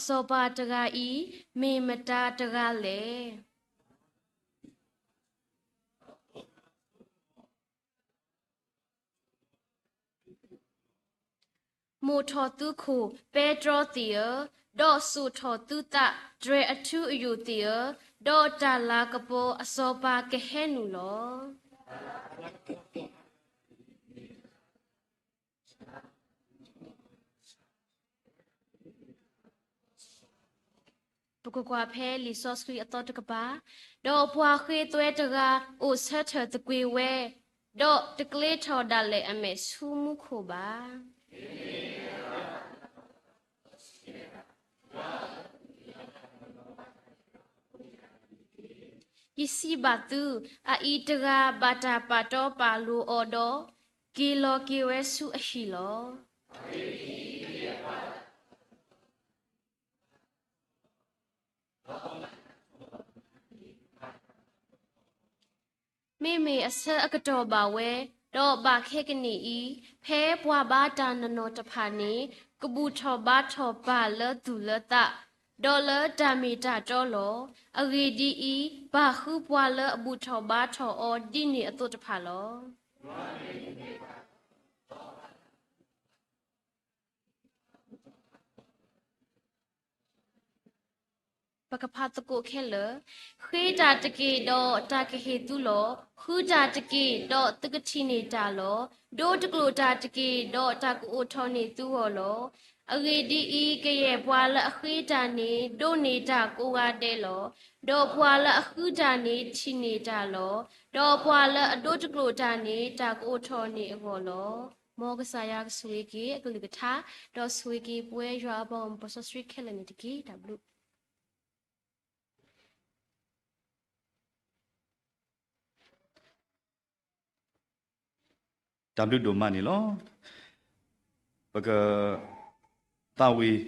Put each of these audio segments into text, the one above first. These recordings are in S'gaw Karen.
စီၤပၤတဂၤအံၤ မ့ၢ်မတၤတဂၤလဲၣ်. မိၣ်ထီၣ်သုခိၣ်ပဲတြီသ့ၣ်ဧၢ, ဒီးစိာ်ထီၣ်သုသးတြဲၤအထူအယိာ်သ့ၣ်ဧၢ, ဒီးတၢ်လၤကပီၤအစီၤပၤကဟဲနုာ်လီၤ. ပကကွၢ်ဖဲလံာ်စီဆှံအသီတကပၤ, ဒီးပှၤဃ့သွဲတဂၤအိၣ်ဆၢထၢၣ်သကွ့ၤဝဲ, ဒီးတကျ့ထီၣ်ဒၣ်လဲာ်အမဲာ်ဆူမူခိၣ်ဘၣ်. ယစံးဘၣ်သု, အအံၤတဂၤဘၣ်တၢ်ပာ်တီပာ်လိၤအီၤဒီး, က့ၤလီၤက့ၤဝဲဆူအဟံၣ်လီၤ. မ့မ့ၢ်အဆၢအကတီၢ်ဘၣ်ဝဲ, ဒီးဘၣ်ခဲကနံၣ်အံၤ, ဖဲပှၤဘါတၢ်နီၢ်နီၢ်တဖၣ်န့ၣ်, ကဘူၣ်ထီၣ်ဘါထီၣ်ပၢ်လၢသူၣ်လၢသး, ဒီးလၢတၢ်မ့ၢ်တၢ်တီလီၤ. အဂ့ၢ်ဒ်အံၤ, ဘၣ်ဃုပှၤလၢအဘူၣ်ထီၣ်ဘါထီၣ်အီၤဒ်န့ၣ်အသိးတဖၣ်လီၤ. ပကဖးသကိးခဲလၢာ်, ဃ့တၢ်တက့ၢ်ဒီးတၢ်ကဟ့ၣ်သုလီၤ. ဃုတၢ်တက့ၢ်ဒီးသုကထံၣ်န့ၢ်တၢ်လီၤ. ဒိတကျိာ်တၢ်တက့ၢ်ဒီးတၢ်ကအိၣ်ထီၣ်န့ၢ်သုဂီၢ်လီၤ. အဂ့ၢ်ဒ်အံၤ, ကယဲၢ်ပှၤလၢအဃ့တၢ်န့ၣ် ဒိးန့ၢ်တၢ်ကိးဂၤဒဲးလီၤ. ဒီးပှၤလၢအဃုတၢ်န့ၣ် ထံၣ်န့ၢ်တၢ်လီၤ. ဒီးပှၤလၢအဒိတကျိာ်တၢ်န့ၣ် တၢ်ကအိၣ်ထီၣ်န့ၢ်အဂီၢ်လီၤ. မ်ကစၢ်ယွၤကဆိၣ်ဂ့ၤက့ၤအကလုၢ်ကထါ, ဒီးဆိၣ်ဂ့ၤက့ၤပဝဲယွၤအပှၤဂီၢ်မုၢ်ပှၤစီဆှံခဲလၢာ်န့ၣ်တက့ၢ်. တၢ်ဘျုး တၢ်ဘျုးဒိၣ်မးန့ၣ်လီၤ. ပကသးဝံၣ်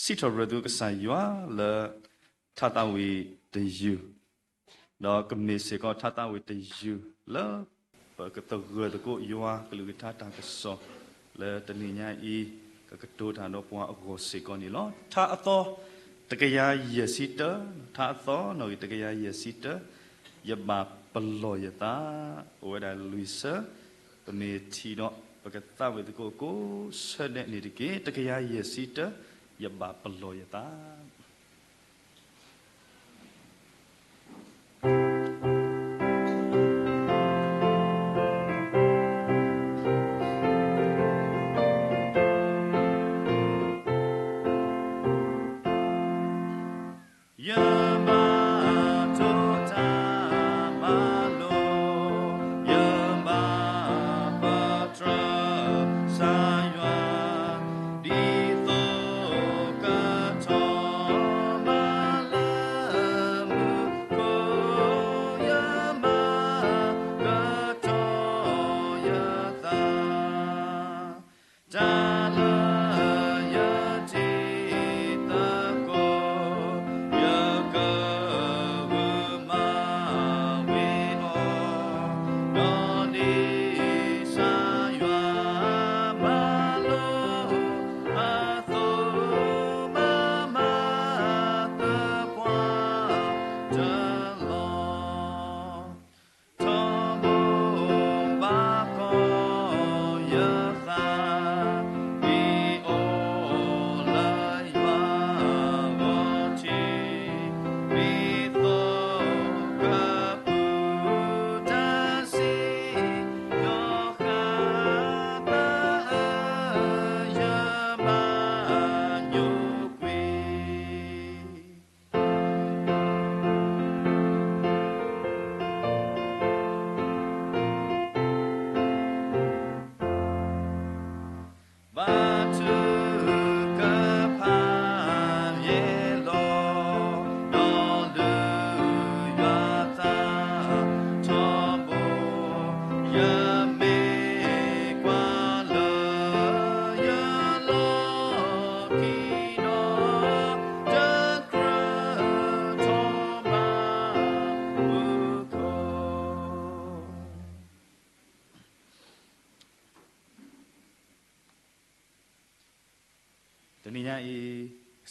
စံးထီၣ်ပတြၢၤသုကစၢ်ယွၤလၢ ထါသးဝံၣ်တယုၢ်, ဒီးကမ့ၢ်စ့ၢ်ကီးထါသးဝံၣ်တယုၢ်လၢ ပကသဂၢၢ်သကိးယွၤကလုၢ်ကထါတၢ်ကစီၣ် လၢတနံၤညါအံၤ ကကတိၤတၢ်ဒီးပှၤအဂီၢ်စ့ၢ်ကီးန့ၣ်လီၤ. ထါအသီတကယၤယဲၢ်ဆံတၢ, ထါအသီနီၣ်ဂံၢ်တကယၤယဲၢ်ဆံတၢ, ယဘၣ်ပလီၢ်ယသး, အိၣ်ဝဲဒၣ်လွံၢ်ဆၢ, ပမ့ၢ်ထံၣ်ဒီး ပကသးဝံၣ်သကိးကိးဆၢဒဲးန့ၣ်တက့ၢ်. တကယၤယဲၢ်ဆံတၢ, ယဘၣ်ပလီၢ်ယသး.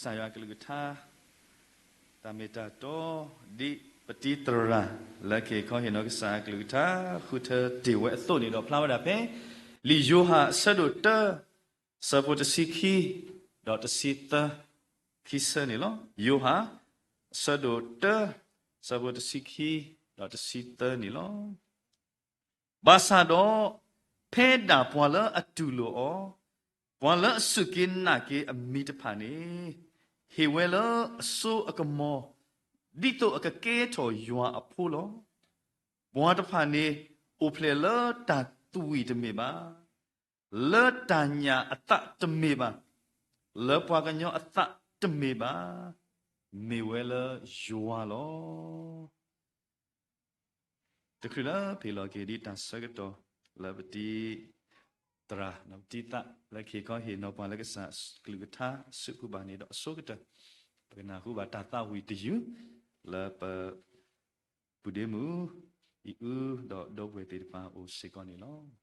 ကစၢ်ယွၤအကလုၢ်ကထါ တၢ်မ့ၢ်တၢ်တီ ဒ်ပတံၤသရၣ် လၢကဟ့ၣ်ခီဟ့ၣ်နီၤကစၢ်အကလုၢ်ကထါ ဃုထၢတ့ၢ်ဝဲအသိးန့ၣ်ဒီး ဖျါဝဲဒၣ်ဖဲ လံာ်ယိၤဟၣ်အဆၢဒိၣ်တၢ ဆၢဖိတဆံခံ ဒီးတဆံသၢ ခံဆၢန့ၣ်လီၤ. ယိၤဟၣ် အဆၢဒိၣ်တၢ ဆၢဖိတဆံခံ ဒီးတဆံသၢန့ၣ်လီၤ. ဘၣ်ဆၣ်ဒီး ဖဲဒၣ်ပှၤလၢအတူၢ်လိာ်အီၤ, ပှၤလၢအစူၢ်က့ၤနာ်က့ၤအမံၤတဖၣ်န့ၣ် ဟ့ၣ်ဝဲလၢအစိအကမီၤ ဒ်သိးအကကဲထီၣ်ယွၤအဖိလီၤ. ပှၤတဖၣ်န့ၣ် အိၣ်ဖျဲၣ်လၢတၢ်သွံၣ်တမ့ၢ်ဘၣ်, လၢတၢ်ညၣ်အသးတမ့ၢ်ဘၣ်, လၢပှၤကညီအသးတမ့ၢ်ဘၣ်, မ့ၢ်ဝဲလၢယွၤလီၤ. တချုးလၢပဟ့ၣ်လီၤက့ၤဒ်တၢ်ဆၢကတီၢ်လၢပတံၤသရၣ် ပတံၤသးလၢကဟ့ၣ်ခီဟ့ၣ်နီၤပှၤလၢကစၢ်ကလုၢ်ကထါ အစူးပူၤဘၣ်န့ၣ်ဒီးအဆိကတၢၢ် ပကနၢ်ဟူဘၣ်တၢ်သးဝံၣ်တယုၢ် လၢပ ပုၢ်ဒ့မုၣ် အံၣ်အူ ဒီးဒီပုၢ်ဝဲၢ်သ့ၣ်တဖၣ်အိၣ်စ့ၢ်ကီးန့ၣ်လီၤ.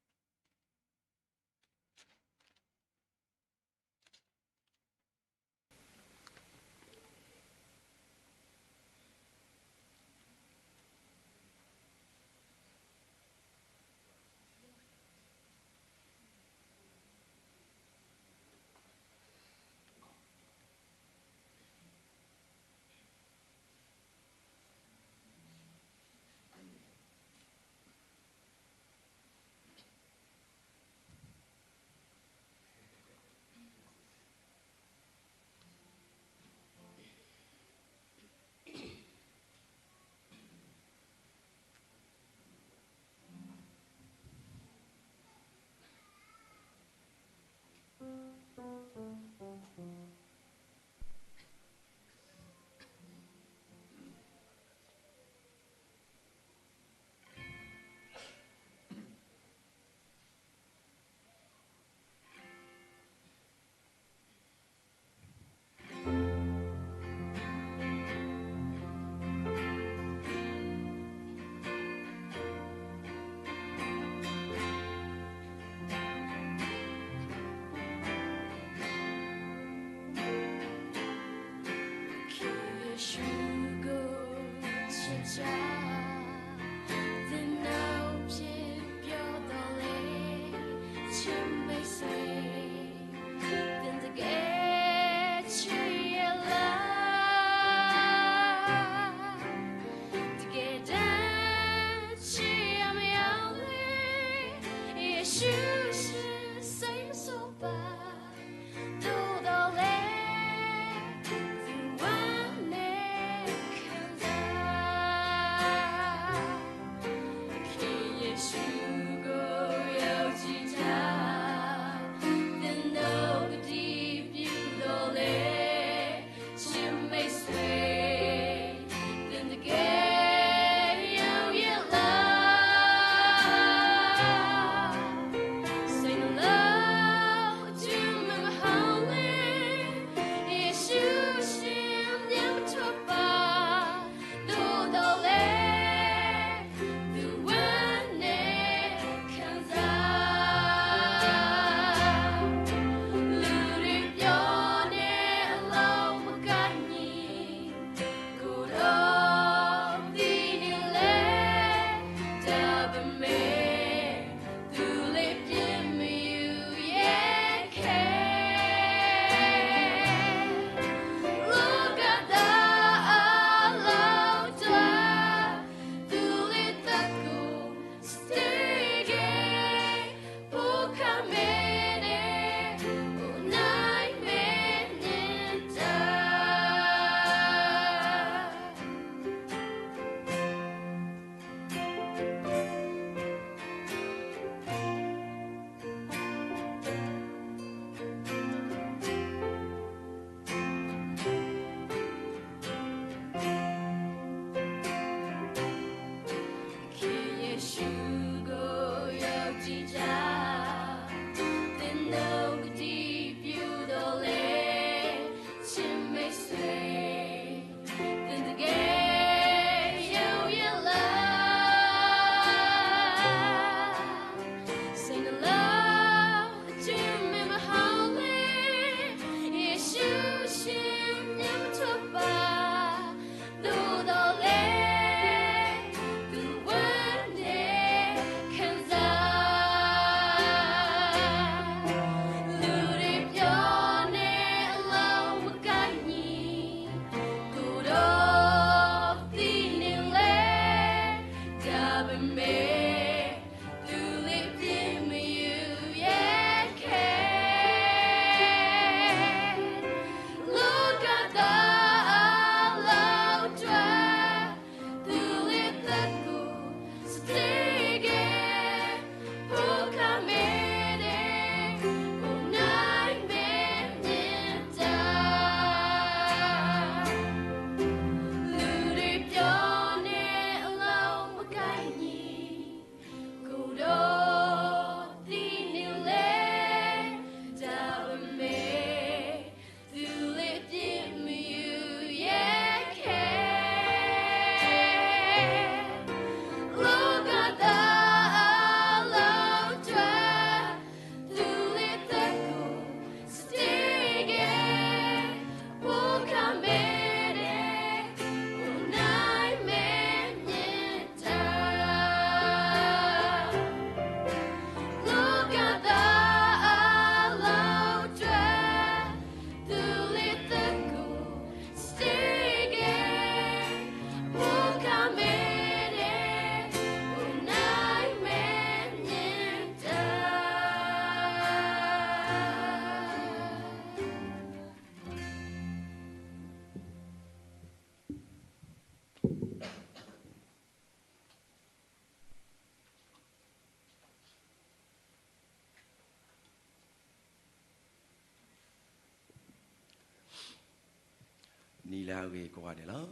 နံၤလၢအဂ့ၤကိးဂၤဒဲးလီၤ.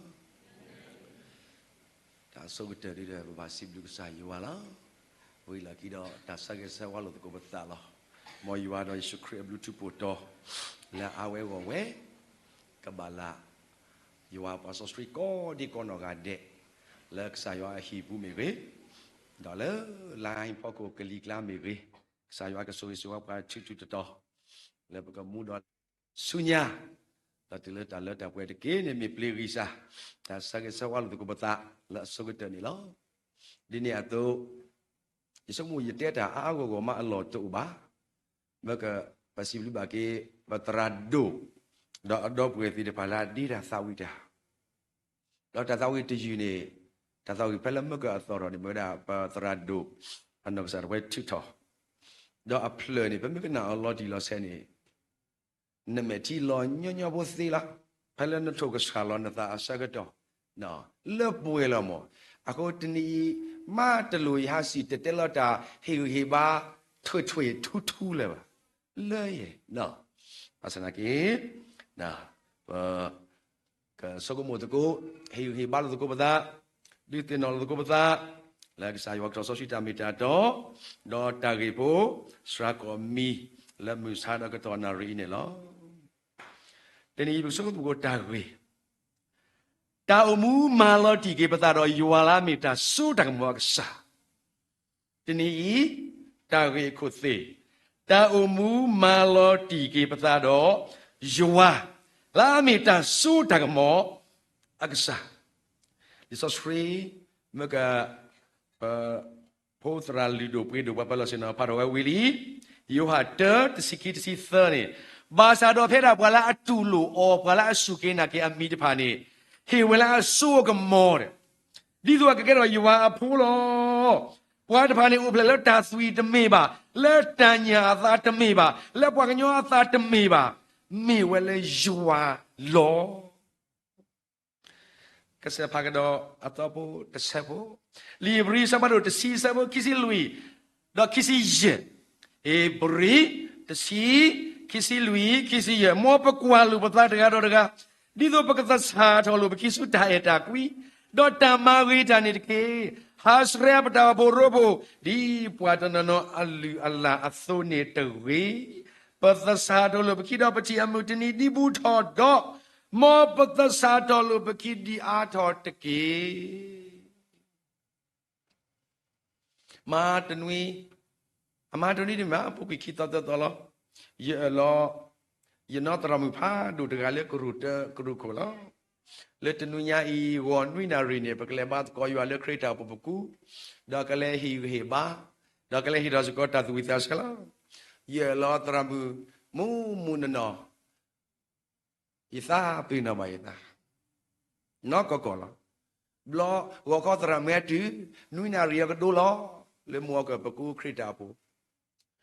တၢ်အဆိကတၢၢ်ဒုဒီး ပဘၣ်စံးဘျုးကစၢ်ယွၤလီၤ. ဝံၤလီၢ်ခံဒီးတၢ်ဆၢဂ့ၤဆၢဝါလိာ်သကိးပသးလီၤ. မ်ယွၤဒီးယ့ၣ်ၡူးခရံာ်အဘျုးထူးဖှိၣ်တီၤ လၢအဝဲဂီၢ်ဝဲ ကဘၣ်လၢ ယွၤပှၤစီဆှံကိးဒံကိးနီၢ်ဂၤဒဲး လၢကစၢ်ယွၤအဟံၣ်ပူၤမ့ၢ်ဂ့ၤ, ဒီးလၢ line ဖီခိၣ်ကလံၤကျါမ့ၢ်ဂ့ၤ, ကစၢ်ယွၤကဆိၣ်ဂ့ၤဆိၣ်ဝါပှၤထူးထူးတီၤတီၤ လၢပကမူဒီး ဆူညါ ဒီးတုၤလၢတၢ်လၢတၢ်ပှဲၤတက့ၢ်န့ၣ် မ့ၢ်ပျ့ၤဂံၢ်စၢ် တၢ်ဆၢဂ့ၤဆၢဝါလိာ်သကိးပသးလၢအဆိကတၢၢ်န့ၣ်လီၤ. ဒ်န့ၣ်အသိး ယဆိကမိၣ်ယတဲတၢ်အါအါဂီၢ်ဂီၢ်မးအလီၢ်တအိၣ်ဘၣ်. မ့ၢ်က ပစံးဘျုးဘၣ်က့ၤ ပသရၣ်ဒိၣ် ဒီးအဒီပုၢ်ဝဲၢ်သ့ၣ်တဖၣ်လၢအဒ့တၢ်သးဝံၣ်တၢ် ဒီးတၢ်သးဝံၣ်တယုၢ်န့ၣ် တၢ်သးဝံၣ်ဖဲလၢမ့ၢ်ကအသီၣ်ထီၣ်န့ၣ် မ့ၢ်ဝဲဒၣ်ပသရၣ်ဒိၣ် အနီၢ်ကစၢ်တဝဲထုးထီၣ်, ဒီးအဖျၢၣ်န့ၣ် ပမ့ၢ်ကနၣ်အီၤလီၤတံၢ်လီၤဆဲးန့ၣ် နမဲာ်ထံလီၤညီညီဖိသ့လီၤ. ဖဲလၢနထိၣ်ကဆှၣ်လီၤနသးအဆၢကတီၢ် လၢပှဲၤလီၤမး. အဃိတနံၤအံၤ မ့ၢ်တလိၣ်ယဟးစံၣ်တဲၤတဲလီၤတၢ်ဟ့ၣ်ဂံၢ်ဟ့ၣ်ဘါ ထွဲးထွဲးထူထူလၢၤဘၣ်. လၢယဲ ဘၣ်ဆၣ်သနာ်က့ ပ ကဆိကမိၣ်သကိး, ဟ့ၣ်ဂံၢ်ဟ့ၣ်ဘါလိာ်သကိးပသး, ဒုးသ့ၣ်နီၣ်လိာ်သကိးပသး လၢကစၢ်ယွၤကထီၣ်စီဆှံတၢ်မ့ၢ်တၢ်တီ, ဒီးတၢ်ဂ့ၢ်ဖိ စှၤကီၢ်မံၤ လၢမုၢ်ဆါဒီးကတီၢ်နၣ်ရံၣ်အံၤန့ၣ်လီၤ. တနံၤအံၤပကဆိကမိၣ်သကိးတၢ်ဂ့ၢ်, တၢ်အိၣ်မူမၤလီၤတံၢ်က့ၤပသးဒီးယွၤလၢအမ့ၢ်တၢ်စိတၢ်ကမီၤအကစၢ် တနံၤအံၤ တၢ်ဂ့ၢ်အခိၣ်သ့ၣ်, တၢ်အိၣ်မူမၤလီၤတံၢ်က့ၤပသးဒီးယွၤ လၢအမ့ၢ်တၢ်စိတၢ်ကမီၤအကစၢ်. လံာ်စီဆှံ မ့ၢ်က ပ ဖိသရၣ်လုၢ်ဒိၣ်ပှ့ၤဒိၣ်ပှၤပၢၤလီၢ်ဆ့ၣ်နီၤဖးထီၣ်ဝဲဝံၤလံ, ယိၤဟၣ်တၢ တဆံခံ တဆံသၢန့ၣ်, ဘၣ်ဆၣ်ဒီးဖဲဒၣ်ပှၤလၢအတူၢ်လိာ်အီၤ ပှၤလၢအစူၢ်က့ၤနာ်က့ၤအမံၤတဖၣ်န့ၣ် ဟ့ၣ်ဝဲလၢအစိအကမီၤဒီး ဒ်သိးအကကဲထီၣ်ယွၤအဖိလီၤ. ပှၤတဖၣ်န့ၣ်အိၣ်ဖျဲၣ်လၢတၢ်သွံၣ်တမ့ၢ်ဘၣ်, လၢတၢ်ညၣ်အသးတမ့ၢ်ဘၣ်, လၢပှၤကညီအသးတမ့ၢ်ဘၣ်, မ့ၢ်ဝဲလၢယွၤလီၤ. ကစၢ်ဖးကဒီးအသီဖိတဆၢဖိ, လံာ်ဧ့ၤဘြံၤ အဆၢဖးဒိၣ်တဆံ အဆၢဖိခံဆံလွံၢ် ဒီးခံဆံယဲၢ်, ဧ့ၤဘြံၤ တဆံ, ခံဆံလွံၢ် ခံဆံယဲၢ်, မ်ပကွၢ်လိာ်ပသးတဂၤဒီးတဂၤ, ဒ်သိးပကသဆၣ်ထီၣ်လိာ်ပခံဆူတၢ်အဲၣ်တၢ်ကွံ, ဒီးတၢ်မၤဂ့ၤတၢ်န့ၣ်တက့ၢ်. ဟးဆှဲးပတၢ်အိၣ်ဖှိၣ်ရိဖှိၣ်, ဒ်ပှၤတနီၤနီၤအလုၢ်အလၢ်အသိးန့ၣ်တဂ့ၤ. ပသဆၣ်ထီၣ်လိာ်ပခံဒီးပထံၣ်အမုၢ်တနံၤဒံဘူၣ်ထီၣ်ဒီး, မ်ပသဆၣ်ထီၣ်လိာ်ပခံဒံအါထီၣ်တက့ၢ်. မၤတနွံ, အမၤတနွံန့ၣ်မ့ၢ် ပူၤကွံာ်ခံသီသၢသီလီၤ. ယအၢၣ်လီၤ ယနီၢ်သရၣ်မုၣ်ဖးဒိၣ်တဂၤလၢကရူၢ်တၢ ကရူၢ်ခိၣ်လီၤ. လၢတနွံညါအံၤ ဂီၤနွံနၣ်ရံၣ်န့ၣ် ပကလဲၤဘါသကိးယွၤလၢခရံာ်တၢ်အိၣ်ဖှိၣ်ပူၤ, ဒီးကလဲၤဟ့ၣ်ဂံၢ်ဟ့ၣ်ဘါ, ဒီးကလဲၤဟ့ၣ်ထီၣ်စ့ၢ်ကီးတၢ်သူၣ်ဝံၣ်သးဆၢလီၤ. ယအၢၣ်လီၤသရၣ်မုၣ် မုၢ်မုၢ်နီၢ်နီၢ် ယသးပ့ၤနီၣ်ဘၣ်ယသး နီၢ်ကီၢ်ကီၢ်လီၤ. ဘျီဂီၤခီသရၣ်မုၣ်ဟဲတုၤ နွံနၣ်ရံၣ်အကဒိလီၤ. လၢမုၢ်ဂီၤကပကူခရံာ်တၢ်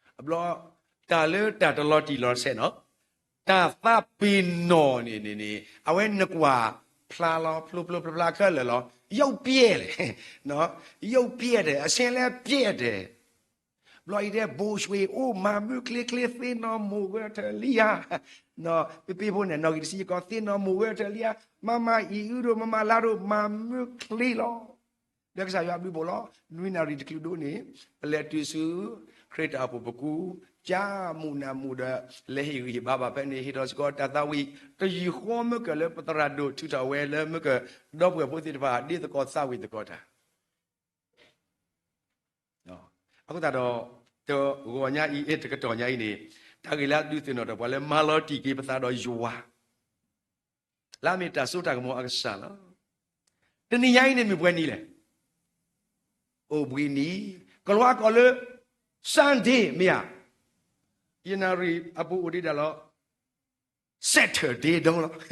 အိၣ်ဖှိၣ်, ဘျီ တၢ်လၢတၢ်တလီၤတံၢ်လီၤဆဲးနီၤ, တၢ်သးပ့ၤနီၣ်န့ၣ်န့ၣ်န့ၣ် အဝဲနကွၢ်ဖျါလီၤ ဖျိဖျိဖျါဖျါခဲလၢာ်လီၤ. ရုပ်ပြတယ်, ရုပ်ပြတယ်, အဆင်းလဲပြတယ်. ဘျီအံၤတဲ ဘိၣ်ရွှ့ၣ်အိၣ် မၤမုၢ်ချ့ချ့ သ့ၣ်နီၣ်မိၢ်ဝဲထၢၣ်လံဧါ. ပပ့ဖိန့ၣ် နီၣ်ဂံၢ်တဆံယကီး သ့ၣ်နီၣ်မိၢ်ဝဲထၢၣ်လံဧါ, မၤမၤအံၤအုဒိၣ် မၤမၤလါဒိၣ် မၤမုၢ်ချ့လီၤ. ဒီးကစၢ်ယွၤဘျုးဘိၣ်လီၤ. နွံနၣ်ရံၣ်တချုးဒိၣ်န့ၣ် ပလဲၤတုၤဆူ ခရံာ်တၢ်အိၣ်ဖှိၣ်ပကူ, ကၢ်မုၢ်နၤမုၢ်ဒီး လဲၤဟ့ၣ်ဂံၢ်ဟ့ၣ်ဘါဘၣ်ဖဲန့ၣ် ဟ့ၣ်ထီၣ်စ့ၢ်ကီးတၢ်သးဝံၣ် တယုၢ်ဃီမ့ၢ်ကၢၢ်လၢပသရၣ်ဒိၣ်ထုးထီၣ်ဝဲလၢမ့ၢ်ကၢၢ် ဒီပုၢ်ဝဲၢ်ဖိသ့ၣ်တဖၣ် ဒ့သကိးသးဝံၣ်သကိးတၢ် အဃိသတးဒီး တဂီၤညါအံၤ အဲ တကတီၢ်ညါအံၤန့ၣ် တၢ်ဂ့ၢ်လၢအဒုးသ့ၣ်နီၣ်ထီၣ်ပှၤလၢ မၤလီၤတံၢ်က့ၤပသးဒီးယွၤ လၢအမ့ၢ်တၢ်စိတၢ်ကမီၤအကစၢ်လီၤ. တနံၤညါအံၤန့ၣ်မ့ၢ်ပှဲၤနံၤလဲၣ်. အိၣ်ဘှံးနံၤ, ကလၤကီၢ်လၢ Sunday မ့ၢ်ဧါ. ယနၣ်ရံၣ်အပူၤအိၣ်ဒံးဒၣ်လီၤ Saturday ဒိလီၤ.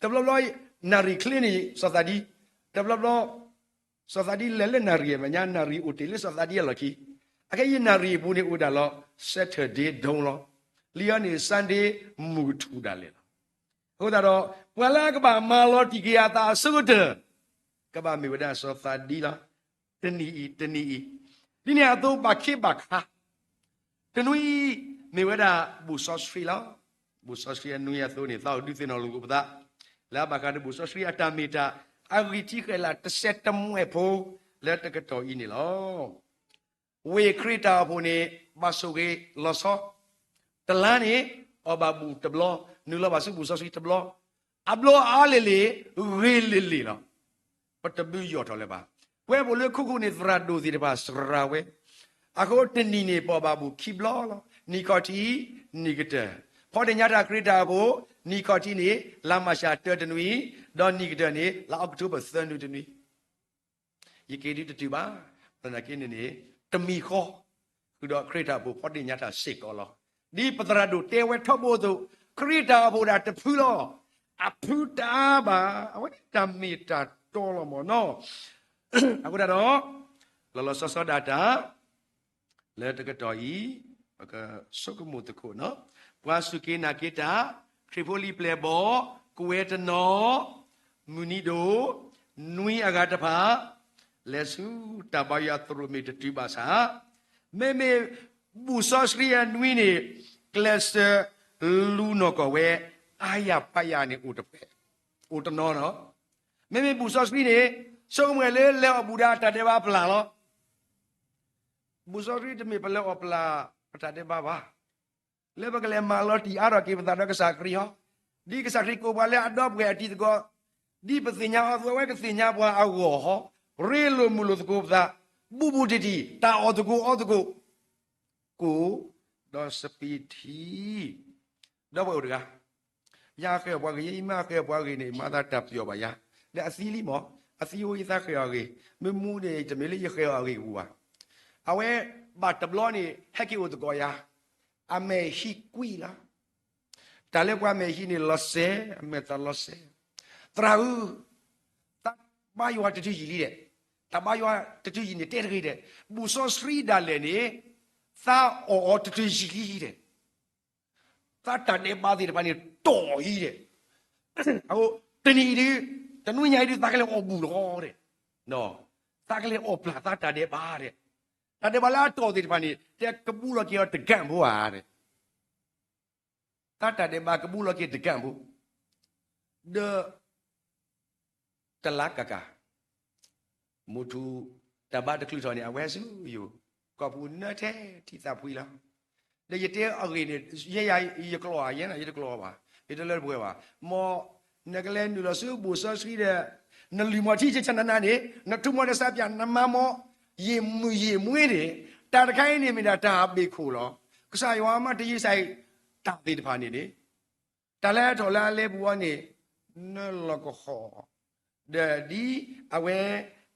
တဘျီဘျီ နၣ်ရံၣ်ချ့န့ၣ် စီၤသးဒံ, တဘျီဘျီ စီၤသးဒံလဲၤလၢနၣ်ရံၣ်အမဲာ်ညါ နၣ်ရံၣ်အိၣ်တ့ၢ်လၢစီၤသးဒံအလီၢ်ခံ, အခဲအံၤယနၣ်ရံၣ်အပူၤန့ၣ်အိၣ်ဒၣ်လီၤ Saturday ဒိလီၤ. လံအီၤန့ၣ် Sunday မုၢ်ထူၣ်ဒၣ်လဲာ်လီၤ. အဃိသတးဒီး ပှၤလၢအကဘၣ်မၤလီၤတံၢ်က့ၤအသးအဆိကတၢၢ် ကဘၣ်မ့ၢ်ဝဲဒၣ်စီၤသးဒံလီၤ. တနံၤအံၤ တနံၤအံၤ, ဒ်န့ၣ်အသိးဘၣ်ခ့ဘၣ်ခါ, တနွံအံၤ မ့ၢ်ဝဲဒၣ်ဘူၣ်စီဆှံလီၤ. ဘူၣ်စီဆှံအနွံအသိးန့ၣ် သးအိၣ်ဒုးသ့ၣ်နီၣ်လိာ်သကိးပသး လၢအဘၣ်ဃးဒီးဘူၣ်စီဆှံအတၢ်မ့ၢ်တၢ် အဂံၢ်ထံးဃဲၤလၤတစဲးတမှဲၣ်ဖိ လၢတကတီၢ်အံၤန့ၣ်လီၤ. ဝ့ၢ်ခရံာ်တၢ်အိၣ်ဖှိၣ်န့ၣ် ဘၣ်ဆိၣ်ဂ့ၤလီၤဆီ, တလါန့ၣ် အီၣ်ဘၣ်ဘူၣ်တဘျီ, နုာ်လီၤဘၣ်ဆူဘူၣ်စီဆှံတဘျီ, အဘျီအါလံၤလံၤ, ဂ့ၤလံၤလံၤလီၤ. ပတဘုယီၢ်ထီၣ်လၢၤဘၣ်. ပဝဲပအိၣ်လၢခိခိၣ်န့ၣ် သရၣ်ဒိၣ်သ့ၣ်တဖၣ်စှၤဝဲ, အဃိတနံၣ်န့ၣ် ပအီၣ်ဘၣ်ဘူၣ်ခံဘျီလီၤ. နံၣ်ခီၣ်ထံး, နံၣ်ကတၢၢ်. ဖီၣ်တ့ၢ်ညါတၢ်ခရံာ်တၢ်အိၣ်ဖှိၣ် နံၣ်ခီၣ်ထံးန့ၣ် လါမၢ်ၡးတၢတနွံ, ဒီးနံၣ်ကတၢၢ်န့ၣ် လါအီးကထိဘၢၣ်သၢနွံတနွံ ယက့ၤဒုတတုၤဘၣ်, သနာ်က့န့ၣ်န့ၣ် တမံၤဃီ, ဃုာ်ဒီးခရံာ်တၢ်အိၣ်ဖှိၣ်ဖီၣ်တ့ၢ်ညါတၢ်စ့ၢ်ကီးလီၤ. ဒ်ပသရၣ်ဒိၣ်တဲဝဲထီဘိအသိး, ခရံာ်တၢ်အိၣ်ဖှိၣ်ဒၣ်တဖုလီၤ. အဖုတအါဘၣ်, အဝဲတၢ်မ့ၢ်တၢ်တီလီၤမၢ်နီၤ. အဃိသတးဒီး လီၤလီၤဆီဆီဒၣ်တၢ် လၢတကတီၢ်အံၤ ပကဆိကမိၣ်သကိးနီၤ, ပှၤစူၢ်က့ၤနာ်က့ၤတၢ်, ခရံာ်ဖိလံာ်ပျဲၢ်ဘီၣ်, ကွဲးတနီၤ, မုၢ်နံၤဒိၣ်, နွံအဂၤတဖၣ်, လဲၤဆူတၢ်ဘါယွၤသရိာ်မ့ၢ်တတုၤဘၣ်ဆၣ်, မ့မ့ၢ်ဘူၣ်စီဆှံအနွံန့ၣ် ကျဲးစၢးလူနီၢ်ကီၢ်ဝဲ အါယၤပါယၤန့ၣ်အိၣ်တဖၣ်, အိၣ်တနီၤနီၤ. မ့မ့ၢ်ဘူၣ်စီဆှံန့ၣ် ဆိကမိၣ်လၢလဲၤအီၣ်ဘူၣ်ဒီးအတၢ်ဒဲးဘးပျၢ်လီၤ. ဘူၣ်စီဆှံတမ့ၢ်ပလဲၤအီၣ်ပျၢ်ပတၢ်ဒဲးဘးဘၣ်, လၢပကလဲၤမၤလီၤတံၢ်အါထီၣ်က့ၤပသးဒီးကစၢ်ခရံာ်ဟီ, ဒ်ကစၢ်ခရံာ်ကိးပှၤလၢအဒီပုၢ်ဝဲၢ်အတံၤသကိး, ဒ်ပသ့ၣ်ညါအီၤအသိး အဝဲကသ့ၣ်ညါပှၤအဂီၢ်ဟီ, ရ့လိာ်မုာ်လိာ်သကိးပသး, ဘူးဘူးတံၢ်တံၢ်, တၢ်အီၣ်သကိးအီသကိး, ကိၣ်ဒီးစပံးထံ ဒီပုၢ်ဝဲၢ်အိၣ်တဂၤ, ယဃဲၤအီၣ်ပှၤဂ့ၤ, ယမ့ၢ်ဃဲၤအီၣ်ပှၤဂ့ၤန့ၣ် မၤသးတၢ်ပျီၣ်ဘၣ်ယၤ, ဒီးအသံလံမၢ်, အသံအိၣ်ယသးဃဲၤအီၣ်ဂ့ၤ, မ့ၢ်မူန့ၣ် တမ့ၢ်လၢယဃဲၤအီၣ်အဂ့ၤပူၤဘၣ်. အဝဲဘၣ်တဘျီန့ၣ် ဟဲက့ၤအိၣ်သကိးယၤ, အမဲာ်ဟံးကွံာ်လီၤ. တၢ်လၢပှၤအမဲာ်ဟံးန့ၣ်လီၤစဲ, အမဲာ်သးလီၤစဲ, သရၣ်ဧၢ, သးဘါယွၤတတုၤယံာ်လံဒဲး, တၢ်ဘါယွၤတတုၤယံာ်န့ၣ်တဲတဂ့ၤဒဲး, ဘူၣ်စီဆှံဒၣ်လဲာ်န့ၣ် သးအီၣ်အီၤတတုၤယံာ်လံဒဲး, သးတၢ်ဒဲးဘးသ့ၣ်တဖၣ်န့ၣ်တီၢ်လံဒဲး, အဃိ တနံၤအံၤဒုး, တနွံညါအံၤဒုး သးကလဲၤအီၣ်ဘူၣ်လီၤဒဲး, သးကလဲၤအီၣ်ပျၢ်သးတၢ်ဒဲးဘးဒဲး, တၢ်ဒဲးဘးလၢအတီၢ်သ့ၣ်တဖၣ်န့ၣ် တဲကဘူးလီၤက့ၤအီၤတကၣ်ဖိဧါဒဲး, သးတၢ်ဒဲးဘးကဘူးလီၤက့ၤတကၣ်ဖိ, ဒီး တလါကကၤ, မုၢ်ထူၣ်တၢ်ဘါတချုးထီၣ်န့ၣ် အဝဲဆူယိာ်, ကီၢ်ပူၤနၢထဲထံသးဖှံလီၤ. ဒီးယတဲအဂ့ၢ်န့ၣ် ယဲယၤယကျိးဧါ, ယဲန့ၣ်ယတကျိးဘၣ်, ယတလၢတပှဲၤဘၣ်. မ်နကလဲၤနုာ်လီၤဆူဘူၣ်စီဆှံဒီး နလုၢ်မီၤထံဆးနးနးန့ၣ် နထူမီၤဒီးစးပၠး နမၤမီၤ ယံာ်မုၢ်ယံာ်မွ့န့ၣ်, တၢ်တခါအံၤန့ၣ်မ့ၢ်ဒၣ်တၢ်ဘ့ၣ်ခိၣ်လီၤ. ကစၢ်ယွၤမၤတယံာ်စၢ်အံၤ တၢ်သ့ၣ်တဖၣ်န့ၣ်န့ၣ် တၢ်လၢအထီၣ်လၢအလဲၤပူၤအီၤန့ၣ် နလီၢ်ကဟီၣ်, ဒီးဒ်အဝဲ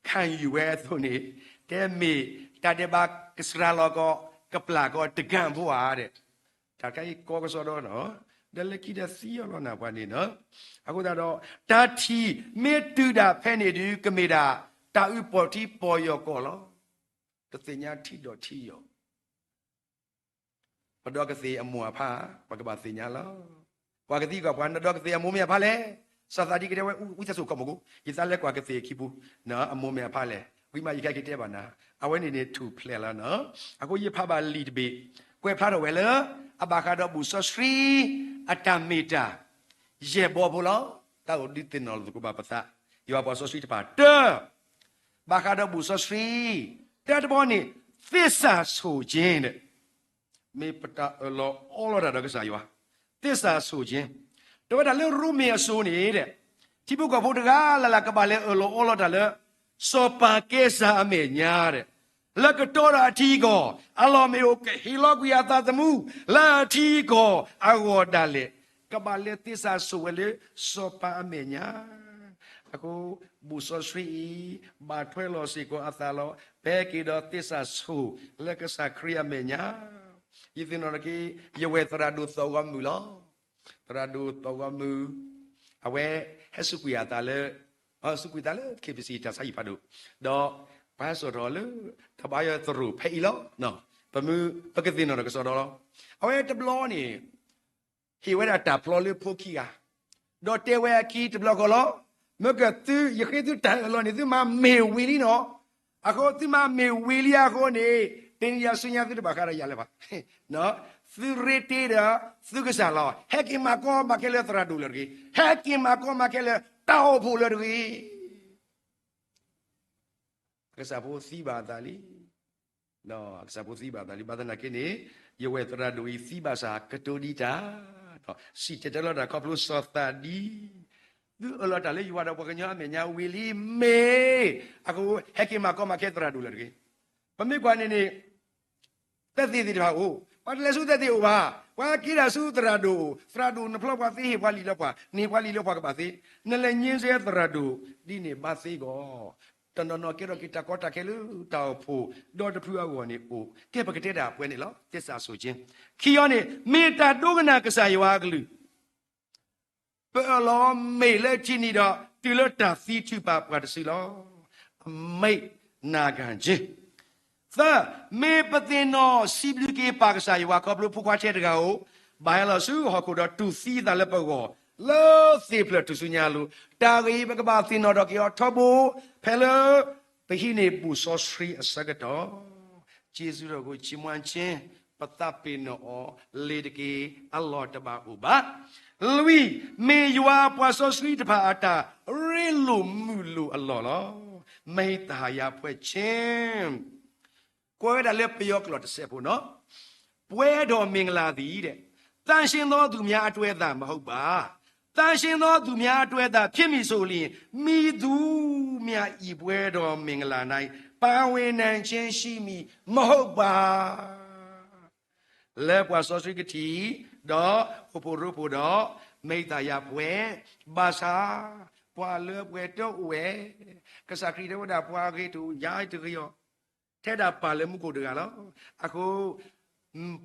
ခးယုၢ်ဝဲအသိးန့ၣ် တဲမ့ၢ်တၢ်ဒဲးဘးကစှၤလီၤကီး ကပျၢ်ကီးတကၣ်ဖိဧါဒဲး, တၢ်တခါအံၤကီကစီဒီနီၤ, ဒီးလၢခံဒီးသံအီၤလီၤနၢ်ပှၤန့ၣ်နီၤ. အဃိသတးဒီး တၢ်ထံၣ်မ့ၢ်တုၤဒၣ်ဖဲန့ၣ်ဒုး ကမ့ၢ်ဒၣ်တၢ်အုၣ်ပီၣ်ထံပီၣ်ယီၢ်ကီၢ်လီၤ. တသ့ၣ်ညါထံဒီးထံယီၢ် ပဒီကသ့ၣ်အမိၢ်အဖါ ပကဘၣ်သ့ၣ်ညါလီၤ. ပှၤကသံကွၢ်ပှၤ နဒီကသ့ၣ်အမိၢ်မ့ၢ်အဖါလဲၣ်. စီၤသးဒံကတဲဝဲ ဝံသးစူၤ ခီၣ်မူကိ, ယသးလဲၤကွၢ်ကသ့ၣ်အခံပူၤ, အမိၢ်မ့ၢ်အဖါလဲၣ်. ဝံၤမးယကဟဲက့ၤတဲဘၣ်နၤ, အဝဲန့ၣ်န့ၣ်ထူၣ်ဖျဲးလီၤနီၤ. အဃိယဖးဘၣ်လံာ်တဘ့ၣ်, ကွဲးဖျါထီၣ်ဝဲလၢ အဘၣ်ဃးဒီးဘူၣ်စီဆှံ အတၢ်မ့ၢ်တၢ် ယဲၢ်ဘီဖိလီၤ. တၢ်အိၣ်ဒုးသ့ၣ်နီၣ်လိာ်သကိးဘၣ်ပသး, ယွၤပှၤစီဆှံတဖၣ် တၢ ဘၣ်ဃးဒီးဘူၣ်စီဆှံ, တၢတဘီန့ၣ် သစ္စာဆိုခြင်းန့ၣ်, မ့ၢ်ပတၢ်အၢၣ်လီၤအီလီၤတၢ်ဒီးကစၢ်ယွၤ, သစ္စာဆိုခြင်း, တဲဝဲဒၣ်လၢရိမ့ၤအစိၤန့ၣ်, ထံဖိကီၢ်ဖိတဂၤလၢ်လၢ်ကဘၣ်လဲၤအၢၣ်လီၤအီလီၤတၢ်လၢ စီၤပၤကဲစၢ်အမဲာ်ညါ, လၢကတီဒီးအထံအကီၢ်, အလီၢ်မ့ၢ်အိၣ်ကဟ့ၣ်လီၤကွံာ်အသးသမူ လၢအထံအကီၢ်အဂီၢ်ဒၣ်လဲာ်, ကဘၣ်လဲၤသစ္စာဆိုဝဲလၢ စီၤပၤအမဲာ်ညါ အဃိ ဘူၣ်စီဆှံအံၤ ဘၣ်ထွဲလီၤစ့ၢ်ကီးအသးလီၤ. ပဟဲက့ၤဒီးသစ္စာဆို လၢကစၢ်ခရံာ်အမဲာ်ညါ, ယသ့ၣ်နီၣ်ထီၣ်က့ၤ ယဝဲၢ်သရၣ်ဒိၣ်သီၣ်ဂီၤမုၢ်လီၤ. သရၣ်ဒိၣ်သီၣ်ဂီၤမုၢ်, အဝဲဟဲစူးကွံာ်အသးလၢ, စူးကွံာ်သးလၢ KBC တၢ်ဆါဟံၣ်ဖးဒိၣ်, ဒီးပှၤဟဲစိာ်ထီၣ်လၢ တၢ်ဘါယွၤသရိာ်ဖဲအံၤလီၤ. ပမ့ၢ်ပကသ့ၣ်နီၣ်ထီၣ်ကစီဒီလီၤ. အဝဲတဘျီန့ၣ် ဟ့ၣ်ဝဲဒၣ်တၢ်ဖျီလၢဖိခံဂၤ, ဒီးတဲဝဲအခံတဘျီဃီလီၤ. မ့ၢ်ကသု ယဃ့သုတၢ်အၢၣ်လီၤန့ၣ် သုမၤမ့ၢ်ဝံၤလံနီၤ. အဃိသုမၤမ့ၢ်ဝံၤလံအဃိန့ၣ် တနံၤယၤဆူညါသုတဘၣ်ဃးဒီးယၤလၢၤဘၣ်. သုရ့တ့ဒီးသုကစၢ်လီၤ. ဟဲက့ၤမၤကီမၤခဲလၢသရၣ်ဒိၣ်လၢၤတဂ့ၤ. ဟဲက့ၤမၤကီမၤခဲလၢတၢ်အိၣ်ဖှိၣ်လၢၤတဂ့ၤ. ကစၢ်ဖိသံဘၣ်အသးလံ. ကစၢ်ဖိသံဘၣ်အသးလံ. ဘၣ်သနာ်က့န့ၣ် ယဝဲၢ်သရၣ်ဒိၣ်အံၤသံဘၣ်ဆၣ်ကတိၤဒံးတၢ်, စံၣ်တဲၤတဲလီၤတၢ်ခီဖျိစီၤသးဒံ, သုအၢၣ်လီၤတၢ်လၢယွၤဒီးပှၤကညီအမဲာ်ညါဝံၤလံမ့ၢ်, အဃိဟဲက့ၤမၤကီမၤခဲသရၣ်ဒိၣ်လၢၤတဂ့ၤ. ပမ့ၢ်ကွၢ်န့ၣ်န့ၣ် သဲသ့ၣ်သ့ၣ်တဖၣ်အိၣ်, ပှၤတလဲၤဆူသဲသ့ၣ်အိၣ်ဘၣ်, ပှၤက့ၤတၢ်ဆူသရၣ်ဒိၣ်, သရၣ်ဒိၣ်နဖျီပှၤသ့ဟ့ၣ်ပှၤလံာ်လၢပှၤ, န့ၢ်ပှၤလံာ်လၢပှၤကဘၣ်သ့, နလဲၤညိစဲသရၣ်ဒိၣ်ဒ်န့ၣ်ဘၣ်သ့ဂီၢ်, တနီၤနီၤကဲထီၣ်က့ၤတၢ်ကီတၢ်ခဲလၢတၢ်အိၣ်ဖှိၣ်ဒီတဖုအဂီၢ်န့ၣ်အိၣ်, ကဲပကတဲဒၣ်ပှဲၤန့ၣ်လီၤ, သစ္စာဆိုခြင်း. ခံအီၤန့ၣ် မ့ၢ်တၢ်ဒိကနၣ်ကစၢ်ယွၤအကလုၢ် ပအၢၣ်လီၤမ့ၢ်လၢထံနံၤဒီး တုၤလၢတၢ်သံထုးပာ်ပှၤတစုလီၤ. အမိန့်နာခံခြင်း. သၢ, မ့ၢ်ပသ့ၣ်နီၣ်စံးဘျုးက့ၤပၢ်ကစၢ်ယွၤခီဖျိဖိခွါထဲတဂၤဧိၤ, ဘၣ်ဟဲလီၤဆူဟီၣ်ခိၣ်ဒီးတူၢ်သံအသးလၢပဂီၢ်, လၢသ့ၣ်ဖျၢၣ်ထူၣ်စုညါအလိၤ, တၢ်ဂ့ၢ်အံၤပကဘၣ်သ့ၣ်နီၣ်ထီၣ်က့ၤအီၤထီဘိ, ဖဲလၢပဟံးန့ၢ်ဘူၣ်စီဆှံအဆၢကတီၢ် ကျေးဇူးတော်ကိုချီးမွမ်းခြင်း, ပသးပ့ၤနီၣ်အီၤလ့ၤတက့ၢ်, အလီၢ်တဘၣ်အိၣ်ဘၣ်. လွံၢ်, မ့ၢ်ယွၤပှၤစီဆှံတဖၣ်အတၢ်ရ့လိာ်မုာ်လိာ်အလီၢ်လီၤ. မဟိသဟယၤဖှဲးဆ့, ကွဲးဝဲဒၣ်လၢပယီၤကျိာ်တစဲးဖိနီၤ, ပွဲတော်မင်္ဂလာသည်တဲ့ သန့်ရှင်းသောသူများအတွက်သာမဟုတ်ပါ, သန့်ရှင်းသောသူများအတွက်သာဖြစ်မည်ဆိုလျှင် မည်သူမျှဤပွဲတော်မင်္ဂလာ၌ပါဝင်နိုင်ခြင်းရှိမည်မဟုတ်ပါ. လၢပှၤစီဆှံကထံၣ်, ဒီးအိၣ်ဖှိၣ်ရိဖှိၣ်ဒီး မဟိသဟယၤဖှဲး, ဘၣ်ဆၣ် ပှၤလၢပှဲၤတအိၣ်ဝဲ, ကစၢ်ခရံာ်တဲဝဲဒၣ်ပှၤဂ့ၤတအိၣ် ယၤတဂ့ၤအီၤ, ထဲဒၣ်ပၢ်လၢမူခိၣ်တဂၤလီၤ. အဃိ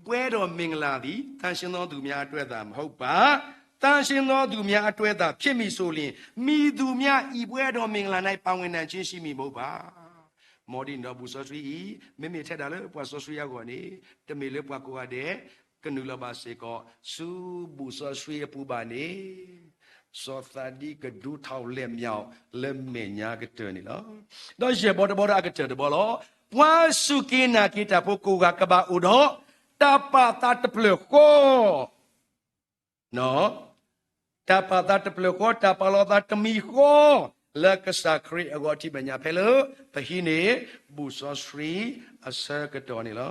ပွဲတော်မင်္ဂလာသည် သန့်ရှင်းသောသူများအတွက်သာမဟုတ်ပါ, သန့်ရှင်းသောသူများအတွက်သာဖြစ်မည်ဆိုလျှင် မည်သူမျှ ဤပွဲတော်မင်္ဂလာ၌ပါဝင်နိုင်ခြင်းရှိမည်မဟုတ်ပါ. မ်ဒ်န့ၣ်ဒီး ဘူၣ်စီဆှံအံၤ မ့မ့ၢ်ထဲဒၣ်လၢပှၤစီဆှံအဂီၢ်န့ၣ် တမ့ၢ်လၢပှၤကိးဂၤဒဲး ကနုာ်လီၤဘၣ်စ့ၢ်ကီး, ဆူဘူၣ်စီဆှံအပူၤဘၣ်န့ၣ် စီၤသးဒံကဒိးထီၣ်လဲၤမၠးအီၤလၢမဲာ်ညါကတၢၢ်န့ၣ်လီၤ. ဒီးယဲၢ်ဘီတဘီဒီးအကတၢၢ်တဘီလီၤ. ပှၤစူၢ်က့ၤနာ်က့ၤတၢ်ဖိကိးဂၤကဘၣ်အိၣ်ဒီး တၢ်ပာ်သးတဖျၢၣ်ဃီ တၢ်ပာ်သးတဖျၢၣ်ဃီ, တၢ်ပာ်လီၤသးတမံၤဃီ လၢကစၢ်ခရံာ်အဂီၢ် ထံၣ်မဲာ်ညါ ဖဲလၢ ပဟံးန့ၢ် ဘူၣ်စီဆှံအဆၢကတီၢ်န့ၣ်လီၤ.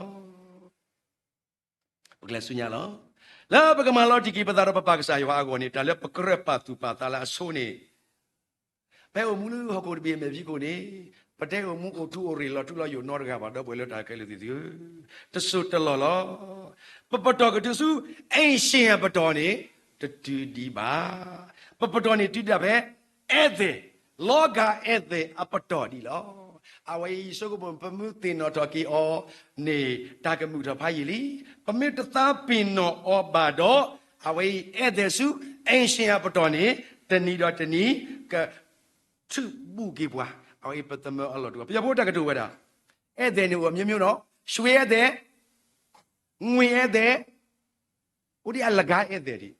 ပကလဲၤဆူညါလီၤ. လၢပကမၤလီၤတံၢ်က့ၤပသးဒီးပပၢ်ကစၢ်ယွၤအဂီၢ်န့ၣ် တၢ်လၢပကြၢးပာ်သူၣ်ပာ်သးလၢအဆိန့ၣ် ပဟဲအိၣ်မူလၢဟီၣ်ခိၣ်တဘ့ၣ်အမဲာ်ဖံးခိၣ်န့ၣ် ပတဟဲအိၣ်မူအိၣ်ထူအိၣ်ရ့ၣ်လီၤထူလီၤယိာ်နီတဂၤဘၣ် ဒီပုၢ်ဝဲၢ်လၢတၢ်ခဲလၢာ်သ့ၣ်သုဧၢ, တစိၢ်တလီၢ်လီၤ. ပပတီၢ်ကတုၤဆူ ancient အပတီၢ်န့ၣ် တတုၤဒံးဘၣ်. ပပတီၢ်န့ၣ်တုၤဒၣ်ဖဲ ဧည့်သည်, လောကဧည့်သည် အပတီၢ်ဒံးလီၤ. အဝဲအံၤ ယဆိကမိၣ် ပမ့ၢ်သ့ၣ်နီၣ်ထီၣ်က့ၤအီၤန့ၣ် တၢ်ကမုာ်ထီၣ်ဖးယံာ်လံ. ပမ့ၢ်တသးပ့ၤနီၣ်အီၤဘၣ်ဒီး အဝဲအံၤ ဧည့်သည် ဆူ ancient အပတီၢ်န့ၣ် တနံၤဒီးတနံၤ က ထုးဘူးက့ၤပှၤ, အဝဲအံၤပသမၢအလီၢ်တအိၣ်ဘၣ်. ပယီၤဖိတၢ်ကတိၤဝဲဒၣ် ဧည့်သည် န့ၣ်အိၣ် မျိုးမျိုး နီၤ, ရွှေဧည့်သည်, ငွေဧည့်သည်, အိၣ်ဒံး အလကားဧည့်သည် ဒံး,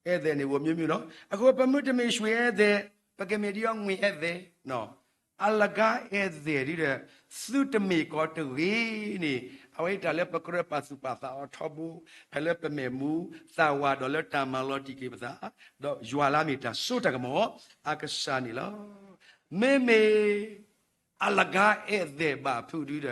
ဧည့်သည် န့ၣ်အိၣ် မျိုးမျိုး နီၤ. အဃိပမ့ၢ်တမ့ၢ် ရွှေဧည့်သည်, ပကမ့ၢ်ဒ်အီၤ ငွေဧည့်သည်, အလကားဧည့်သည် ဒ်ဒီး သုတမ့ၢ်ကီးတဂ့ၤန့ၣ် အဝဲအံၤတၢ်လၢပကြၢးပာ်သူၣ်ပာ်သးအီၤထီဘိ ဖဲလၢပမဲာ်မူသးဝးဒီးလၢတၢ်မၤလီၤတံၢ်က့ၤပသး ဒီးယွၤလၢအမ့ၢ်တၢ်စိတၢ်ကမီၤအကစၢ်န့ၣ်လီၤ. မ့မ့ၢ် အလကားဧည့်သည် ဘၣ်ဖုးဒုဒီး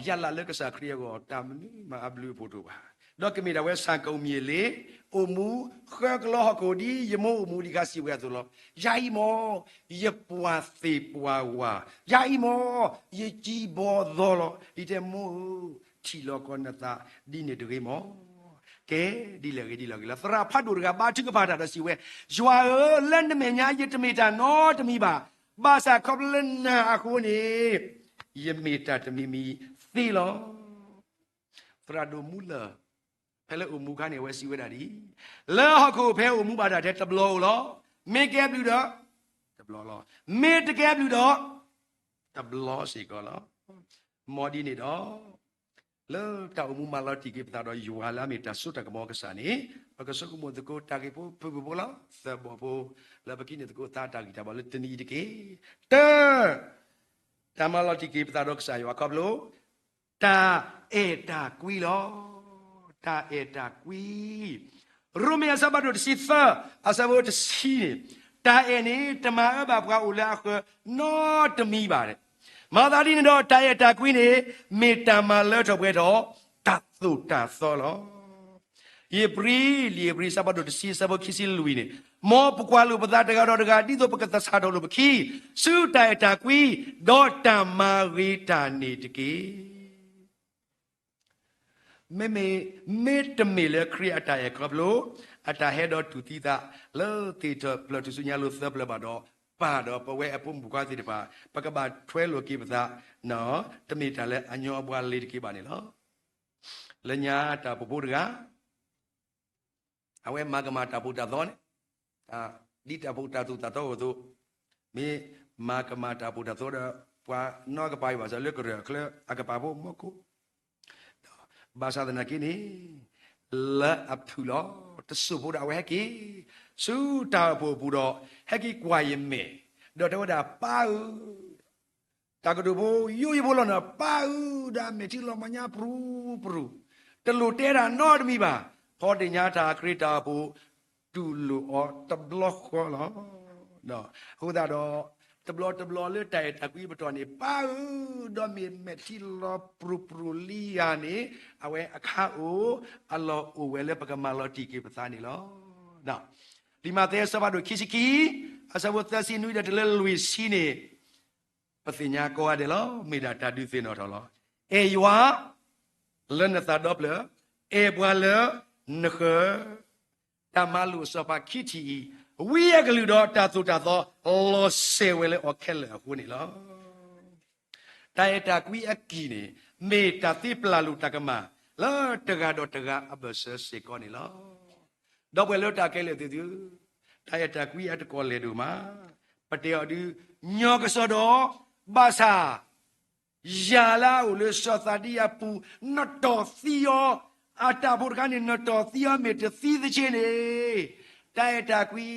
ယလၢလၢကစၢ်ခရံာ်အဂီၢ် တၢ်မနုၤမးအဘျုးအဖှိၣ်တအိၣ်ဘၣ်. ဒီးကမ့ၢ်ဒၣ်ဝဲ ဆၣ်ကိၣ်မံၤလ့ၤ အိၣ်မူဃၢကလီဟီၣ်ခိၣ် ဒ်ယမိၢ်အိၣ်မူဒံးခါ စံးဝဲအသိးလီၤ. ယၤအံၤမ့ၢ် ယပှၤသ့ၣ်ပှၤဝၤ, ယၤအံၤမ့ၢ် ယကံဘီသီလီၤ. ယတဲမိၢ်ဧၢ, ထံၣ်လီၤကီးနသးဒ်န့ၣ်တဂ့ၤမး. ကဲ ဒ်လဲၣ်ဂ့ၤဒ်လဲၣ်ဂ့ၤလီၤ. သရၣ်ဖးဒိၣ်တဂၤ ဘါထုကဖၣ်တၢ်ဒီးစံးဝဲ, ယွၤဧၢ, လၢနမဲာ်ညါ ယတမ့ၢ်တၢ်နီတမံၤဘၣ်. ဘၣ်ဆၣ်ခီဖျိလၢနၤအဃိန့ၣ် ယမ့ၢ်တၢ်တမံၤမံၤသ့လီၤ. သရၣ်ဒိၣ်မူလၢၢ် ဖဲလၢအိၣ်မူအခါန့ၣ် အဝဲစံးဝဲဒၣ်ဒ်အံၤ, လၢဟီၣ်ခိၣ်ဖဲအိၣ်မူဘၣ်တၢ်ထဲတဘျီဧိၤလီၤ. မ့ၢ်ကဲဘျုးဒီး တဘျီလီၤ. မ့ၢ်တကဲဘျုးဒီး တဘျီစ့ၢ်ကီးလီၤ. မ်ဒ်န့ၣ်ဒီး လၢတၢ်အိၣ်မူမၤလီၤတံၢ်က့ၤပသးဒီးယွၤလၢအမ့ၢ်တၢ်စိတၢ်ကမီၤကစၢ်န့ၣ် ပကဆိကမိၣ်သကိးတၢ်ဂ့ၢ်ဖိဖုၣ်ဖုၣ်ဖိလီၤ. သၢဘီဖိ လၢပကဟံးန့ၢ်သကိးသးတၢ်ဂံၢ်တၢ်ဘါလၢတနံၤအံၤတက့ၢ်. တၢ တၢ်မၤလီၤတံၢ်က့ၤပသးဒီးကစၢ်ယွၤခီဖျိ တၢ်အဲၣ်တၢ်ကွံလီၤ. တၢ်အဲၣ်တၢ်ကွံ. ရိမ့ၤအဆၢဖးဒိၣ်တဆံသၢ အဆၢဖိတဆံန့ၣ်, တၢ်အဲၣ်န့ၣ် တမၤအၢဘၣ်ပှၤအိၣ်လၢအဃၢၤနီတမံၤဘၣ်. မၤသးဒ်န့ၣ်ဒီး တၢ်အဲၣ်တၢ်ကွံန့ၣ် မ့ၢ်တၢ်မၤလၢထီၣ်ပှဲၤထီၣ် တၢ်သိၣ်တၢ်သီလီၤ. ဧ့ၤဘြံၤ, လံာ်ဧ့ၤဘြံၤ အဆၢဖးဒိၣ်တဆံ အဆၢဖိခံဆံလွံၢ်န့ၣ်, မ်ပကွၢ်လိာ်ပသးတဂၤဒီးတဂၤ ဒ်သိးပကသဆၣ်ထီၣ်လိာ်ပခံ ဆူတၢ်အဲၣ်တၢ်ကွံ ဒီးတၢ်မၤဂ့ၤတၢ်န့ၣ်တက့ၢ်. မ့မ့ၢ်, မ့တမ့ၢ်လၢခရံာ်အတၢ်အဲၣ်ခီဖျိ အတၢ်ဟဲဒီးတူၢ်သံသး လၢသ့ၣ်ထီၣ်ဖျၢၣ်ထူၣ်စုညါလိာ်သၢဖျၢၣ်ဘၣ်ဒီး ပၢ်ဒီးပဝဲအဖိမုၣ်ဖိခွါသ့ၣ်တဖၣ် ပကဘၣ်ထွဲလိာ်က့ၤပသး, တမ့ၢ်တၢ်လၢအညီအဘှါလ့ၤတက့ၢ်ဘၣ်န့ၣ်လီၤ. လၢညါတၢ်အိၣ်ဖှိၣ်ဖိတဂၤ အဝဲမၤကမၣ်တၢ်ပီးတၢ်သီန့ၣ်, ဒ်တၢ်အိၣ်ဖှိၣ်တၢ်သိၣ်တၢ်သီအသိး, မ့ၢ်မၤကမၣ်တၢ်ပီးတၢ်သီဒီး ပှၤနီၢ်ကပၤအံၤဘၣ်ဆၣ်လၢကရၢၢ်အချၢအကပၤဖိမီၢ်ခိၣ်, ဘၣ်ဆၣ်သနာ်က့န့ၣ် လၢအဖုၣ်လီၤ. တစိၢ်ဖိဒီးအဝဲဟဲက့ၤ ဆူတၢ်အိၣ်ဖှိၣ်အပူၤဒီး ဟဲက့ၤကွၢ်ယမဲာ်, ဒီးတဲဝဲဒၣ် ပၢ်ဧၢ, တၢ်ကတိၤဖိယိယိဖိလီၤနီၤ, ပၢ်ဧၢ, ဒီးအမဲာ်ထံလီၤမၤညါပြူၤပြူၤ, တလိၣ်တဲတၢ်နီတမံၤဘၣ်, ဖီတ့ၢ်ညါတၢ်ခရံာ်တၢ်အိၣ်ဖှိၣ် တူၢ်လိာ်အီၤတဘျီဃီလီၤ. အဃိသတးဒီး တဘျီတဘျီလၢတၢ်အဲၣ်တၢ်ကွံပတီၢ်န့ၣ် ပၢ်ဧၢ, ဒီးမ့ၢ်မဲာ်ထံလီၤပြူၤပြူၤလံဧါန့ၣ် အဝဲအခါအိၣ် အလီၢ်အိၣ်ဝဲလၢပကမၤလီၤတံၢ်က့ၤပသးန့ၣ်လီၤ. လံာ်မးသဲအဆၢဖးဒိၣ်ခံဆံခံ အဆၢဖိသၢဆံနွံဒီးတုၤလၢလွံၢ်ဆံန့ၣ် ပသ့ၣ်ညါကိးဂၤဒဲးလီၤ. မ့ၢ်ဒၣ်တၢ်ဒုးသ့ၣ်နီၣ်ထီၣ်လီၤ. အဲၣ်ယွၤလၢနသးဒီဖျၢၣ်, အဲၣ်ပှၤလၢနဃၢၤ. တၢ်မၤလိာ်အစီၤပၤခံထံၣ်အံၤ, ဝံအကလုၢ်ဒီးတၢ်သိၣ်တၢ်သီ လီၤစဲၤဝဲလၢအီၤခဲလၢာ်အဃိန့ၣ်လီၤ. တၢ်အဲၣ်တၢ်ကွံအကံၢ်န့ၣ် မ့ၢ်တၢ်သ့ပျၢ်လိာ်တၢ်ကမၣ် လၢတဂၤဒီးတဂၤအဘၢၣ်စၢၤစ့ၢ်ကီးန့ၣ်လီၤ. ဒီပုၢ်ဝဲၢ်လၢတၢ်ခဲလၢာ်သ့ၣ်သုဧၢ, တၢ်အဲၣ်တၢ်ကွံအတကိးလဲၤဒိၣ်မး, ပတဲအီၤဒုး ညီကစီဒီး ဘၣ်ဆၣ် ယၤလၢအအိၣ်လၢစီၤသးဒံအပူၤ နတီၢ်သံအီၤ, အတၢ်ဖိတခါန့ၣ် နတီၢ်သံအီၤမ့ၢ်တသံသက့န့ၣ်, တၢ်အဲၣ်တၢ်ကွံ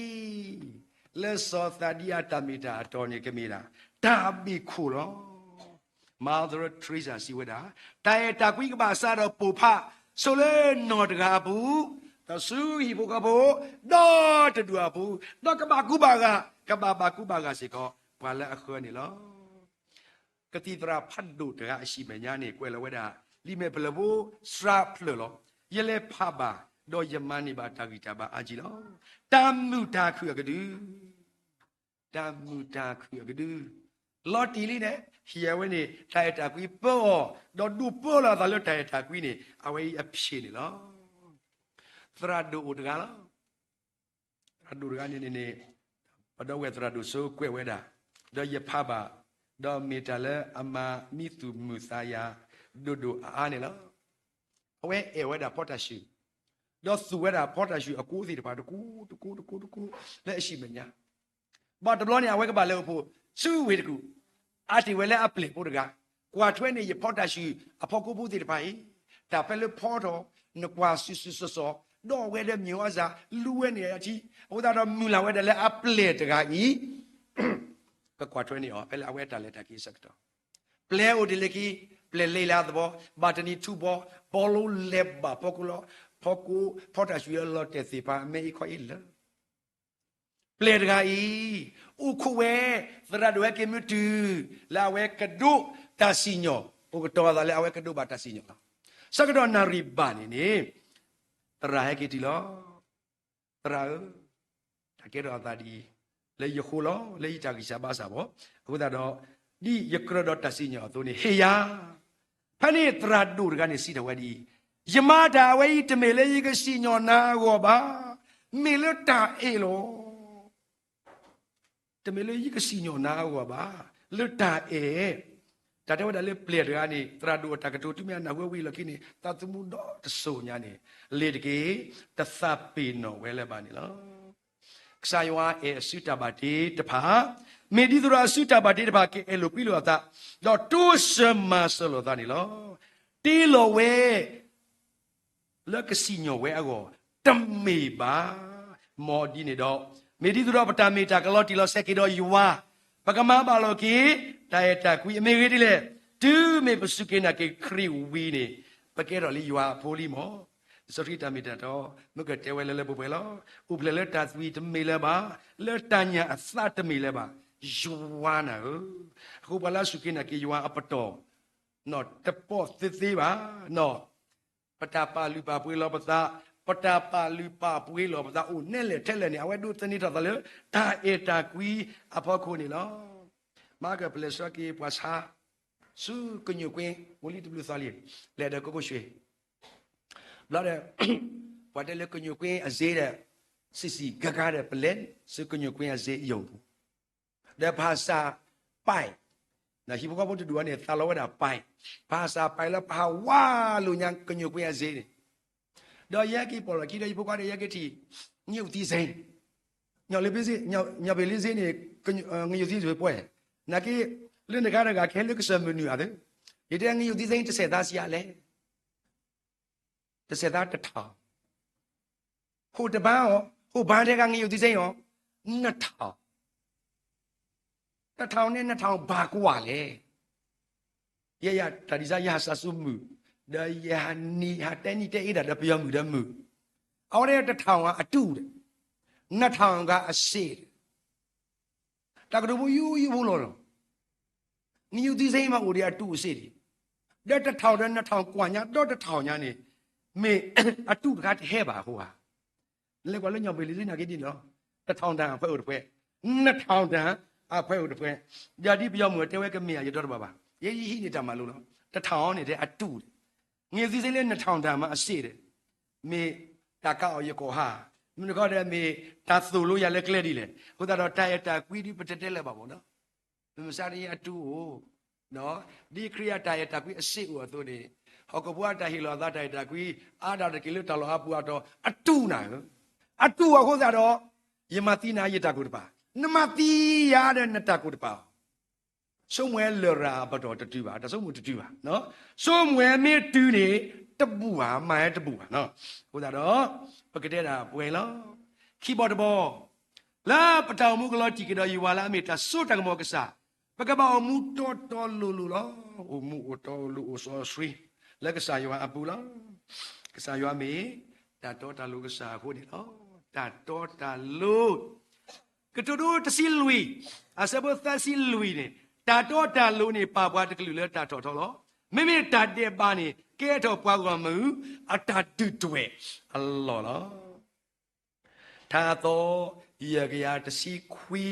လၢစီၤသးဒံအတၢ်မ့ၢ်တၢ်အတီန့ၣ် ကမ့ၢ်ဒၣ် တၢ်ဘ့ၣ်ခိၣ်လီၤ. Mother Teresa စံးဝဲဒၣ်, တၢ်အဲၣ်တၢ်ကွံကဘၣ်စးထီၣ်ပိာ်ဖး ဆိလၢနီၢ်တဂၤအပူၤ, ဒီးဆူဟံၣ်ဖိဃီဖိ ဒီတဒူၣ်အပူၤ, ဒီးကဘၣ်ကူဘၣ်ဂာ်, ကဘၣ်ဘၣ်ကူဘၣ်ဂာ်စ့ၢ်ကီး ပှၤလၢအဃၢၤန့ၣ်လီၤ. ကသံၣ်သရၣ်ဖးဒိၣ်တဂၤအဟံၣ်မဲာ်ညါန့ၣ် ကွဲးလီၤဝဲဒၣ် လံာ်မဲာ်ဖျၢၣ်ဖိစှၤဖျၢၣ်လီၤ. ယလဲၤဖးဘၣ်, ဒီးယမၤန့ၢ်ဘၣ်တၢ်ဂံၢ်တၢ်ဘါအါကံလီၤ. တၢ်မုာ်တၢ်ခုၣ်အကဒု, တၢ်မုာ်တၢ်ခုၣ်အကဒု, လီၤတံၢ်လံန့ၣ် ဟံၣ်အဝဲန့ၣ် တၢ်အဲၣ်တၢ်ကွံပၢအီၤ, ဒီးဒိၣ်ပၢလီၤအသးလၢတၢ်အဲၣ်တၢ်ကွံန့ၣ် အဝဲအံၤအဖျၢၣ်န့ၣ်လီၤ. သရၣ်ဒိၣ်အိၣ်တဂၤလီၤ. သရၣ်ဒိၣ်တဂၤန့ၣ်န့ၣ် ပဒီပုၢ်ဝဲၢ်သရၣ်ဒိၣ်စိကွဲးဝဲဒၣ်, ဒီးယဖးဘၣ်, ဒီးမ့ၢ်တၢ်လၢအမၤမံသူၣ်မုာ်သးယၤ ဒိၣ်ဒိၣ်အါအါန့ၣ်လီၤ. အဝဲအဲၣ်ဝဲဒၣ်ဖီတၢ်ၡူၣ်, ဒီးသူၣ်ဝဲဒၣ်ဖီတၢ်ၡူၣ်အကိးသ့ၣ်တဖၣ် တကိးတကိးတကိးတကိး လၢအဟံၣ်မဲာ်ညါ ဘၣ်တဘျီန့ၣ် အဝဲကဘၣ်လဲၤအိၣ်ဖှိၣ်ဆူဝ့ၢ်တကူၣ်, အါတ့ၢ်ဝဲလၢအပျဲၢ်ဖိတဂၤ, ကွၢ်ထွဲန့ၢ်ယဖီတၢ်ၡူၣ်အဖီခိၣ်ဖိသ့ၣ်တဖၣ်အံၤ, တၢ်ဖဲလၢဖီထီၣ်, နကွၢ်စုာ်စုာ်စီၣ်စီၣ်, ဒီးအဝဲဒီးမ့ၢ်အီၣ်စၢ် လူဝဲန့ၢ်အထံ, အဃိသတးဒီးမုၢ်လၢ်ဝဲဒၣ်လၢအပျဲၢ်တဂၤအံၤ ကကွၢ်ထွဲန့ၢ်အီၤ ဖဲလၢအဝဲတၢ်လဲၤတၢ်က့ၤအဆၢကတီၢ်, ပျဲၤအိၣ်တ့ၢ်လၢခံ, ပျဲၤလဲၤလၢအသဘီ, ဘၣ်တနံၤထူဘီ, ဘီလိလဲၤဘၣ်ဖီခိၣ်လီၤ, ဖီခိၣ်, ဖီတၢ်ၡူၣ်အလီၤတဲာ်သ့ၣ်ဖး အမဲအံၤခီအံၤလၢ ပျဲၢ်တဂၤအံၤ အိၣ်ခိးဝဲ, သရၣ်ဒိၣ်ဟဲက့ၤမုၢ်တုၤ လၢအဝဲကဒိးတၢ်စံၣ်ညီၣ်, အိၣ်ကတီၤအသးလၢအဝဲကဒိးဘၣ်တၢ်စံၣ်ညီၣ်လီၤ. ဆၢကတီၢ်နၣ်ရံၣ်ဘၣ်န့ၣ်န့ၣ် သရၣ်ဟဲက့ၤတုၤလီၤ. သရၣ်ဧၢ, တၢ်ကဲထီၣ်အသးဒ်အံၤ, လၢယဃိလီၤ, လၢယတၢ်ဂံၢ်စၢ်ဘါစၢ်ဘီ, အဃိသတးဒီး ဒ်ယကြၢးဒီးတၢ်စံၣ်ညီၣ်အသိးန့ၣ် ဟ့ၣ်ယၤ ဖဲန့ၣ်သရၣ်ဒိၣ်တဂၤန့ၣ်စံးထီၣ်ဝဲဒ်အံၤ, ယမၤတၢ်အဝဲအံၤ တမ့ၢ်လၢယကစံၣ်ညီၣ်နၤအဂီၢ်ဘၣ်, မ့ၢ်လၢတၢ်အဲၣ်လီၤ. တမ့ၢ်လၢယကစံၣ်ညီၣ်နၤအဂီၢ်ဘၣ်, လၢတၢ်အဲၣ်, တၢ်တဲဝဲဒၣ်လၢပျဲၢ်တဂၤန့ၣ် သရၣ်ဒိၣ်အတၢ်ကတိၤတုၤမ့ၢ်အနၢ်ဟူဝံၤအလီၢ်ခံန့ၣ် သးသမူဒီတစိၤညါန့ၣ် လ့ၤတက့ၢ်, တသးပ့ၤနီၣ်ဝဲလၢၤဘၣ်န့ၣ်လီၤ. ကစၢ်ယွၤအဲၣ်အစုတၢ်ဘၣ်တ့တဖၣ်, မ့ၢ်ဒ်သိးဒီးအစုတၢ်ဘၣ်တ့တဖၣ် ကအဲၣ်လိာ်ကွံလိာ်အသး, ဒီးတိစၢၤမၤစၢၤလိာ်သးန့ၣ်လီၤ. တ့လီၤဝဲ လၢကစံၣ်ညီၣ်ဝဲအဂီၢ် တမ့ၢ်ဘၣ်. မ်ဒ်န့ၣ်ဒီး မ့ၢ်ဒ်သိးဒီးပတၢ်မ့ၢ်တၢ်ကလီၤတံၢ်လီၤဆဲးက့ၤဒီးယွၤ, ပကမၤဘၣ်လိာ်က့ၤ တၢ်အဲၣ်တၢ်ကွံအမ့ၢ်ဂ့ၤဒ်လဲၣ်, တုၤမ့ၢ်ပစူၢ်က့ၤနာ်က့ၤခရံာ်ဝံၤန့ၣ် ပကဲထီၣ်လံယွၤအဖိလံမီၢ်. လံာ်စီဆှံတၢ်မ့ၢ်တၢ်တီ မ့ၢ်ကတဲဝဲလၢလၢပှဲၤပှဲၤလီၤ. အိၣ်ဖျဲၣ်လၢတၢ်သွံၣ်တမ့ၢ်လၢၤဘၣ်, လၢတၢ်ညၣ်အသးတမ့ၢ်လၢၤဘၣ်, ယွၤနၤဧၢ. အဃိပှၤလၢအစူၢ်က့ၤနာ်က့ၤယွၤအပတီၢ် တပိာ်သ့သ့ဘၣ်. ပတၢ်ပာ်လုၢ်ပာ်ပှ့ၤလီၤပသး, ပတၢ်ပာ်လုၢ်ပာ်ပှ့ၤလီၤပသးအိၣ်နဲလဲၣ်ထဲလဲၣ်န့ၣ် အဝဲဒိးသန့ၤထီၣ်သးလၢ တၢ်အဲၣ်တၢ်ကွံအဖီခိၣ်န့ၣ်လီၤ. မၤကပလဲၤဆှၢက့ၤပှၤဆါ ဆူကညိၣ်ကွ့ အိၣ်လံတဘျုးသီလံ, လဲၤဒီးကိကိၣ်ဆှ့ ဘျီဒီး ပှၤတဲလၢကညိၣ်ကွ့အစ့ဒီး စံးစံးကါကါဒီး ပလဲၤဆူကညိၣ်ကွ့အစ့ယိာ်ပူၤ, ဒီးဖၣ်စၢ်ပာ်, ဟံၣ်ဖိဃီဖိတဒူၣ်အံၤန့ၣ် သးလီဝဲဒၣ်ပာ်, ဖၣ်စၢ်ပာ်လၢပဟးဝးလိာ်ညါကညိၣ်ကွ့အစ့န့ၣ်, ဒီးယဟဲက့ၤပိာ်လီၤခံဒီးဟံၣ်ဖိဃီဒီးယဟဲက့ၤထံၣ် ငရုတ်သီးစိမ်း, ညၣ်လ့ဘ့စ့, ညၣ်ဘ့လ့စ့န့ၣ် ငရုတ်သီးစိမ်းပှဲၤ, နာ်က့ လၢနခါတဂၤကဟဲလၢကစၢၢ်မုၢ်နုာ်အသိး, ယတဲ ငရုတ်သီးစိမ်း တစဲးသးဆံးအါလဲၣ် တစဲးသးတထီၣ်, ဟိၣ်တဘါအီၤ, ဟိၣ်ဘါထဲက ငရုတ်သီးစိမ်းအီၤ, နထီၣ်, တထီၣ်န့ၣ် နထီၣ်ဘၣ်ကွၢ်လဲၣ်. ယဲယတၢ်ဒ်စါ ယဟးစၢ်စိမုၢ်, ဒီးယဟးနံၤဟးတဲနံၤတဲအ့ဒၣ်ဒီးပယီၤမုၢ်ဒီးမုၢ်, အဝဲဒၣ်တထီၣ်အတူၢ်ဒီး နထီၣ်ဂၤအစ့ၢ်ဒီး တၢ်ကတိၤဖိယူယူဖိလီၤလီၤ. ငရုတ်သီးစိမ်းမးအိၣ်ဒီးအတူၢ်အစ့ၢ်ဒံး, ဒီးတထီၣ်ဒီးနထီၣ်ကွၢ်ညါ ဒီးတထီၣ်ညါန့ၣ် မ့ၢ်အတူၢ်တခါတဟဲဘၣ်အဃိဧါ. နလဲၤကွၢ်လၢညၣ်ဘ့လ့စ့နာ်က့ဒ်န့ၣ်လီၤ. တထီၣ်တၢ်အဖှဲးအိၣ်တဖှဲး, နထီၣ်တၢ်အဖှဲးအိၣ်တဖှဲး, ဒီးဒ်ပယီၤမုၢ်တဲဝဲ ကမ့ၢ်ဧါယတီတဘၣ်ဘၣ်, ယဲယဟံးန့ၢ်တၢ်မၤလိလီၤ. တထီၣ်န့ၣ်ထဲအတူၢ်ဒီး ငရုတ်သီးစိမ်းလၢနထီၣ်တၢ်မးအစ့ၢ်ဒီး မ့ၢ်တၢ်ကးအီၤယကီၢ်ဟါ, မ့ၢ်တခီဒီးမ့ၢ်တၢ်သိၣ်လိယၤလၢကျဲဒ်လဲၣ်. အဃိသတးဒီး တၢ်အဲၣ်တၢ်ကွံဒ်ပတတဲလၢၤဘၣ်မ့ၢ်နီၤ, မုၢ်မဆါတနံၤအတူၢ်အိၣ်, ဒ်ခရံာ်အတၢ်အဲၣ်တၢ်ကွံအစ့ၢ်အိၣ်အသိးန့ၣ်, ဟီၣ်ခိၣ်ဖိအတၢ်ဟ့ၣ်လီၤအသးတၢ်အဲၣ်တၢ်ကွံ အါဒၣ်တက့ၢ်လၢတၢ်လီၢ်အါပူၤအါတီၤ အတူၢ်နၤဧၢ, အတူၢ်အဃိသတးဒီး ယမၤသံနၤယတၢ်ကူၣ်တပၤ, နမၤသံယၤဒီးနတၢ်ကူၣ်တပၤ ဆိကမိၣ်ဝဲလရာ်အပတီၢ်တတုၤဘၣ်, တၢ်ဆိကမိၣ်တတုၤဘၣ်. ဆိကမိၣ်ဝဲမ့ၢ်တုၤန့ၣ် တဘူၣ်ဘၣ်, မၤဝဲတဘူၣ်ဘၣ်. အဃိသတးဒီး ပကတဲဒၣ်ပှဲၤလီၤ. ခံဘီတဘီ, လၢပတၢ်အိၣ်မူကလီၤတံၢ်က့ၤဒီးယွၤလၢအမ့ၢ်တၢ်စိတၢ်ကမီၤကစၢ်, ပကဘၣ်အိၣ်မူတီတီလိၤလိၤလီၤ. အိၣ်မူအိၣ်တီအိၣ်လိၤအိၣ်စီဆှံ လၢကစၢ်ယွၤအပူၤလီၤ. ကစၢ်ယွၤမ့ၢ်တၢ်တီတၢ်လိၤကစၢ်အဃိန့ၣ်လီၤ. တၢ်တီတၢ်လိၤ ကတိၤဒိတဆံလွံၢ်, အဆၢဖိသၢဆံလွံၢ်န့ၣ်, တၢ်တီတၢ်လိၤန့ၣ် ပာ်ပှၤတကလုာ်လၢတၢ်ထီၣ်ထီလီၤ. မ့မ့ၢ်တၢ်ဒဲးဘးန့ၣ် ကဲထီၣ်ပှၤဂီၢ်မုၢ်အတၢ်ဒုၣ်ဒွဲၣ်အလီၢ်လီၤ. ထါအသီ ယဲၢ်ကယၤတဆံခွံ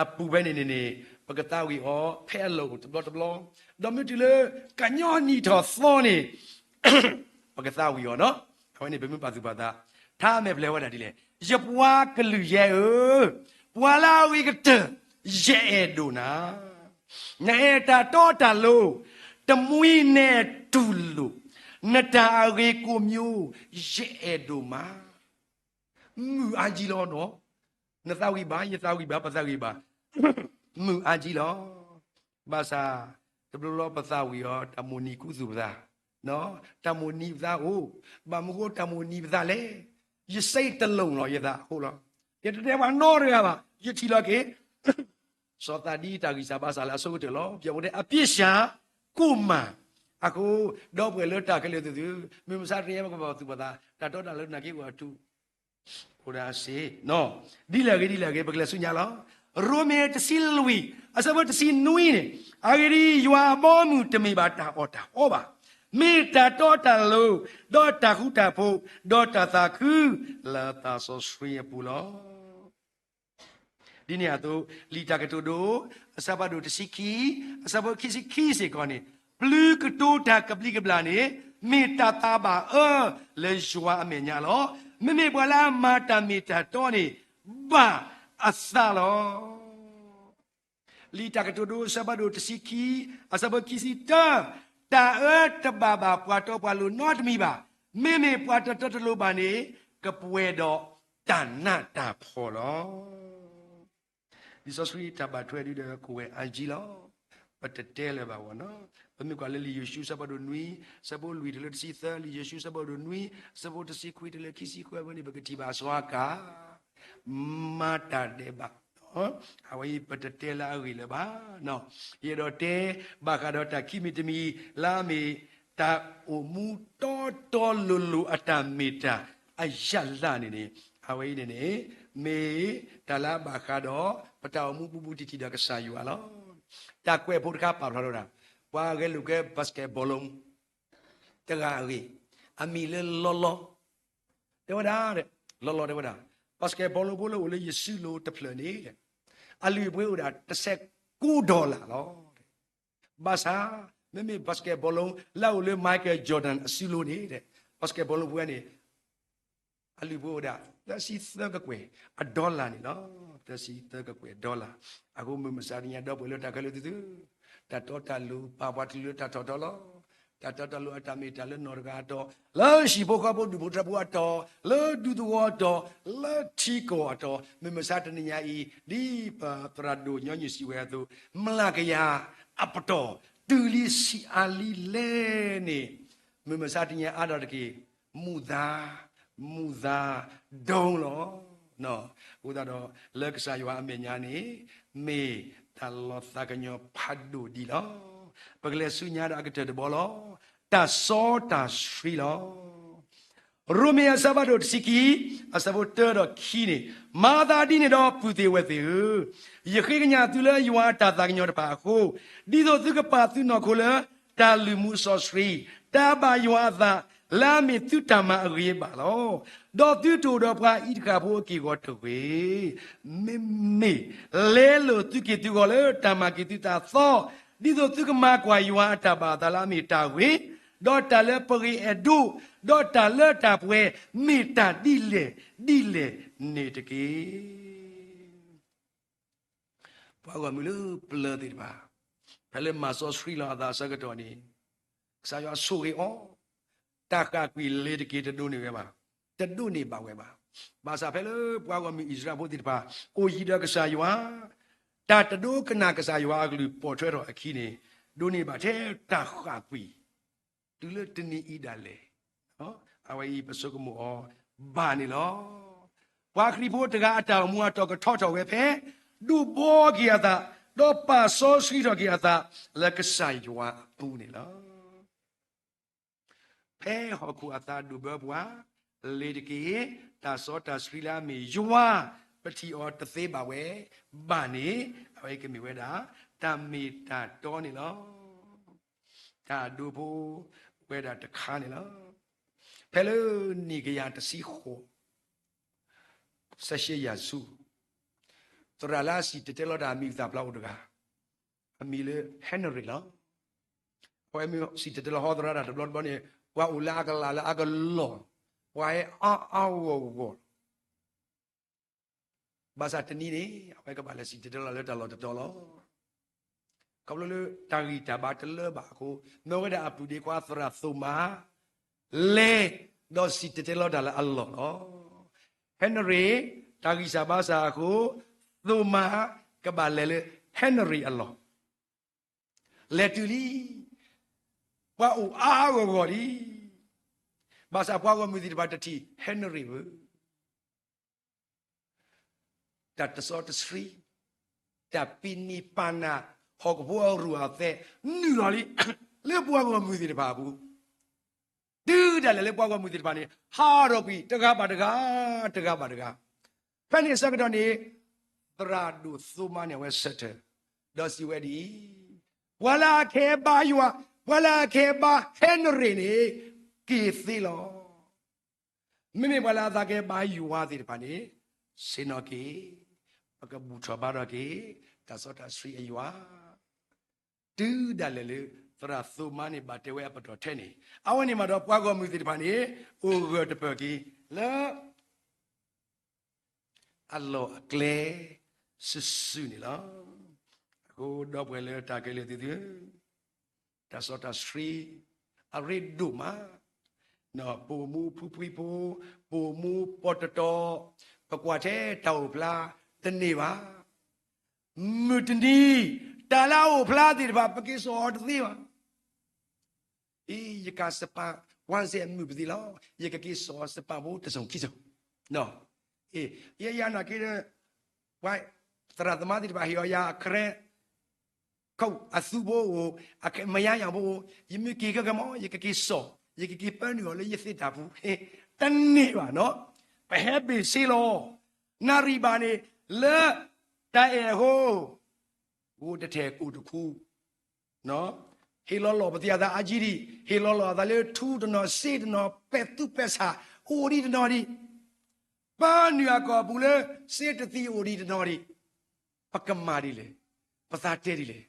အပူၤဖဲန့ၣ်န့ၣ်န့ၣ်, ပကသးဝံၣ်အီၤဖဲအလီၢ်အိၣ်တဘျီတဘျီ, ဒီးမ့ၢ်တုၤလၢကညီနံၣ်ထီၣ်သီန့ၣ် ပကသးဝံၣ်အီၤနီၤ. အဝဲန့ၣ်ပမ့ၢ်ပာ်သူၣ်ပာ်သး, ထါအမဲာ်ဖျဲးဝဲဒၣ်ဒ်လဲၣ်, ယပှၤကလုာ်ယဲဧၢ, ပှၤလၢအဂ့ၤကတၢၢ် ယအဲၣ်ဒိၣ်နၤ, နအဲၣ်တၢ်တီတၢ်လိၤ, တမှံၤနဲၣ်တူၢ်လိာ်, နတၢ်အဂ့ၤကိးမံၤ, ယအဲၣ်ဒိၣ်မး မုာ်အါကံလီၤနီၤ. နသးဝံၣ်ဘၣ်, ယသးဝံၣ်ဘၣ်, ပသးဝံၣ်ဘၣ်, မုာ်အါကံလီၤ. ဘၣ်ဆၣ် တဘျီဘျီပသးဝံၣ်အီၤ တၢ်မိၣ်နံၤခူသူၣ်ပသး, တၢ်မိၣ်နံၤပသးအိၣ်, ဘၣ်မနုၤဃိတၢ်မိၣ်နံၤပသးလဲၣ်. ယစ့တလိာ်လီၤ ယသးအဃိလီၤ. ယတတဲပှၤနီတဂၤဘၣ်, ယထံၣ်လီၤက့ၤ စီၤသးဒံတၢ်ဂံၢ်စၢ်ဘါစၢ်လၢအဆိကတၢၢ်လီၤ. ပျဲၢ်ဖိတဲ အပြစ်ရှာ ကိုယ်မှန်, အဃိ ဒီပုၢ်ဝဲၢ်လၢတၢ်ခဲလၢာ်သ့ၣ်သု, မုၢ်မဆါတနံၤအံၤ ပကဘၣ်သူၣ်ပသး, တၢ်တီတၢ်လိၤနာ်က့အိၣ်အတူၢ်, အိၣ်ဒၣ်စ့ၢ်, ဒ်လဲၣ်ဂ့ၤ ဒ်လဲၣ်ဂ့ၤ ပကလဲၤဆူညါလီၤ. ရိမ့ၤတဆံလွံၢ် အဆၢဖိတဆံနွံန့ၣ်, အဂ့ၢ်ဒ်အံၤ, ယွၤအဘီအမုၢ်တမ့ၢ်ဘၣ်တၢ်အီၣ်တၢ်အီဘၣ်, မ့ၢ်တၢ်တီတၢ်လိၤ, ဒီးတၢ်ဃူတၢ်ဖိး, ဒီးတၢ်သးခု လၢသးစီဆှံအပူၤလီၤ. ဒ်န့ၣ်အသိး လံာ်တၢ်ကတိၤဒိ အဆၢဖးဒိၣ်တဆံခံ အဆၢဖိခံဆံခံစ့ၢ်ကီးန့ၣ်, ပျုၤကတိၤတၢ်ကဘျံးကဘျၣ်န့ၣ် မ့ၢ်တၢ်သးဘၣ်အၢလၢယွၤအမဲာ်ညါလီၤ. မ့မ့ၢ်ပှၤလၢအမၤတၢ်မ့ၢ်တၢ်တီန့ၣ် ဘၣ်အသးလီၤ. လံာ်တၢ်ကတိၤဒိ အဆၢဖးဒိၣ်တဆံခံ အဆၢဖိခံဆံတၢ, တၢ်အၢတဘၣ်ဘၣ်ပှၤတီပှၤလိၤနီတမံၤဘၣ်. မ့မ့ၢ်ပှၤတတီတလိၤဘၣ်န့ၣ် ကပှဲၤဒီးတၢ်နးတၢ်ဖှီၣ်လီၤ. လံာ်စီဆှံတၢ်ဘၣ်ထွဲဒုဒီးကဝဲၢ်အါကံလီၤ. ပတတဲလၢၤဘၣ်ဝဲနီၤ. ပမ့ၢ်ကွၢ်လၢလံာ်ယိၤၡူ အဆၢဖးဒိၣ်နွံ အဆၢဖိလွံၢ်တုၤလၢတဆံသၢ, လံာ်ယိၤၡူ အဆၢဖးဒိၣ်နွံ အဆၢဖိတဆံခွံတုၤလၢခံဆံဃုဝဲန့ၣ် ပကထံၣ်ဘၣ်အစီအကၤ မၤတၢ်ဒဲးဘး, အဝဲအံၤပတတဲလၢအဂ့ၢ်လၢၤဘၣ်. ယအဲၣ်ဒိးတဲဘၣ်ဃးဒီးတၢ်ခံမံၤတမံၤလၢအမ့ၢ် တၢ်အိၣ်မူတီတီလိၤလိၤအတၢ်မ့ၢ်တၢ်အရလဒ်န့ၣ်န့ၣ်, အဝဲအံၤန့ၣ်န့ၣ် မ့ၢ်တၢ်လၢအဘၣ်ဃးဒီး ပတၢ်အိၣ်မူပူၤပူၤတံၢ်တံၢ်ဒီးကစၢ်ယွၤလီၤ. တၢ်ကွဲးဖိတခါပာ်ဖျါထီၣ်ဝဲဒၣ် ပှၤဂဲၤလိာ်ကွဲ basketball တဂၤအဂ့ၢ်, အမံၤလၢလီလီ, တဲဝဲဒၣ် လီလီတဲဝဲဒၣ် basketball ဖိလၢအိၣ်လၢယစုလိၤတဖျၢၣ်န့ၣ် အလုၢ်အပှ့ၤအိၣ်ဒၣ်တဆဲးကိး dollar လီၤ. ဘၣ်ဆၣ် မ့မ့ၢ် basketball လၢအအိၣ်လၢ Michael Jordan အစုလိၤန့ၣ် basketball ဖိန့ၣ် အလုၢ်အပှ့ၤအိၣ်ဒၣ် သၢဆံသၢကကွဲၢ်အ dollar န့ၣ်လီၤ. သၢဆံသၢကကွဲၢ် dollar. အဃိမုၢ်မဆါတနံၤညါ ဒီပုၢ်ဝဲၢ်လၢတၢ်ခဲလၢာ်သ့ၣ်သုဧၢ, တၢ်တီတၢ်လိၤ ပာ်ပှၤတလၢတၢ်ထီၣ်ထီလီၤ. တၢ်တီတၢ်လိၤအတၢ်မ့ၢ်တၢ်လၢနီၢ်တဂၤအတီၤ, လၢဟံၣ်ဖိဃီဖိဒူၣ်ဖိထၢဖိအတီၤ, လၢဒူသဝီအတီၤ, လၢထံကီၢ်အတီၤ, မုၢ်မဆါတနံၤညါအံၤ ဒ်ပသရၣ်ဒိၣ်ညီနုၢ်စံးဝဲအသိး, မျးကယၤအပတီၢ် တုၤလံဆံးအါလံလဲၣ်န့ၣ်, မုၢ်မဆါတနံၤညါအါဒၣ်တက့ၢ်, မူၣ်သါ, မူၣ်သါဒိလီၤ. အဃိသတးဒီး လၢကစၢ်ယွၤအမဲာ်ညါန့ၣ် မ့ၢ်တၢ်လီၤသးကညီၤဖးဒိၣ်ဒံးလီၤ. ပကလဲၤဆူညါဒီးအကတၢၢ်တဘီလီၤ. တၢ်စီတၢ်ဆှံလီၤ. ရိမ့ၤအဆၢဖးဒိၣ်တဆံခံ, အဆၢဖိတၢဒီးခံန့ၣ်, မၤသးဒ်န့ၣ်ဒီး ပုၢ်သ့ၣ်ဝဲၢ်သ့ၣ်ဧၢ, ယဃ့ကညးသုလၢယွၤအတၢ်သးကညီၤတဖၣ်အဃိ, ဒ်သိးသုကပာ်သုနီၢ်ခိလၢတၢ်လုၢ်မူစီဆှံ, တၢ်ဘၣ်ယွၤအသး, လၢအမ့ၢ်သုတၢ်မၤအဂ့ၤဘၣ်လီၤ. ဒီးသုတအိၣ်ဒီးပှၤအံၤတဃၣ်ဖိအက့ၢ်အဂီၤတဂ့ၤ. မ့မ့ၢ်လဲလိာ်သုက့ၢ်သုဂီၤလၢတၢ်မၤက့ၤသုသးသီ, ဒ်သိးသုကမၤကွၢ်ယွၤအတၢ်ဘၣ်အသးလၢအမ့ၢ်တၢ်ဂ့ၤ, ဒီးတၢ်လၢပဂ့ၤအဲၣ်ဒိး, ဒီးတၢ်လၢတၢ်ပှဲၤ မ့ၢ်တၢ်ဒ်လဲၣ်ဒ်လဲၣ်န့ၣ်တက့ၢ်. ပှၤဂီၢ်မုၢ်လၢပျၢၤသ့ၣ်တဖၣ်, ဖဲလၢမၤစီဆှံလီၤအသးအဆၢကတီၢ်န့ၣ်, ကစၢ်ယွၤဆိၣ်ဂ့ၤအီၤ, တၢ်ဃၣ်ကွံာ်လ့ၤတက့ၤတဒိးန့ၢ်ဝဲဘၣ်, တဒိးန့ၢ်ဘၣ်ဝဲဘၣ်. ဘၣ်ဆၣ်ဖဲလၢပှၤဂီၢ်မုၢ်အံၣ်စရ့လးဖိသ့ၣ်တဖၣ် အိၣ်ယံၤဒီးကစၢ်ယွၤ, တၢ်တဒိကနၣ်ကစၢ်ယွၤအကလုၢ်ပိာ်ထွဲထီၣ်အခံန့ၣ်, ဒိးန့ၢ်ဘၣ်ထဲတၢ်ဃၣ်ကွံာ် တုၤလၢတနံၤအံၤဒၣ်လဲာ်, အဝဲအံၤပဆိကမိၣ်အီၤဘၣ်န့ၣ်လီၤ. ပှၤခရံာ်ဖိတဂၤအတၢ်အိၣ်မူအတီၢ်ကထီထီၣ်ဝဲဖဲ ဒိးဘှီက့ၤအသး, ဒီးပာ်စီဆှံထီၣ်က့ၤအသးလၢကစၢ်ယွၤအပူၤန့ၣ်လီၤ. ဖဲဟီၣ်ခိၣ်အသးဒိၣ်ဘၢပှၤ, လ့ၤတက့ၢ်, တၢ်စီတၢ်ဆှံလၢအမ့ၢ်ယွၤ, ပထံၣ်အီၤတသ့ဘၣ်ဝဲဘၣ်န့ၣ်, အဝဲကမ့ၢ်ဝဲဒၣ် တၢ်မ့ၢ်တၢ်တီန့ၣ်လီၤ. တၢ်ဒိဖိဝဲဒၣ်တခါန့ၣ်လီၤ. ဖဲလၢနံၣ်ကယၤတဆံဃိး စဲးရှဲယၤဆူ, သရၣ်လၢအစံၣ်တဲၤတဲလီၤတၢ်အမံၤအသၣ်ဖျါအိၣ်တဂၤ, အမံၤလၢ Henry လီၤ. အဝဲမ့ၢ်စံၣ်တဲၤတဲလီၤဟီသရၣ်တၢ်တဘျီတဘျီန့ၣ်, ပှၤအိၣ်လၢအကလၤလၢအကလီၢ်, ပှၤဟဲအါအါဂီၢ်ဂီၢ်လီၤ. ဘၣ်ဆၣ်တနံၤန့ၣ် အဝဲကဘၣ်လဲၤစံၣ်တဲၤတဲလီၤလၢတၢ်လီၢ်တတီၤလီၤ. ခီဖျိလၢတၢ်ဂံၢ်တၢ်ဘါတလၢဘၣ်အဃိ, မ့ၢ်ဝဲဒၣ်အပုၢ်ဒ့ခွါသရၣ်သိမၤ လဲၤ, ဒီးစံၣ်တဲၤတဲလီၤတၢ်လၢအလီၢ်လီၤ. Henry တၢ်ဂံၢ်စၢ်ဘါစၢ်အဃိ, သိမၤကဘၣ်လဲၤလၢ Henry အလီၢ်. လဲၤတုၤလံ, ပှၤအိၣ်အါအါဂီၢ်ဂီၢ်လံ. ဘၣ်ဆၣ်ပှၤဂီၢ်မုၢ်သ့ၣ်တဖၣ်တထံၣ် Henry ဘၣ်. တၢ်တစီတဆှံ, တၢ်ပံးနံးပာ်နၢ်, ဟီၣ်ခိၣ်ဖိအရူၢ်အသဲး နုာ်လီၤလံ လၢပှၤဂီၢ်မုၢ်သ့ၣ်တဖၣ်အပူၤ, တုၤဒၣ်လဲာ်လၢပှၤဂီၢ်မုၢ်သ့ၣ်တဖၣ်န့ၣ် ဟးထီၣ်ကွံာ် တဂၤဘၣ်တဂၤ, တဂၤဘၣ်တဂၤ. ဖဲန့ၣ်အဆၢကတီၢ်န့ၣ် သရၣ်ဒိၣ်သိမၤန့ၣ် အဝဲဆၢထၢၣ်, ဒီးစံးဝဲဒ်အံၤ, ပှၤလၢအကဟဲဘါယွၤ, ပှၤလၢအကဟဲဘါ Henry န့ၣ် က့ၤသ့လီၤ. မ့မ့ၢ်ပှၤလၢအသးကဟဲဘါယွၤသ့ၣ်တဖၣ်န့ၣ် ဆ့ၣ်နီၤက့ၤ, ပကဘူၣ်ထီၣ်ဘါထီၣ်က့ၤ တၢ်စီတၢ်ဆှံအယွၤ, တုၤဒၣ်လဲာ်လၢ သရၣ်သိမၤန့ၣ် ဘၣ်တဲဝဲအပတီၢ်ထဲန့ၣ်, အဝဲန့ၣ်မးဒီးပှၤဂီၢ်မုၢ်သ့ၣ်တဖၣ်န့ၣ် အိၣ်ဂၢၢ်တပၢၢ်က့ၤ လၢ အလီၢ်အကျဲ စုာ်စုာ်န့ၣ်လီၤ. အဃိဒီပုၢ်ဝဲၢ်လၢတၢ်ကဲလၢာ်သ့ၣ်သုဧၢ, တၢ်စီတၢ်ဆှံ အရ့ဒိၣ်မး, ပအိၣ်မူဖုဖှံဖိ, ပအိၣ်မူပီၣ်တတီၤ, ပကွၢ်ထဲတၢ်အိၣ်ဖျါတန့ၢ်ဘၣ်. မုၢ်တနံၤ တၢ်လၢအအိၣ်ဖျါသ့ၣ်တဖၣ် ပက့ၤစိာ်အီၤတသ့ဘၣ်. အံၤ ယကးစပၢ် ဝါစဲးမုာ်ပသံလီၤ, ယကက့ၤစိာ်စပၢ်ဖိတစိၤခံစိၤ. ယဲယၤနာ်က့ဒီး ပှၤသရၣ်သမါသ့ၣ်တဖၣ်ဟ့ၣ်အီၤယၤ credit card အသူဖိအိၣ်, အမယါယၤဖိအိၣ်, ယမ့ၢ်က့ၤခဲကမီၤ ယကက့ၤစိာ်, ယကက့ၤပၢနုာ်အီၤလၢယသ့ၣ်တၢ်ပူၤ, တန့ၢ်ဘၣ်နီၤ. ပဟဲဘ့ၣ်ဆ့လီၤ. နၣ်ရံၣ်ဘၣ်န့ၣ် လၢတၢ်အဲၣ်အဃိ ဂိၢ်တထဲၣ်ကိၣ်တခူ, ဟ့ၣ်လီၤလီၤပသံအသးအါကံဒံး, ဟ့ၣ်လီၤလီၤအသးလၢထူတနီၤစ့တနီၤ ပဲာ်သူၣ်ပဲာ်ဆၣ်အိၣ်ဒံးတနီၤဒံး, ပၢနုာ်အကီၢ်ပူၤလၢစ့တသံအိၣ်ဒံးတနီၤဒံး, ပကမၤဒ်လဲၣ်, ပသးတဲဒ်လဲၣ်,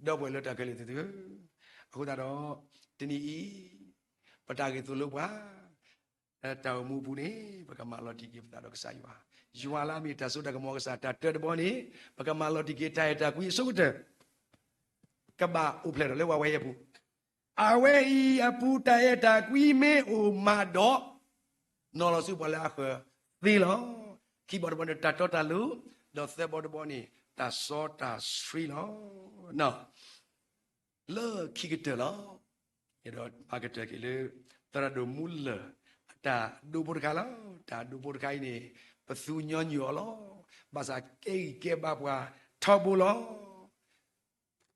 ဒီပုၢ်ဝဲၢ်လၢတၢ်ခဲလၢာ်သ့ၣ်သုဧၢ, အဃိသတးဒီး တနံၤအံၤ ပတၢ်ဂ့ၢ်သိၣ်လိပှၤ တၢ်အိၣ်မူအပူၤန့ၣ် ပကမၤလီၤတံၢ်က့ၤပသးဒီးကစၢ်ယွၤ, ယွၤလၢအမ့ၢ်တၢ်စိတၢ်ကမီၤကစၢ် တၢ်တၢတဘီန့ၣ် ပကမၤလီၤတံၢ်က့ၤတၢ်အဲၣ်တၢ်ကွံအဆိကတၢၢ် ကဘၣ်အိၣ်ဖျဲၣ်ထီၣ်လၢပဝဲအံၤအပူၤ, အဝဲအံၤအပူၤတၢ်အဲၣ်တၢ်ကွံမ့ၢ်အိၣ်မးဒီး နီၤလီၤဆူပှၤလၢအဃၢၤသ့လီၤ. ခံဘီတဘီန့ၣ် တၢ်တီတၢ်လိၤ, ဒီးသၢဘီတဘီန့ၣ် တၢ်စီတၢ်ဆှံလီၤ. လၢခံကတၢၢ်လီၤ. ဒီးဘၣ်ကတၢၢ်က့ၤလၢ သရၣ်ဒိၣ်မူလၢၢ် အတၢ်ဒိဖိတခါလီၤ. တၢ်ဒိဖိတခါအံၤန့ၣ် ပသူညီနုၢ်အီၤလီၤ. ဘၣ်ဆၣ်ကဲဂံၢ်ကဲဘါပှၤထီဘိလီၤ.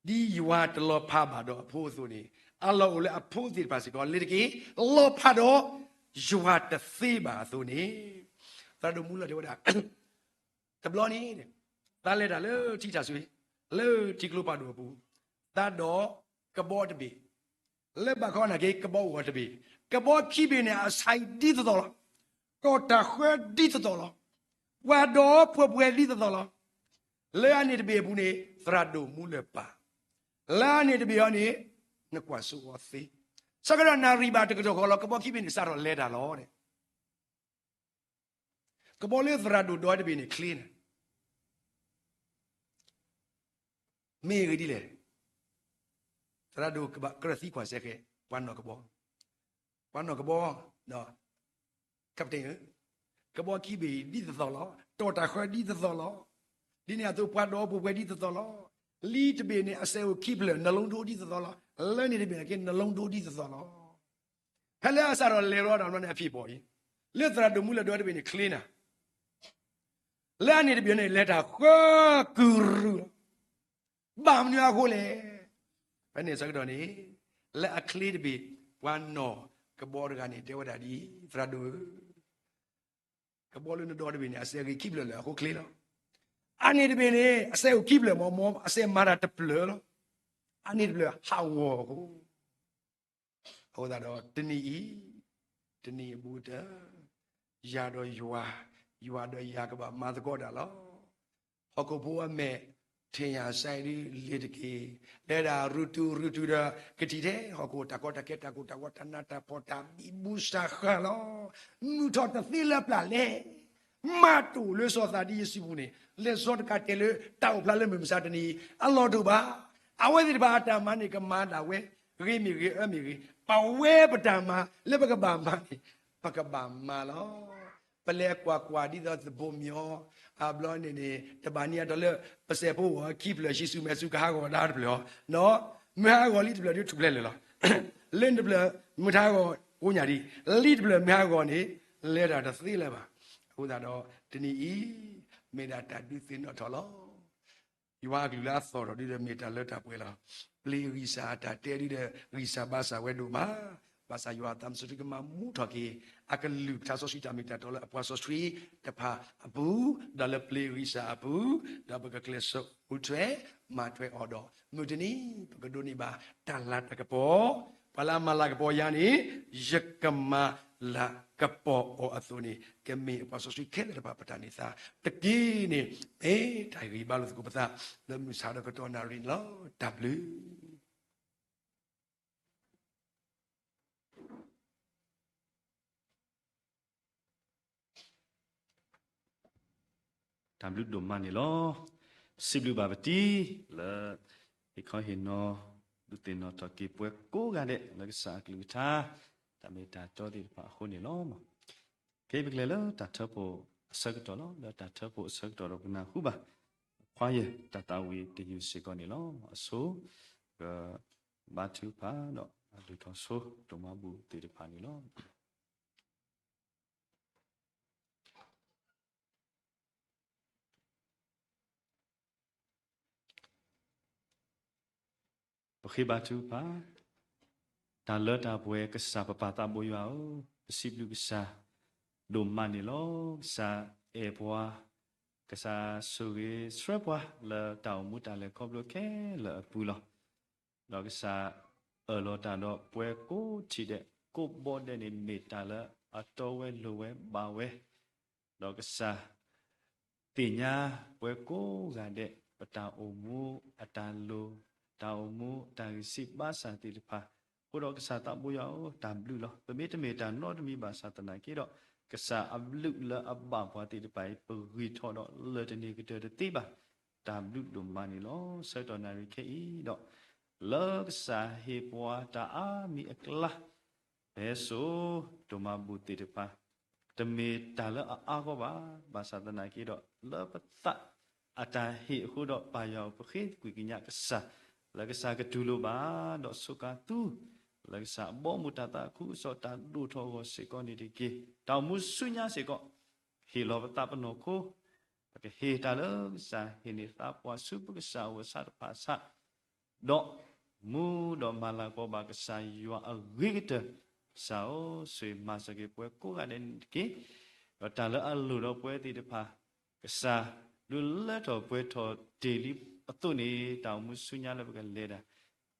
ဒ်ယွၤတလီၤဖးဘၣ်ဒီးအဖိအသိးန့ၣ် အလီၢ်အိၣ်လၢအဖိသ့ၣ်တဖၣ်စ့ၢ်ကီး လၢတက့ၢ် လီၤဖးဒီးယွၤတသ့ဘၣ်အသိးန့ၣ်, သရၣ်ဒိၣ်မူလၢၢ်တဲဝဲဒၣ် တဘျီန့ၣ် သးလဲၤတၢ်လၢထံတၢ်ဆွ့ လၢထံကျိဖးဒိၣ်အပူၤ, သးဒီးကဘီတဘ့ၣ်, လၢဘၣ်ခီနာ်က့ ကဘီအိၣ်အီၤတဘ့ၣ်, ကဘီခံဘ့ၣ်န့ၣ် အဆံးဒ်သိးသိးလီၤ. တီၢ်တၢ်ဃၢဒ်သိးသိးလီၤ. ပှၤဒီးပှဲၤပှဲၤဒ်သိးသိးလီၤ. လၢအန့ၣ်တဘ့ၣ်အပူၤန့ၣ် သရၣ်ဒိၣ်မူလၢၢ်ပာ်, လၢအန့ၣ်တဘ့ၣ်အံၤန့ၣ် နကွၢ်စိအီၤသ့. ဆၢကတီၢ်နၣ်ရံၣ်ဘၣ်တကတီၢ်ဃီလီၤ ကဘီခံဘ့ၣ်န့ၣ် စးထီၣ်လဲၤတၢ်လီၤ. ကဘီလၢသရၣ်ဒိၣ်ဒီတဘ့ၣ်န့ၣ် ချ့နၤ မ့ၢ်ဂ့ၢ်ဒ်လဲၣ်. သရၣ်ဒိၣ်ကဘၣ်ကြၢးသံကွၢ်စဲဃဲ ပှၤနီၣ်ကဘီ, ပှၤနီၣ်ကဘီ, captain ဧၢ, ကဘီခံဘ့ၣ်ဒ်သိးသိးလီၤ. တီၢ်တၢ်ဃၢဒ်သိးသိးလီၤ. ဒ်န့ၣ်အသိးပှၤဒီးပှဲၤပှဲၤဒ်သိးသိးလီၤ. လံတဘ့ၣ်န့ၣ် အစဲးအိၣ်ခံဖျၢၣ် နလုံးထိုးဒ်သိးသိးလီၤ. လၢန့ၣ်တဘ့ၣ်န့ၣ်က့ နလုံးထိုးဒ်သိးသိးလီၤ. ဖဲလၢအစးထီၣ်လဲၤလီၤတၢ်ဘျီန့ၣ်အဖံးပိာ်အံၤ, လၢသရၣ်ဒိၣ်မူလၢၢ်ဒီတဘ့ၣ်န့ၣ် ချ့နၤ လၢအန့ၣ်တဘ့ၣ်န့ၣ် လဲၤတၢ်ဃၢကုၢ်ရုၢ်လီၤ. ဘၣ်မနုၤအဃိလဲၣ်. ဖဲန့ၣ်ဆၢကတီၢ်န့ၣ် လၢအချ့တဘ့ၣ် ပှၤနီၣ်ကဘီတဂၤန့ၣ် တဲဝဲဒၣ်ဒ်အံၤ, သရၣ်ဒိၣ်ဧၢ, ကဘီလၢနဒီတဘ့ၣ်န့ၣ် အစဲးဂ့ၤခံဖျၢၣ်လၢာ်အဃိချ့လီၤ. အန့ၣ်တဘ့ၣ်န့ၣ် အစဲးအိၣ်ခံဖျၢၣ်မ့ၢ် မ့ၢ်အစဲးမၤတၢ်တဖျၢၣ်လီၤ. အန့ၣ်တဖျၢၣ်ဟးဂီၤအဃိ အဃိသတးဒီးတနံၤအံၤ, တနံၤအဘူးကတၢၢ်, ယၤဒီးယွၤ, ယွၤဒီးယၤကဘၣ်မၤသကိးတၢ်လီၤ. ဟီၣ်ခိၣ်ဖိအမဲာ် ထံၣ်ညါစဲဒ်လဲၣ်တက့ၢ်. လဲၤဒၣ်ရူတူၤရူတူၤဒီး ကထံၣ်ထဲဟီၣ်ခိၣ်တၢ်ကီတၢ်ခဲတၢ်ကိၢ်တၢ်ဂီၤတၢ်နးတၢ်ဖှီၣ်တၢ်ဘံဘူစၢ်ဃၢ်လီၤ. မုၢ်ထီၣ်တသ့လၢပျၢ်လဲၣ်. မၤတိၢ်လၢစီၤသးဒ်ယစုပူၤန့ၣ် လဲၤစီတကးတဲာ်လၢတၢ်အိၣ်ဖျါလၢမုၢ်မဆါတနံၤအံၤ အလီၢ်တအိၣ်ဘၣ်. အဝဲသ့ၣ်တဖၣ်အတၢ်မၤန့ၣ် ကမၤဒၣ်ဝဲ, ဂ့ၤမ့ၢ်ဂ့ၤ အၢမ့ၢ်ဂ့ၤ, ပဝဲပတၢ်မၤလၢပကဘၣ်မၤန့ၣ် ပကဘၣ်မၤလီၤ. ပလဲၤကွၢ်ကွၢ်ဒ်သိးသဘိမၠီ, အဘျီန့ၣ်န့ၣ် တဘၣ်န့ၢ်အတီၤလၢ ပစဲးဖိဂီၤခံဖျၢၣ် ဆံးဆူမဲာ်ဆူကဟးဂီၤဒၣ်တဖျၢၣ်အီၤ, မ့ၢ်ဟးဂီၤလံတဖျၢၣ်ဒ်ထူၣ်ဖျဲးလၢာ်လီၤ. လၢန့ၣ်တဖျၢၣ်မ့ၢ်ဟးဂီၤကိညၣ်ဒံး, လံတဖျၢၣ်မ့ၢ်ဟးဂီၤန့ၣ် လဲၤတၢ်တသ့လၢၤဘၣ်. အဃိသတးဒီး တနံၤအံၤ မ့ၢ်ဒၣ်တၢ်ဒုးသ့ၣ်နီၣ်ထီၣ်လီၤ. ယွၤအကလုၢ်လၢအသီၣ်ထီၣ်ဒ်ဒီးမ့ၢ်တၢ်လၢတၢ်ပှဲၤလီၤ. ပျ့ၤဂံၢ်စၢ်အတၢ်တဲဒ်ဒီး ဂံၢ်စၢ်ဘါစၢ်ဝဲဒိၣ်မး, ဘၣ်ဆၣ်ယွၤအသးစီဆှံကမၤမူထီၣ်က့ၤ အကလုၢ်ပထါစီဆှံတၢ်မ့ၢ်တၢ်တီလၢအပှၤစီဆှံတဖၣ်အပူၤ, ဒီးလၢပျ့ၤဂံၢ်စၢ်အပူၤ, ဒီးပကကျဲးစၢးမူထွဲ မၤထွဲအီၤဒီး မုၢ်တနံၤ ပကဒိးန့ၢ်ဘၣ်တၢ်လၤတၢ်ကပီၤ, ပှၤလၢအမၤလၤကပီၤယၤန့ၣ် ယကမၤလၤကပီၤအီၤအသိးန့ၣ် ကမ့ၢ်အပှၤစီဆှံခဲလၢာ်တဖၣ်ပတၢ်န့ၢ်သါတက့ၢ်န့ၣ်, မ့ၢ်တၢ်ဂ့ၢ်ဘါလိာ်သကိးပသး လၢမုၢ်ဆါဒီးကတီၢ်နၣ်ရံၣ်န့ၣ်လီၤ. တၢ်ဘျုး တၢ်ဘျုးဒိၣ်မးန့ၣ်လီၤ. စံးဘျုးဘၣ်ပတံၤ လၢ ဟ့ၣ်ခီဟ့ၣ်နီၤ ဒုးသ့ၣ်နီၣ်ထီၣ်က့ၤပှၤကိးဂၤဒဲး လၢကစၢ်အကလုၢ်ကထါ တၢ်မ့ၢ်တၢ်တီသ့ၣ်တဖၣ်အဃိန့ၣ်လီၤ. ခဲအံၤပကလဲၤလၢတၢ်ထၢဖှိၣ်အဆၢကတီၢ်လီၤ. လၢတၢ်ထၢဖှိၣ်အဆၢကတီၢ်ဒီးပနၢ်ဟူဘၣ် ခွါယဲၢ်တၢ်သးဝံၣ်တယုၢ်စ့ၢ်ကီးန့ၣ်လီၤ. အဆိ ကဘါထုကဖၣ်ဒီးအဒုးထီၣ်ဆိ ဒိၣ်မးဘူးသ့ၣ်တဖၣ်န့ၣ်လီၤ. ပဃ့ဘါထုကဖၣ်. တၢ်လၢတၢ်ပှဲၤကစၢ်ပပၢ်သးဘိယွၤဧၢ, ပစံးဘျုးကစၢ်ဒိၣ်မးန့ၣ်လီၤ. ကစၢ်အဲၣ်ပှၤ, ကစၢ်ဆိၣ်ဂ့ၤဆှၢပှၤလၢတၢ်အိၣ်မူတၢ်လဲၤခီဖျိခဲလၢာ်အပူၤလီၤ. ဒီးကစၢ်အၢၣ်လီၤတၢ်ဒီးပှၤကိးထံၣ်ဒဲး ကိးဘီဒဲးန့ၣ် မ့ၢ်တၢ်လၢအတီဝဲလိၤဝဲဘၣ်ဝဲ, ဒီးကစၢ်သ့ၣ်ညါပှၤကိးဂၤဒဲး ပတၢ်အိၣ်မူအတၢ်လိၤ, တၢ်အိၣ်မူအတၢ်ဂံၢ်စၢ်ဘါစၢ်သ့ၣ်တဖၣ်, အဃိဒီးကစၢ်သးဘိယွၤဧၢ, တၢ်ဘျုးလီၤ. ပမ့ၢ်တမ့ၢ်တၢ်နီတမံၤဘၣ်ဆၣ်သနာ်က့ဒီး, ကစၢ်အဘျုးလၢအဘၣ်ပှၤသ့ၣ်တဖၣ်အံၤ ပဂံၢ်ထီၣ်ဒီးလၢၢ်တန့ၢ်ကတၢၢ်တသ့ဘၣ်. တၢ်ဘျုးဒိၣ်မးန့ၣ်လီၤ. ဆၢကတီၢ်နၣ်ရံၣ်ခဲအံၤဒီး, လၢကစၢ်ဟ့ၣ်ပှၤတၢ်အါမံၤအကျါ ဖဲစိၤတိၢ်မၤဘူၣ်သ့ၣ်တဖၣ်, တမ့ၢ်တၢ်လၢအအါဂီၢ်ဘၣ်, ဘၣ်ဆၣ်သနာ်က့ဒီး လၢပသးအတၢ်ဟ့ၣ်အဃိဒီး ပၢ်ယွၤဧၢ ပဃ့ကွံာ်ကညးကစၢ်, လၢကစၢ်ကတူၢ်လိာ်ဘၣ်, ဒီးစူးကါသု, လၢကစၢ်အဘီအမုၢ်တၢ်သးခုကစီၣ်တၢ်ဒိၣ်ထီၣ်အဂီၢ်စ့ၢ်ကီးန့ၣ်တက့ၢ်. တၢ်အိၣ်မူဆူညါစ့ၢ်ကီး, ဟ့ၣ်လီၤပသးပနီၢ်ခိ, ပကဟ့ၣ်တၢ်လၢကစၢ်ဟ့ၣ်န့ၢ်သးပှၢ်ဆူပကစၢ်အအိၣ်အဆၣ်တဖၣ်အဆၣ်, ဒီးမူဒီးမၤလၤကပီၤဘၣ်ကစၢ်ယွၤအဂ့ၤကတၢၢ်, ကစၢ်ဧၢ, ဆိၣ်ဂ့ၤမၤစၢၤက့ၤပှၤကိးဂၤဒဲးန့ၣ်တက့ၢ်. ဒီးတၢ်လၢအလိၣ်ဒီးပှၤသ့ၣ်တဖၣ်, ကစၢ်ဒုးလၢထီၣ်ပှဲၤထီၣ်တ့ၢ်လံအသိးန့ၣ် တၢ်အိၣ်မူဆူညါလၢပကလဲၤတၢ်,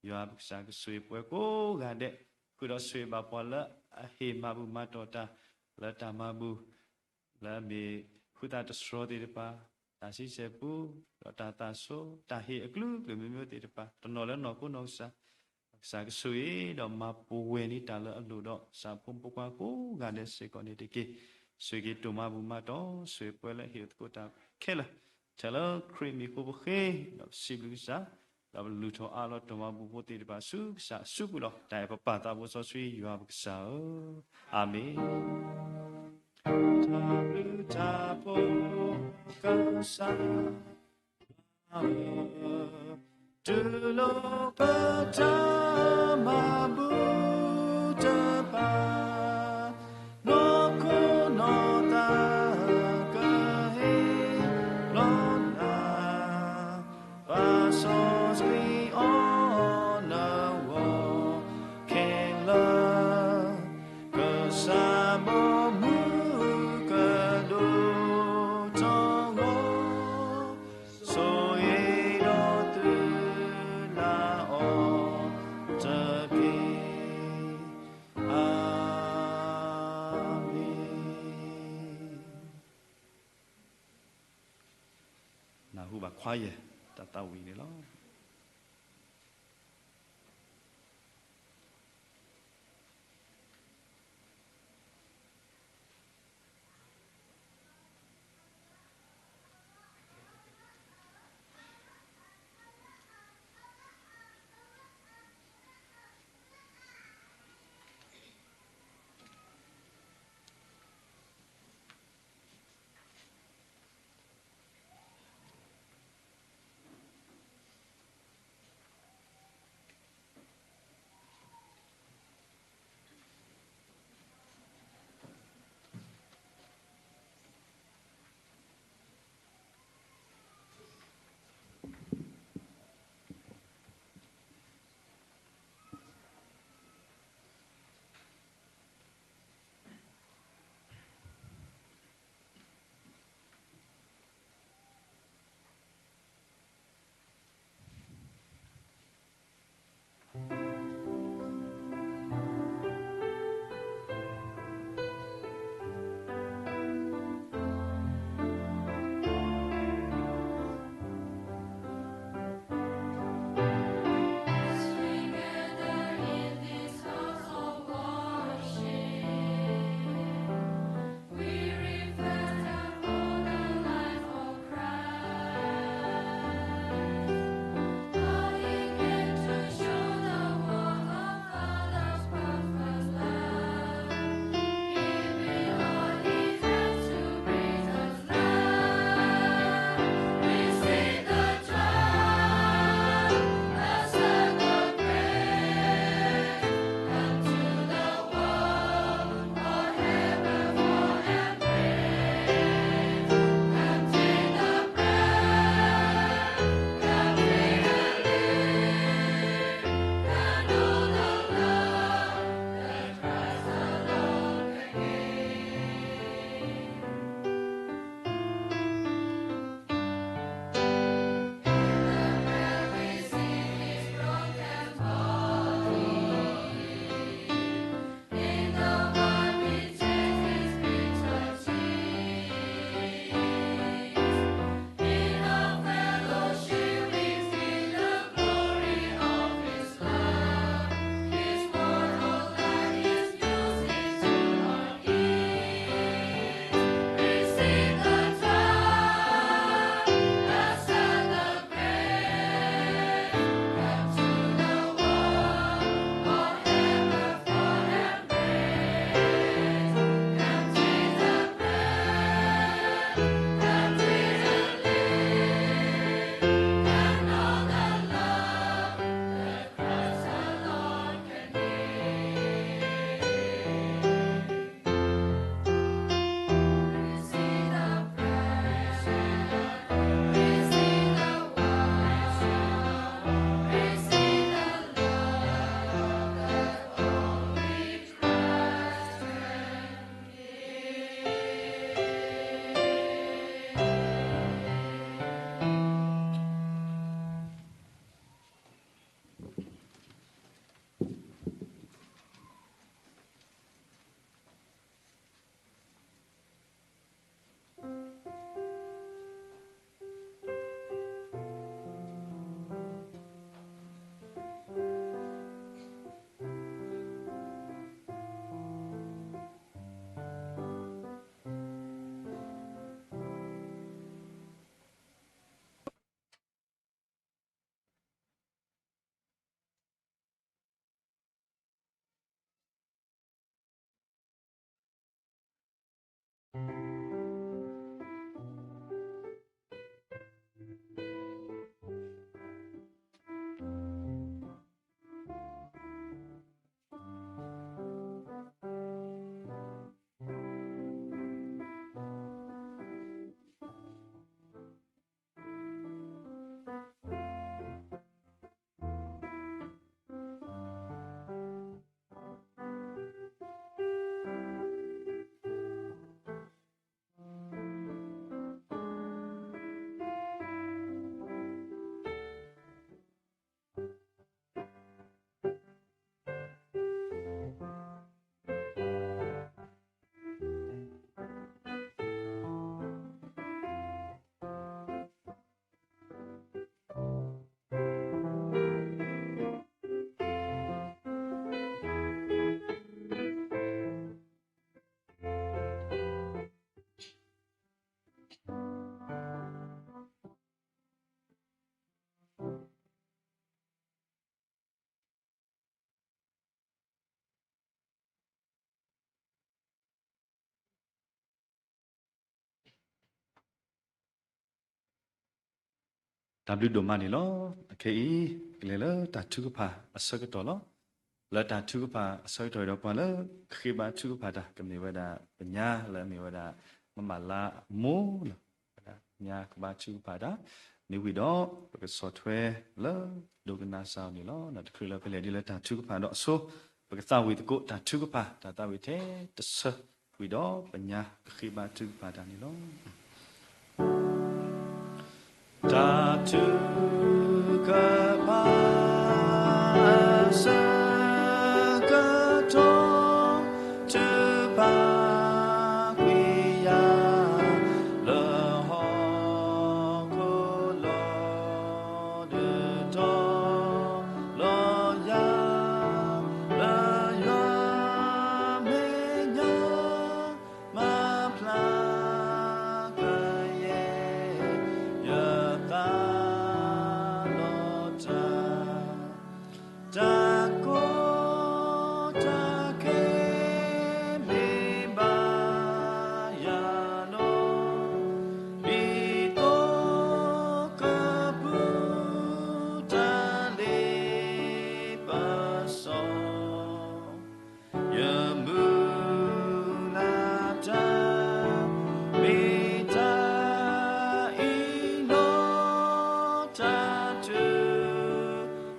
ယွၤပကစၢ်ကဆိၣ်ဂ့ၤပှၤကိးဂၤဒဲး, ဃုာ်ဒီးဆိၣ်ဂ့ၤဘၣ်ပှၤလၢအဟ့ၣ်မၤဘူၣ်မၤတီၢ်တၢ်, လၢတၢ်မၤဘူၣ် လၢအမ့ၢ်ဃုသးတစှီၤသ့ၣ်တဖၣ်, တၢ်ဆံဆဲၣ်ပူ, ဒီးတၢ်သးဆိ, တၢ်ဟ့ၣ်အကလုာ်ကလုာ်မ့ၢ်မ့ၢ်သ့ၣ်တဖၣ်, တနီၤလၢနီၢ်ခိနီၢ်ကစၢ်, ကစၢ်ကဆိၣ်ဂ့ၤဒီးမၤပှဲၤန့ၢ်တၢ်လၢအလိၣ်ဒီး ကစၢ်ဖိမုၣ်ဖိခွါကိးဂၤဒဲးစ့ၢ်ကီးန့ၣ်တက့ၢ်. ဆိၣ်ဂ့ၤက့ၤတိၢ်မၤဘူၣ်မၤတီၢ်, ဆိၣ်ဂ့ၤပှၤလၢဟ့ၣ်သကိးတၢ်ခဲလၢာ်, ထဲလၢခရံာ်မံၤအဃိပဃ့, ဒီးပစံးဘျုးကစၢ်, ဒီးပလုၢ်ထီၣ်အးလီၤတိၢ်မၤဘူၣ်ဖိသ့ၣ်တဖၣ်ဆူကစၢ်အစုပူၤလီၤ. တၢ်အဲၣ်ပပၢ်သးဘိစီဆှံယွၤပကစၢ်ဧၢ, အၤမ့ၣ်. တၢ်ဘျုးတၢ်ဖှိၣ်, ကစၢ် တုၤလီၤပတၢ်မၤဘူၣ်တဖၣ်, နီၢ်ခိနီၢ်သးကဟ့ၣ်လီၤနၤ, ပၢ်စီဆှံအီနဂီၢ်ခဲလၢာ်, ကစၢ်ဘီမုၢ်ကဒိၣ်ထီၣ်ဂီၢ်, ဆိၣ်ဂ့ၤဒီးသုလၢအီၤတက့ၢ်. အၤမ့ၣ်. နၢ်ဟူဘၣ်ခွါယဲၢ် တၢ်သးဝံၣ်န့ၣ်လီၤ. တၢ်ဘျုးဒိၣ်မးန့ၣ်လီၤ. အခဲအံၤ ကလဲၤလၢတၢ်ထုကဖၣ်အဆၢကတီၢ်လီၤ. လၢတၢ်ထုကဖၣ်အဆၢကတီၢ်အံၤဒီး ပှၤလၢကဃ့ဘါထုကဖၣ်တၢ် ကမ့ၢ်ဝဲဒၣ်ပညါလၢအမ့ၢ်ဝဲဒၣ် မမလါအမိၢ်လီၤ. ပညါကဘါထုကဖၣ်တၢ် န့ၣ်ဝံၤဒီး ပကဆီၣ်ထွဲလၢဒိကနၣ်စၢ်အီၤန့ၣ်လီၤ. တချုးလၢပလဲၤဒ်လၢတၢ်ထုကဖၣ်ဒီးအဆိ ပကသးဝံၣ်သကိးတၢ်ထုကဖၣ် တၢ်သးဝံၣ်ထဲတဆၢ ဝံၤဒီးပညါကဃ့ဘါထုကဖၣ်တၢ်န့ၣ်လီၤ. တၢ်ထုကဖၣ်အဆၢကတီၢ် ထုကဖၣ်ကွံာ်ယၤ လၢဟီၣ်ခိၣ်လီၤ ဒုးတီၤလီၤယၤ လၢယွၤမဲာ်ညါ မၤဖျါကယဲၢ် ယသးလီၤတၢ် တၢ်ကီတၢ်ခဲ မ့ၢ်ဘၣ်ယၤလီၤ. ဒ်သိးကပူၤ တၢ်လ့ပစီ ယမုၢ်လၢ်တၢ် မ့ၢ်တၢ်အံၤလီၤ. တၢ်ထု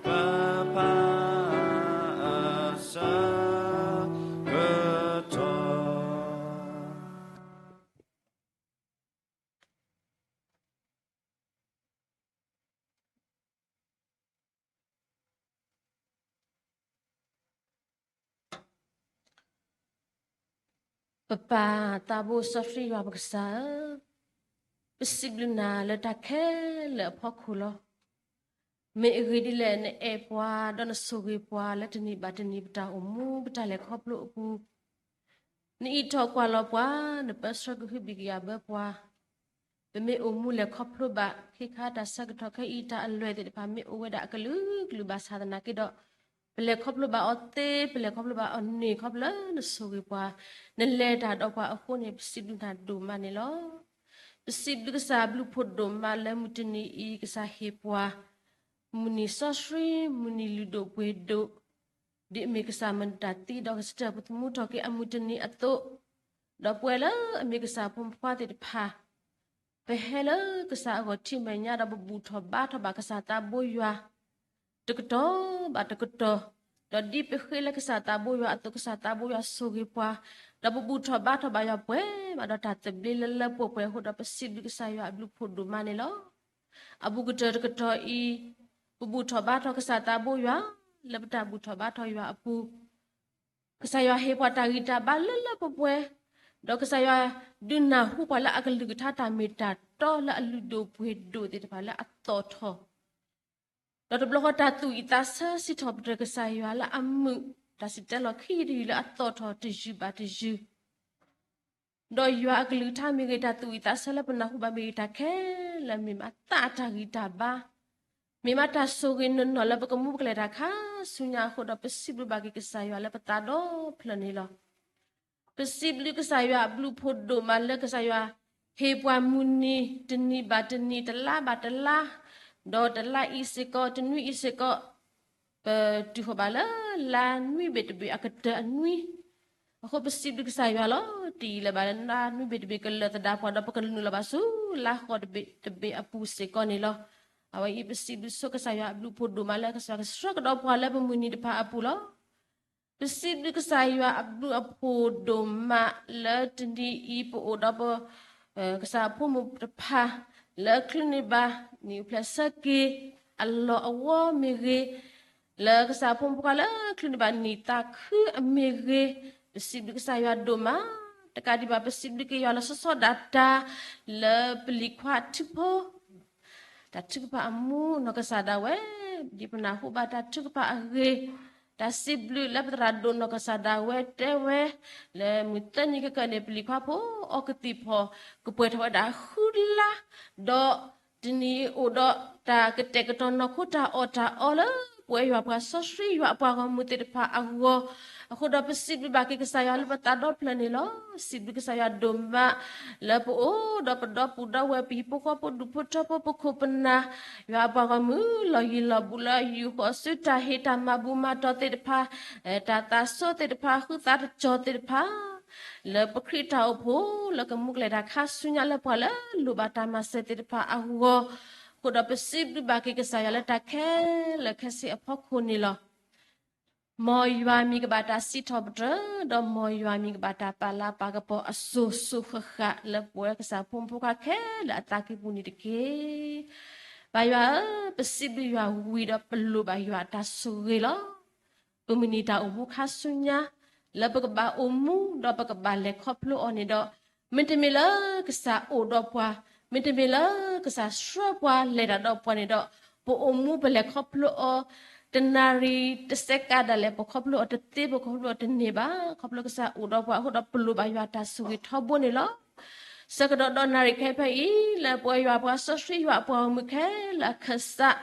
ကဖၣ်အဆၢကတီၢ် ပပၢ်သးဘိစီဆှံယွၤပကစၢ်ဧၢ, ပစံးဘျုးနၤလၢတၢ်ခဲလၢာ်အဖီခိၣ်လီၤ. မ့ၢ်အဂ့ၢ်ဒ်လဲၣ် နအဲၣ်ပှၤ ဒီးနဆိၣ်ဂ့ၤပှၤလၢတနံၤဘၣ်တနံၤပတၢ်အိၣ်မူ ပတၢ်လဲၤခီဖျိအပူၤ, နအံးထီၣ်ကွၢ်လီၤပှၤ, နပၢဆှၢကဟုဘံၣ်ကယာ်ဘၢပှၤ ပမ့ၢ်အိၣ်မူလဲၤခီဖျိဘၣ် ခ့ခါတၢ်ဆၢကတီၢ်ခဲအံၤ တၢ်အလွဲၢ်သ့ၣ်တဖၣ် မ့ၢ်အိၣ်ဝဲဒၣ်အကလုာ်ကလုာ်ဘၣ်ဆၣ်သနာ်က့ဒီး, ပလဲၤခီဖျိဘၣ်အီၤသ့, ပလဲၤခီဖျိဘၣ်အီၤန့ၢ်ခီဖျိလၢနဆိၣ်ဂ့ၤပှၤ, နလဲၤတၢ်ဒီးပှၤအဃိန့ၣ် ပစံးဘျုးနၤဒိၣ်မးန့ၣ်လီၤ. ပစံးဘျုးကစၢ်အဘျုးဖှိၣ်ဒိၣ်မးလၢမုၢ်တနံၤအံၤ ကစၢ်ဟ့ၣ်ပှၤ မုၢ်နံၤစီဆှံ မုၢ်နံၤလုၢ်ဒိၣ်ပှ့ၤဒိၣ် ဒ်အမ့ၢ်ကစၢ်မတၤသံဒီးကစၢ်ပသမူထီၣ်က့ၤအမုၢ်တနံၤအသိး, ဒီးပဝဲလၢအမ့ၢ်ကစၢ်ဖိမုၣ်ဖိခွါသ့ၣ်တဖၣ်, ပဟဲလၢကစၢ်အဂီၢ်ထံမဲာ်ညါဒီးပဘူၣ်ထီၣ်ဘါထီၣ်ဘၣ်ကစၢ်သးဘိယွၤ တကတီၢ်ဘၣ်တကတီၢ်, ဒီးဒ်ပဃ့လၢကစၢ်သးဘိယွၤအသိး ကစၢ်သးဘိယွၤဆိၣ်ဂ့ၤပှၤ, ဒီးပဘူၣ်ထီၣ်ဘါထီၣ်ဘၣ်ယွၤပှဲၤဘၣ်ဒီးတၢ်သဘျ့လၢလၢပှဲၤပှဲၤအဃိဒီး ပစံးဘျုးကစၢ်ယွၤအဘျုးဖှိၣ်ဒိၣ်မးန့ၣ်လီၤ. အဘူးကတၢၢ်တကတီၢ်အံၤ, ပဘူၣ်ထီၣ်ဘါထီၣ်ကစၢ်သးဘိယွၤ, လၢပတၢ်ဘူၣ်ထီၣ်ဘါထီၣ်ယွၤအပူၤ, ကစၢ်ယွၤဟ့ၣ်ပှၤတၢ်ဂံၢ်တၢ်ဘါလၢလၢပှဲၤပှဲၤ, ဒီးကစၢ်ယွၤဒုးနၢ်ဟူပှၤလၢအကလုၢ်ကထါတၢ်မ့ၢ်တၢ်တီလၢအလုၢ်ဒိၣ်ပှ့ၤဒိၣ်သ့ၣ်တဖၣ်လၢအသီၣ်ထီၣ် ဒီးတဘျီဃီတၢ်သူၣ်အံၣ်သးဆၢစံးထီၣ်ပတြၢၤကစၢ်ယွၤလၢအမုာ်တၢ်စံၣ်တဲၤလီၤခံတယုၢ်လၢအသီၣ်ထီၣ်တယုၢ်ဘၣ်တယုၢ်, ဒီးယွၤအကလုၢ်ကထါမ့ၢ်ဂ့ၤ တၢ်သူၣ်အံၣ်သးဆၢလၢပနၢ်ဟူဘၣ်မ့ၢ်ဂ့ၤ တၢ်ခဲလၢာ်မ့ၢ်မးသးတၢ်ဂံၢ်တၢ်ဘါ, မ့ၢ်မးတၢ်ဆိၣ်ဂ့ၤနီၢ်နီၢ်လၢပကမူပကလဲၤတၢ်ခါဆူညါအဃိဒီး ပစံးဘျုးဘၣ်က့ၤကစၢ်ယွၤလၢပသးဒီဖျၢၣ်န့ၣ်လီၤ. ပစံးဘျုးကစၢ်ယွၤအဘျုးဖှိၣ်ဒိၣ်မးလၢကစၢ်ယွၤဟ့ၣ်ပှၤမုၢ်နံၤတနံၤဘၣ်တနံၤ တလါဘၣ်တလါ, ဒီးတလါအံၤစ့ၢ်ကီး တနွံအံၤစ့ၢ်ကီး, ပတုၤဃီၤဘၣ်လၢလါနွံဘ့ၣ်တဘ့ၣ်အကတၢၢ်အနွံ, အဃိပစံးဘျုးကစၢ်ယွၤလီၤ. တယံာ်လၢၤဘၣ်လၢလါနွံဘ့ၣ်တဘ့ၣ်ကလၢာ်သဒၣ်ပှၤဒီး ပကနုာ်လီၤဘၣ်ဆူလါဃီးတဘ့ၣ်တဘ့ၣ်အပူၤစ့ၢ်ကီးန့ၣ်လီၤ. အဝဲအံၤပစံးဘျုးဆိကစၢ်ယွၤအဘျုးဖှိၣ်ဒိၣ်မးလၢကစၢ်ယွၤကဆှၢကဒီးပှၤလၢပမုၢ်နံၤတဖၣ်အပူၤလီၤ. ပစံးဘျုးကစၢ်ယွၤအဘျုးအဖှိၣ်ဒိၣ်မးလၢတနံၤအံၤ ပအိၣ်ဒီးပ ကစၢ်ဖိမုၣ်တဖၣ် လၢချုးန့ၢ်ဘၣ် နံၣ်အိၣ်ဖျဲၣ်ဆၢက့ၤ အလီၢ်အဝီမ့ၢ်ဂ့ၤ, လၢကစၢ်ဖိမုၣ်ဖိခွါလၢချုးန့ၢ်ဘၣ်နံၣ်သးခုအမ့ၢ်ဂ့ၤ, ပစံးဘျုးကစၢ်ယွၤဒိၣ်မး, တကးဒံးဘၣ် ပစံးဘျုးက့ၤယွၤလီၤဆီဆီဒၣ်တၢ် လၢပလံၤခွါထံဖိ တၢ်ထုကဖၣ်အမူနီၢ်ကစၢ်ဒၣ်ဝဲ, ဒ်ပနၢ်ဟူဘၣ်တၢ်ထုကဖၣ်အဂ့ၢ်, တၢ်စံးဘျုးလၢပသရၣ်ဒိၣ်နီၢ်ကစၢ်ဒၣ်ဝဲတဲဝဲ, လၢမုၢ်သၢနံၤခဲကနံၣ်န့ၣ် ပလံၤခွါဖိအီကသံၣ်ဖီၣ် ကပှဲၤထီၣ်ဝဲဒၣ်ဃုလါ, ဒီးတနံၤအိၣ်ဒီးတၢ်ကတဲာ်ကတီၤနီၢ်ခိတၢ်အီၣ်တၢ်အီလၢ ပဝဲယွၤပှၤစီဆှံယွၤအပှၤဂီၢ်မုၢ်သ့ၣ်တဖၣ်အဂီၢ်, အဃိဒီးပစံးဘျုးဘၣ်က့ၤကစၢ်ယွၤလၢပသးဒီဖျၢၣ်န့ၣ်လီၤ. စံးဘျုးကစၢ်ယွၤဒိၣ်မး လၢပအိၣ်ဒီးပဒီပုၢ်ဒီဝဲၢ် ပဟံၣ်ဖိဃီဖိ ဒူၣ်ဖိထၢဖိ ပခိၣ်ပနၢ် ယွၤအပှၤဂီၢ်မုၢ် လီၢ်ယံၤလီၢ်ဘူးလၢယူၢ်ဃီၤဆူတၢ်ဟ့ၣ်တၢ်မၤဘူၣ်မၤတီၢ်သ့ၣ်တဖၣ်, တၢ်သးစီသ့ၣ်တဖၣ် ဃုသးတကီၤသ့ၣ်တဖၣ် လၢပခရံာ်တၢ်အိၣ်ဖှိၣ် လၢကမူကလဲၤတၢ်ခါဆူညါလၢပှၤလၢလိၣ်ဘၣ်တၢ်မၤစၢၤသ့ၣ်တဖၣ်အဂီၢ်, အဃိဒီးပစံးဘျုးဘၣ်က့ၤကစၢ်ယွၤလၢတၢ်ခဲလၢာ်ခဲဆ့အဖီခိၣ်န့ၣ်လီၤ. မ်ယွၤမံၤကဘၣ်တၢ်စံးထီၣ်ပတြၢၤ, ဒီးမ်ယွၤမံၤကဘၣ်တၢ်ပာ်လၤပာ်ကပီၤအစိၤစိၤဃၣ်ဃၣ်လၢပဝဲကစၢ်ဖိမုၣ်ဖိခွါခဲလၢာ်အသးကံၢ်ပူၤန့ၣ်တက့ၢ်. ပၢ်ယွၤဧၢ, ပစံးဘျုးယွၤဝံၤဒီးပလိၣ်ဘၣ်ယွၤအတၢ်ဆိၣ်ဂ့ၤလီၤ. ပမုၢ်နံၤတၢ်အိၣ်မူခါဆူညါ လၢပကဘၣ်အိၣ်မူဒီးပကဘၣ်လဲၤခီဖျိအီၤန့ၣ်ဒီး, မ့တမ့ၢ်လၢကစၢ်အိၣ်ဒီးပှၤ, မ့တမ့ၢ်လၢကစၢ်ဆှၢပှၤလဲၤတၢ်ဒီးပှၤန့ၣ်ဒီး, ပအိၣ်မူပလဲၤခီဖျိအီၤ တနၣ်ရံၣ်တစဲးကးဒၣ်လဲာ် ပခီဖျိအီၤတသ့ ပခီဖျိအီၤတန့ၢ်ဘၣ်. ခီဖျိကစၢ်အိၣ်ဒီးပှၤအဃိဒီးပလိၣ်ဘၣ်ယွၤအတၢ်ဆိၣ်ဂ့ၤထီဘိန့ၣ်လီၤ. ဆၢကတီၢ်ဒီနၣ်ရံၣ်ခဲအံၤဖဲအံၤ လၢပဝဲယွၤပှၤစီဆှံယွၤအပှၤဂီၢ်မုၢ်ခဲလၢာ်အခၢၣ်စး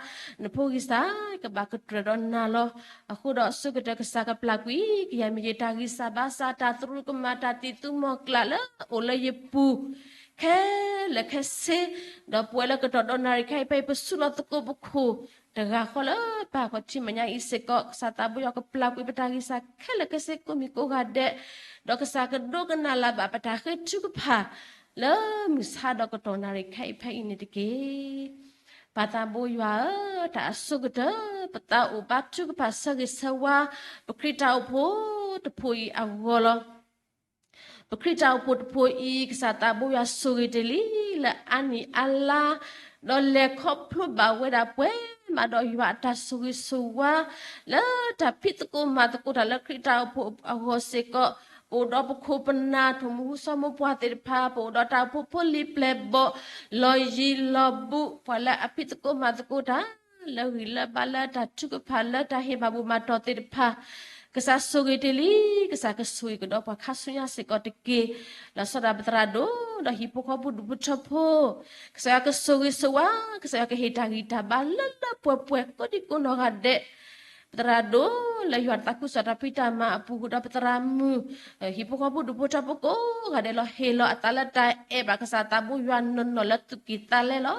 နဖိဂံၢ်စၢ် ကဘၣ်ကတြၢၢ်ဒီးနၤလီၤ. အဃိဒီးဆိကတၢၢ်ကစၢ်ကပျၢ်ကွံာ်ကယဲၢ်မ့ၢ်ယတၢ်ဂံၢ်စၢ်ဘါစၢ် တၢ်သရူးကမၣ် တၢ်သံၣ်သူမီၤကျၢ်လၢအိၣ်လၢယပူၤ ခဲလၢာ်ခဲဆ့, ဒီးပဝဲလၢကတီၢ်ဒီနၣ်ရံၣ်ခဲအံၤဖဲအံၤ ပဆူးလီၤသကိးပခိၣ် တဂၤဃီလၢပၢ်ခီၣ်ထံးမဲာ်ညါအံၤစ့ၢ်ကီး ကစၢ်သးဘိယွၤကပျၢ်ကွံာ်ပတၢ်ဂံၢ်စၢ်ခဲလၢာ်ခဲဆ့ကိးမံၤကိးဂၤဒဲး, ဒီးကစၢ်ကဒိကနၣ်လၢ်ဘၣ်ပတၢ်ဃ့ထုကဖၣ် လၢမုၢ်ဆါဒီးကတီၢ်နၣ်ရံၣ်ခဲအံၤဖဲအံၤန့ၣ်တက့ၢ်. ပၢ်သးဘိယွၤဧၢ, တၢ်အဆိကတၢၢ် ပသးအိၣ်ဘါထုကဖၣ်ဆၢဂ့ၤဆၢဝါ ပခရံာ်တၢ်အိၣ်ဖှိၣ်တဖိအံၤအဂီၢ်လီၤ. ပခရံာ်တၢ်အိၣ်ဖှိၣ်တဖိအံၤ ကစၢ်သးဘိယွၤဆိၣ်ဂ့ၤတ့ၢ်လံ လၢအါနံၣ်အါလါ ဒီးလဲၤခီဖျိဘၣ်ဝဲဒၣ်ပှဲၤမးဒီးယွၤအတၢ်ဆိၣ်ဂ့ၤဆိၣ်ဝါ လၢတၢ်ဖံးသကိးမၤသကိးတၢ်လၢခရံာ်တၢ်အိၣ်ဖှိၣ်အဂီၢ်စ့ၢ်ကီး, ပအိၣ်ဒီးပခိၣ်ပနၢ် ထိၣ်မူဟူစီၤမိၢ်ပှၢ်သ့ၣ်တဖၣ်, ပအိၣ်ဒီးတၢ်အိၣ်ဖှိၣ်ဖိလံၤပျဲၢ်ဘီၣ် လီၢ်ယံၤလီၢ်ဘူး ပှၤလၢအဖံးသကိးမၤသကိးတၢ် လၢဂံၢ်လၢဘါလၢတၢ်ထုကဖၣ်လၢတၢ်ဟ့ၣ်မၤဘူၣ်မၤတီၢ်သ့ၣ်တဖၣ်, ကစၢ်ဆိၣ်ဂ့ၤတ့ၢ်လံ, ကစၢ်ကဆိၣ်ဂ့ၤကဒီးပှၤခါဆူညါစ့ၢ်ကီးတက့ၢ်. လီၤဆီဒၣ်ပသရၣ်ဒိၣ် ဒီးဟံၣ်ဖိဃီဖိဒူၣ်ဖိထၢဖိ, ကစၢ်ယွၤကဆိၣ်ဂ့ၤဆိၣ်ဝါ, ကစၢ်ယွၤကဟ့ၣ်တၢ်ဂံၢ်တၢ်ဘါလၢလၢပှဲၤပှဲၤကိးဒံကိးနီၢ်ဂၤဒဲး ပသရၣ်ဒိၣ်လၢယွၤတၢ်သးခုကစီၣ်တၢ်ဖံးတၢ်မၤအပူၤ ဃုာ်ဒီးပသရၣ်မုၣ်, ဟံၣ်ဖိဃီဖိဒူၣ်ဖိထၢဖိကိးဂၤဒဲးလီၤ. ဟ့ၣ်လီၤအသးလၢတၢ်အဲၣ်ဘၣ်ကစၢ်သးဘိယွၤနီၢ်နီၢ်လၢသူၣ်ကံၢ်သးလဲလီၤ.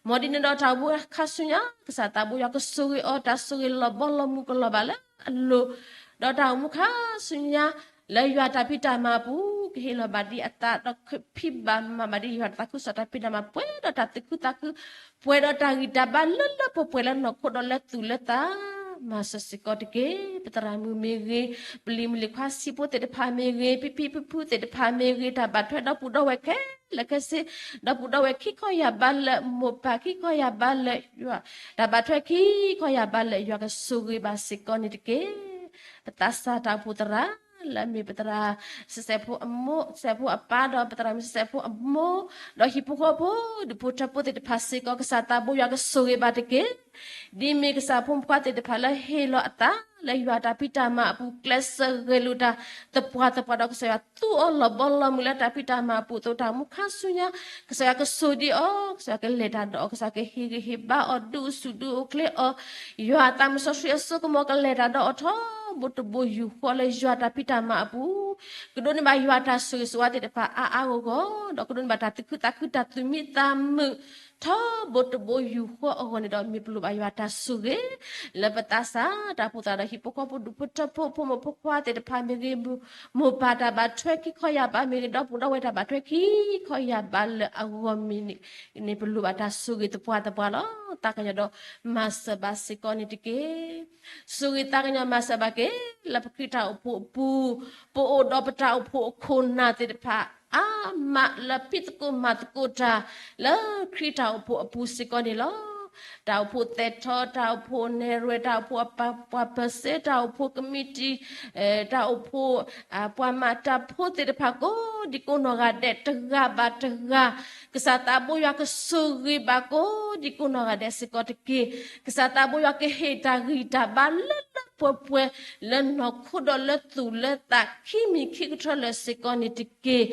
မ်ဒ်န့ၣ်ဒီးတၢ်အိၣ်မူခါဆူညါ ကစၢ်သးဘိယွၤကဆိၣ်ဂ့ၤအီၤ တၢ်ဆိၣ်ဂ့ၤလီၤဘီလီၤမုၢ်ကလီၤဘၣ်လၢအလိၤ, ဒီးတၢ်အိၣ်မူခါဆူညါ လၢယွၤတၢ်ဖံးတၢ်မၤအပူၤ ကဟ့ၣ်လီၤဘၣ်ဒံးအသးဒီးကဖံးဘၣ်မၤဘၣ်ဒံးယွၤတၢ်သးခုကစီၣ်တၢ်ဖံးတၢ်မၤ ပှဲၤဒီးတၢ်သူၣ်ခုသးခု ပှဲၤဒီးတၢ်ဂံၢ်တၢ်ဘါလၢလၢပှဲၤပှဲၤလၢနီၢ်ခိဒီးလၢသူၣ်လၢသး မၤစၢၤစ့ၢ်ကီးတက့ၢ်. ပသရၣ်မုၣ်မ့ၢ်ဂ့ၤ, ပလံၤမုၣ်လံၤခွါဆံးဖိသ့ၣ်တဖၣ်မ့ၢ်ဂ့ၤ, ဖံဖံဖုဖုသ့ၣ်တဖၣ်မ့ၢ်ဂ့ၤ, တၢ်ဘၣ်ထွဲဒီပုၢ်ဒီဝဲၢ်ခဲလၢာ်ခဲဆ့, ဒီပုၢ်ဒီဝဲၢ်ခံခီယၢ်ဘါလၢာ်, မိၢ်ပၢ်ခံခီယၢ်ဘါလၢာ်, တၢ်ဘၣ်ထွဲခံခီယၢ်ဘါလၢာ် ယွၤကဆိၣ်ဂ့ၤဘၣ်စ့ၢ်ကီးန့ၣ်တက့ၢ်. ပသးစၢ်တၢ်အိၣ်ဖှိၣ်သရၣ် လၢအမ့ၢ်ပသရၣ်စဲးဖိအမိၢ်, စဲးဖိအပၢ် ဒီးပသရၣ်မုၣ်စဲးဖိအမိၢ်, ဒီးဟံၣ်ဖိဃီဖိ ဒူၣ်ဖိထၢဖိသ့ၣ်တဖၣ်စ့ၢ်ကီး ကစၢ်သးဘိယွၤကဆိၣ်ဂ့ၤဘၣ်တက့ၢ်. ဒ်မ့ၢ်ကစၢ်ဖိမုၣ်ဖိခွါသ့ၣ်တဖၣ်လၢဟ့ၣ်လီၤအသး လၢယွၤတၢ်ဖံးတၢ်မၤအပူၤ ကျဲးစၢးဂဲၤလိာ်တၢ်သပှၢ်သပှၢ်ဒီး ကစၢ်ယွၤသူအီၤလီၤဘီလီၤမုၢ်လၢတၢ်ဖံးတၢ်မၤအပူၤအသိး တၢ်အိၣ်မူခါဆူညါ ကစၢ်ယွၤကဆိၣ်ဒံးအီၤ, ကစၢ်ယွၤကလဲၤတၢ်ဒီးအီၤ, ကစၢ်ယွၤကဟ့ၣ်ဂံၢ်ဟ့ၣ်ဘါအီၤ ဒုးအိၣ်ဆူၣ်ဒုးအိၣ်ချ့အီၤ, ယွၤအသးမုၢ်စီဆှံအစိကမီၤကလဲၤတၢ်ဒီးအီၤထီဘိတဘိယူၢ်ဃီလၢယွၤတၢ်ဖံးတၢ်မၤအပူၤ ကဒိးန့ၢ်ဘၣ်ယွၤတၢ်ဆိၣ်ဂ့ၤဆိၣ်ဝါသ့ၣ်တဖၣ်အါအါဂီၢ်ဂီၢ်, ဒီးကဒိးန့ၢ်ဘၣ်တၢ်သူၣ်ခုသးခု တၢ်သူၣ်မံသးမုာ် ထီဘိတဘိယူၢ်ဃီအဂီၢ်န့ၣ်ဒီး မ့ၢ်ပလိၣ်ဘၣ်ယွၤတၢ်ဆိၣ်ဂ့ၤ လၢပသးစၢ်တၢ်အိၣ်ဖှိၣ်သရၣ်ဒီးဟံၣ်ဖိဃီဖိဒူၣ်ဖိထၢဖိ ဖိမုၣ်ဖိခွါသ့ၣ်တဖၣ်မ့ၢ်ဂ့ၤ, မိၢ်ပၢ်တၢ်ဘၣ်ထွဲခံခီယၢ်ဘါမ့ၢ်ဂ့ၤ, ဒီပုၢ်ဒီဝဲၢ်တၢ်ဘၣ်ထွဲခံခီယၢ်ဘါလၢအဂီၢ်မ့ၢ်ဂ့ၤန့ၣ် ပလိၣ်ဘၣ်တၢ်ဆိၣ်ဂ့ၤသပှၢ်သပှၢ်လီၤ. သးကညီၤဒီးမၤစၢၤဘၣ်စ့ၢ်ကီးန့ၣ်တက့ၢ်. ဆိၣ်ဂ့ၤသးကညီၤမၤစၢၤဘၣ်က့ၤ လၢပခရံာ်တၢ်အိၣ်ဖှိၣ်အပူၤ, ပအိၣ်ဒီးပတၢ်အိၣ်ဖှိၣ်အခိၣ်နၢ်သ့ၣ်တဖၣ် အါမးလၢဖံးသကိးမၤသကိးတၢ် လၢခရံာ်တၢ်အိၣ်ဖှိၣ်အပူၤစ့ၢ်ကီးန့ၣ်လီၤ. တၢ်အိၣ်ဖှိၣ်သဲးထီ, တၢ်အိၣ်ဖှိၣ်နဲၣ်ရွဲၣ်, တၢ်အိၣ်ဖှိၣ်ပှၤပၢၤစ့, တၢ်အိၣ်ဖှိၣ်ကမံးတံာ်, တၢ်အိၣ်ဖှိၣ် ပှၤမၤတၢ်ဖိသ့ၣ်တဖၣ်ကိးဒံကိးနီၢ်ဂၤဒဲး တဂၤဘၣ်တဂၤ ကစၢ်သးဘိယွၤကဆိၣ်ဂ့ၤဘၣ်ကိးဒံကိးနီၢ်ဂၤဒဲးစ့ၢ်ကီးတက့ၢ်. ကစၢ်သးဘိယွၤကဟ့ၣ်တၢ်ဂံၢ်တၢ်ဘါလၢလၢပှဲၤပှဲၤ လၢနီၢ်ခိဒီးလၢသူၣ်လၢသးခံမံၤခံကထၢလၢာ်စ့ၢ်ကီးန့ၣ်တက့ၢ်.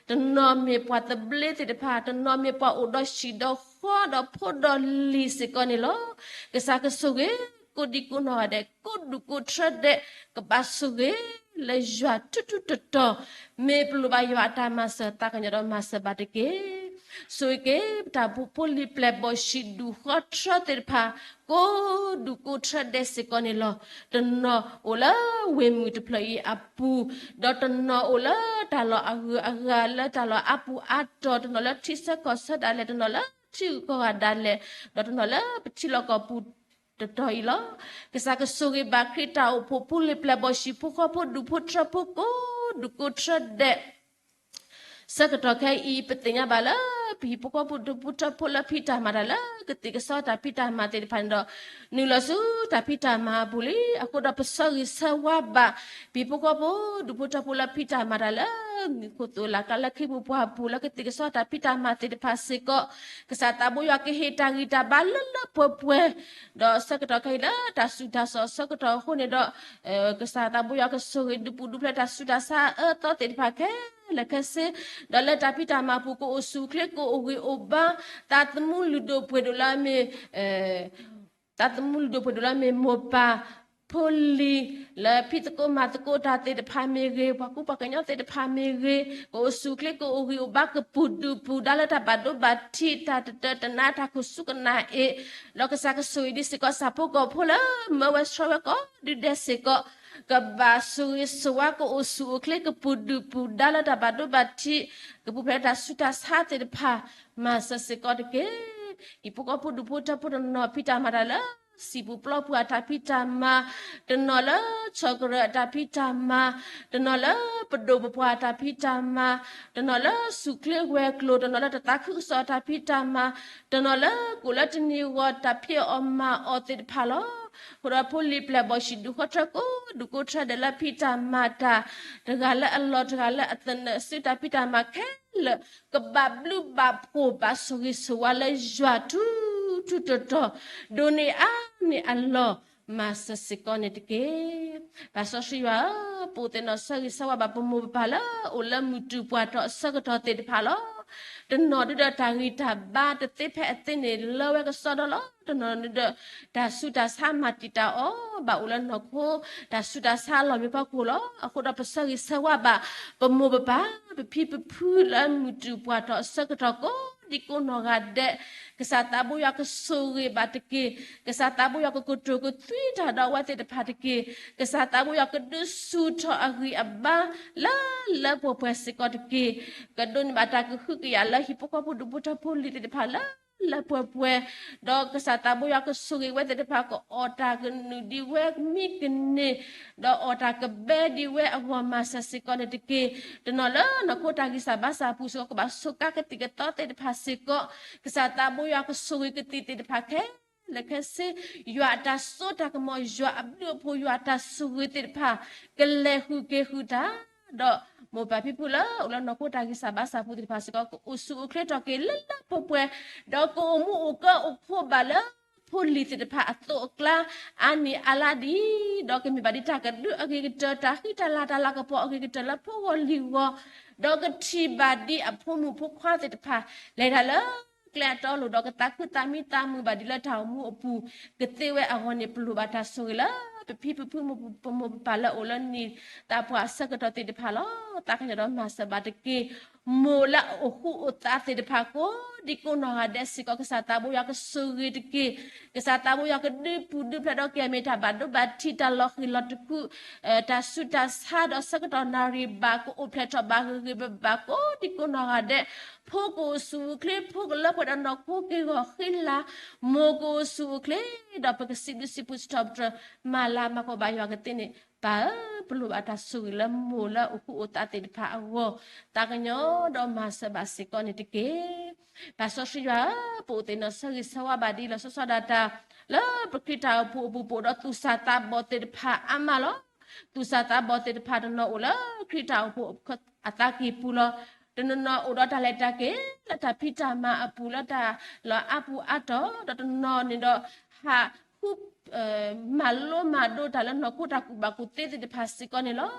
တနီၤမ့ၢ်ပှၤသဘျ့သ့ၣ်တဖၣ်, တနီၤမ့ၢ်ပှၤအိၣ်ဒီးဟံၣ်ဒီးဃီဒီးဖိဒီးလံၤစ့ၢ်ကီးန့ၣ်လီၤ. ကစၢ်ကဆိၣ်ဂ့ၤ ကိးဒံကိးနီၢ်ဂၤဒဲး ကိးဒူၣ်ကိးထြၢဒဲး ကဘၣ်ဆိၣ်ဂ့ၤလၢယွၤထူထူတီတီ, မ့ၢ်ပလိၣ်ဘၣ်ယွၤအတၢ်မၤစၢၤ သးကညီၤဒီးမၤစၢၤဘၣ်တက့ၢ်. ဆိၣ်ဂ့ၤက့ၤပတၢ်အိၣ်ဖှိၣ်ဖိလံၤပျဲၢ်ဘီၣ်ဆံးဒူၣ်ဃီထြၢသ့ၣ်တဖၣ် ကိးဒူၣ်ကိးထြၢဒဲးစ့ၢ်ကီးန့ၣ်လီၤ. တနီၤအိၣ်လၢဝ့ၢ်မုၢ်တဖျၢၣ်အံၤအပူၤ, ဒီးတနီၤအိၣ်လၢတၢ်လီၢ်အဂုၤအဂၤ လၢတၢ်လီၢ်အါပူၤအါတီၤ, တနီၤလၢထံဆၢကီၢ်ဆၢဒၣ်လဲာ်, တနီၤလၢထံဂုၤကီၢ်ဂၤဒၣ်လဲာ်, ဒီးတနီၤလၢပထံလီၢ်ကီၢ်ပူၤတတီၤအံၤလီၤ. ကစၢ်ကဆိၣ်ဂ့ၤဘၣ်ခရံာ်တၢ်အိၣ်ဖှိၣ်ဖိလံၤပျဲၢ်ဘီၣ်ဆံးဖိဃီဖိဒူၣ်ဖိထြၢဖိကိးဒူၣ်ကိးထြၢဒဲး ဆၢကတီၢ်ခဲအံၤ ပသ့ၣ်ညါဘၣ်လၢ ပဟံၣ်ဖိဃီဖိဒူၣ်ဖိထၢဖိလၢဖံးတၢ်မၤတၢ်လၢကသ့ၣ်ကစီတၢ်ဖံးတၢ်မၤသ့ၣ်တဖၣ်န့ၣ်ဒီး နုာ်လီၤဆူတၢ်ဖံးတၢ်မၤအပူၤလံ. အဃိဒီးပဆၢဂ့ၤဆၢဝါဘၣ် ပဟံၣ်ဖိဃီဖိဒူၣ်ဖိထၢဖိလၢဖံးတၢ်မၤတၢ်လၢ မုၢ်ခိၣ်သိၣ်လၢ်ကျါလၢခ့ပူၤပှၢ်ပူၤလၢကသ့ၣ်ကစီတၢ်ဖံးတၢ်မၤသ့ၣ်တဖၣ်စ့ၢ်ကီး, ကစၢ်သးဘိယွၤကဟ့ၣ်တၢ်ဂံၢ်တၢ်ဘါလၢလၢပှဲၤပှဲၤ ဒီးဆၢကတီၢ်ခဲအံၤလၢတၢ်ဆူးတၢ်ဆါအဆၢကတီၢ်အဃိန့ၣ်ဒီး ကစၢ်သးဘိယွၤကဆိၣ်ဂ့ၤဒုးပူၤဒုးဖျဲးတၢ်ဆူးတၢ်ဆါအအၢအသီသ့ၣ်တဖၣ်ခဲလၢာ်ခဲဆ့, ဒီးလၢတၢ်ဖံးတၢ်မၤအပူၤ ကအိၣ်ဆူၣ်အိၣ်ချ့ကအိၣ်ဂံၢ်အိၣ်ဘါ, သးသမူလုၢ်ဒိၣ်ပှ့ၤဒိၣ်လၢအမ့ၢ် သးသမူလုၢ်ဒိၣ်ပှ့ၤဒိၣ်လၢအမ့ၢ်မိၢ်ပၢ်ဖိလံၤ လၢဖံးသကိးမၤသကိးတၢ်သ့ၣ်တဖၣ်မ့ၢ်ဂ့ၤ, ပှၤကူပှၤကညီသ့ၣ်တဖၣ်မ့ၢ်ဂ့ၤ, ကအိၣ်ဆူၣ်အိၣ်ချ့ကအိၣ်ဂံၢ်အိၣ်ဘါ ကပူၤဒုးပူၤဒါလၢတၢ်ဘၣ်ဒိဘၣ်ထံး တၢ်တတၢာ်တနါတၢ်ခိၣ်ဆူကနၣ်အ့ၣ်, ဒီးကစၢ်ကဆိၣ်ဂ့ၤဒံးစ့ၢ်ကီးဆၣ်ဖိကီၢ်ဖိလၢမၢဝဲဆှၢဝဲကိးဒုဒဲးစ့ၢ်ကီး ကဘၣ်ဆိၣ်ဂ့ၤဆိၣ်ဝါ ကအိၣ်ဆူၣ်အိၣ်ချ့ ကပူၤဒုးပူၤဒါလၢတၢ်ဘၣ်ဒိဘၣ်ထံး ကပူၤဖျဲးလၢတၢ်ဆူးတၢ်ဆါသ့ၣ်တဖၣ် မၤစၢၤစ့ၢ်ကီးတက့ၢ်. ဟံၣ်ဖိဃီဖိဒူၣ်ဖိထၢဖိတနီၤဖံးတၢ်မၤတၢ်လၢ စံာ်ပူၤပျီပူၤအတၢ်ဖံးတၢ်မၤ, တနီၤလၢဆီၣ်ကရၢၢ်အတၢ်ဖံးတၢ်မၤ, တနီၤလၢပဒိၣ်ပပှၢ်အတၢ်ဖံးတၢ်မၤ, တနီၤလၢဆူၣ်ချ့ဝဲၤကျိၤ, တနီၤလၢတသးခုကစီၣ်အတၢ်ဖံးတၢ်မၤ, တနီၤလၢကိးလၢတနံၤဂီၤတၢ်ဖံးအီၣ်မၤအီၣ်သ့ၣ်တဖၣ်လီၤ. အဃိဒီးဖိလံၤပျဲၢ်ဘီၣ်ဆံးဒူၣ်ဃီထၢကိးဒူၣ်ကိးထၢဒဲးလၢဖံးတၢ်မၤတၢ်, တဂၤလၢအလီၢ်တဂၤလၢအသနၢၣ်စုတၢ်ဖံးတၢ်မၤခဲလၢာ် ကဘၣ်ဘျုးဘၣ်ဖှိၣ် ဘၣ်ဆိၣ်ဂ့ၤဆိၣ်ဝါလၢယွၤထူထူတီတီ, ဒိးန့ၢ်အါန့ၢ်အလီၢ် မၤစၢၤစ့ၢ်ကီးန့ၣ်တက့ၢ်. ပၢ်စီဆှံယွၤဧၢ, ပအိၣ်သ့ၣ်နီၣ်ဆၢဂ့ၤဆၢဝါဘၣ်ပမိၢ်ပပၢ်လၢအိၣ်လၢမုၢ်တူာ်ပှၢ်ထီၣ်အဆၢကတီၢ်သ့ၣ်တဖၣ်လီၤ. တနီၤဒုဒီးတၢ်ဂံၢ်တၢ်ဘါတသ့ဖဲအသ့န့ၣ် လၢဝဲကစီဒီလီၤ. တနီၤဒုဒီး တၢ်ဆူးတၢ်ဆါမၤတံာ်တာ်အီၤ ဘၣ်အိၣ်လၢနီၢ်ခိ တၢ်ဆူးတၢ်ဆါအလီၢ်မ့ၢ်ဖီခိၣ်လီၤ. အဃိဒီးပဆၢဂ့ၤဆၢဝါဘၣ် ပမိၢ်ပပၢ် ပဖံပဖုလၢမုၢ်တူာ်ပှၢ်ထီၣ်အဆၢကတီၢ်ကိးဒံကိးနီၢ်ဂၤဒဲး, ကစၢ်သးဘိယွၤကဆိၣ်ဂ့ၤဘၣ်တက့ၢ်. ကစၢ်သးဘိယွၤကကတိၤကသွံတၢ်ဒီးအဝဲသ့ၣ်တဖၣ်တက့ၢ်. ကစၢ်သးဘိယွၤကဒုးဆူၣ်ထီၣ်အဂံၢ်အဘါ လၢလၢပှဲၤပှဲၤစ့ၢ်ကီးတက့ၢ်. ကဒိးန့ၢ်ဘၣ်တၢ်ကဟုကယာ်လၢဟံၣ်ဖိဃီဖိဒူၣ်ဖိထၢဖိလံၤသ့ၣ်တဖၣ်လၢလၢပှဲၤပှဲၤ, ဒီးကစၢ်သးဘိယွၤကဆိၣ်ဂ့ၤဝဲသ့ၣ်တဖၣ် ကအီၣ်တၢ်ကနုာ်ဒံးဝဲမံကန့ၢ်, ဒီးအီၣ်တၢ်ကဘဲဒံးဝဲအဂီၢ် မၤစၢၤစ့ၢ်ကီးန့ၣ်တက့ၢ်. တနီၤလၢနီၢ်ခိတၢ်ဂံၢ်စၢ်ဘါစၢ်အပူၤစ့ၢ်ကီး ကဘၣ်ဆိးကါကသံၣ်ကသီသ့ၣ်တဖၣ်စ့ၢ်ကီး, ကစၢ်သးဘိယွၤကဆိၣ်ဂ့ၤကသံၣ်သ့ၣ်တဖၣ်ခဲလၢာ်ခဲဆ့, ယွၤအတၢ်စိတၢ်ကမီၤ ယွၤအဘျုးအဖှိၣ် ယွၤအတၢ်ဆိၣ်ဂ့ၤသ့ၣ်တဖၣ် ကလဲၤဃုာ်က့ၤဃုာ်တၢ်, ဒီးမိၢ်ပၢ်ဖံဖုလၢအိၣ်လၢနီၢ်ခိတၢ်ဂံၢ်စၢ်ဘါစၢ်အပူၤသ့ၣ်တဖၣ်စ့ၢ်ကီး ကအိၣ်ဆူၣ်အိၣ်ချ့ထီၣ်က့ၤလၢလၢပှဲၤပှဲၤ, ဒီးကအိၣ်မူအိၣ်ကၢအိၣ်ခိးဘၣ်လၢ ဖိလံၤသ့ၣ်တဖၣ်အသိးအကျါ အါနံၣ်အါလါဒံး, ဒီးကမ့ၢ်ဘၣ်ဒ်တၢ်ကဒုအဂ့ၤကတၢၢ် တၢ်ဃံတၢ်လၤတၢ်လၤကပီၤအဂ့ၤကတၢၢ်လၢဖိဂီၢ်လံၤဂီၢ်, ဒီးကထံၣ်ဘၣ်ဒ်အဖိမုၣ်ဖိခွါသ့ၣ်တဖၣ် လဲၤတၢ်လၢကျဲအတီအလိၤ ဒီးကသးခုသးမံသးမုာ်ဘၣ်ဒ်လၢတၢ်အိၣ်မူအပူၤ ကသ့ဝဲအဂီၢ်န့ၣ် ပလိၣ်ဘၣ်တၢ်ဆိၣ်ဂ့ၤလၢ ပဖံပဖုမိၢ်ပမိၢ်ပပၢ်လၢအိၣ်လၢနံၣ်သးပှၢ်အဆၢကတီၢ်သ့ၣ်တဖၣ်လီၤ. သးကညီၤဒီးမၤစၢၤဘၣ်တက့ၢ်. မိၢ်လၢအအိၣ်ဃူအိၣ်သးသ့ၣ်တဖၣ်ကိးဒံကိးနီၢ်ဂၤဒဲးစ့ၢ်ကီး ကစၢ်သးဘိယွၤကဆိၣ်ဂ့ၤတက့ၢ်. ကစၢ်သးဘိယွၤကဒုးပူၤဒုးဖျဲးဒီးကယဲၢ်မ့ၢ်တၢ်ဘၣ်ဒိဘၣ်ထံး တၢ်လီၤဃံၤလီၤတကူး တၢ်ဆူးတၢ်ဆါဒီးဆၢကတီၢ်နၣ်ရံၣ်ဘၣ် ကအိၣ်ဖျဲၣ်ထီၣ်ဘၣ်ဂ့ၤဂ့ၤဘၣ်ဘၣ်ကိးဒံကိးနီၢ်ဂၤဒဲး, ဖိကအိၣ်ဆူၣ်အိၣ်ချ့ ဖိကလၢပှဲၤဒီးနီၢ်ခိက့ၤဂီၤဃံလၤ, မိၢ်ကအိၣ်ဆူၣ်အိၣ်ချ့ ဒီးပကစံးဘျုးစံးဖှိၣ်စံးထီၣ်ပတြၢၤ မၤလၤမၤကပီၤဘၣ်ယွၤကသ့န့ၣ် ပၢ်ဧၢ, ပလိၣ်ဘၣ်တၢ်ဆိၣ်ဂ့ၤလၢမိၢ်လၢအိၣ်ဃူအိၣ်သးသ့ၣ်တဖၣ်အဂီၢ်, သးကညီၤဒီးမၤစၢၤဘၣ်စ့ၢ်ကီးန့ၣ်တက့ၢ်. ပၢ်စီဆှံယွၤဧၢ, ပအိၣ်သ့ၣ်နီၣ်ဆၢဂ့ၤဆၢဝါဘၣ်ဒ်လီၤဆီဆီဒၣ်တၢ် လၢပခရံာ်တၢ်အိၣ်ဖှိၣ်အပူၤ ပအိၣ်ဒီးသူၣ်စၢ်သးဘီၣ်သ့ၣ်တဖၣ်အါမးလီၤ. သူၣ်စၢ်သးဘီၣ်သ့ၣ်တဖၣ်တနီၤအိၣ်လၢခရံာ်တၢ်အိၣ်ဖှိၣ်အသးကံၢ်ပူၤလီၤ. တနီၤနီၤအိၣ်ဒီးတၢ်လဲၤတၢ်က့ၤ လၢတၢ်ဖံးတၢ်မၤအပူၤ လၢတၢ်လီၢ်အါပူၤအါတီၤ, ဒီးတနီၤန့ၣ်ဒီး ဟး ကစၢ်ကဃု မၤလိမၤဒိးတၢ်လၢနီၢ်ခိတၢ်ကူၣ်ဘၣ်ကူၣ်သ့သ့ၣ်တဖၣ်စ့ၢ်ကီးန့ၣ်လီၤ.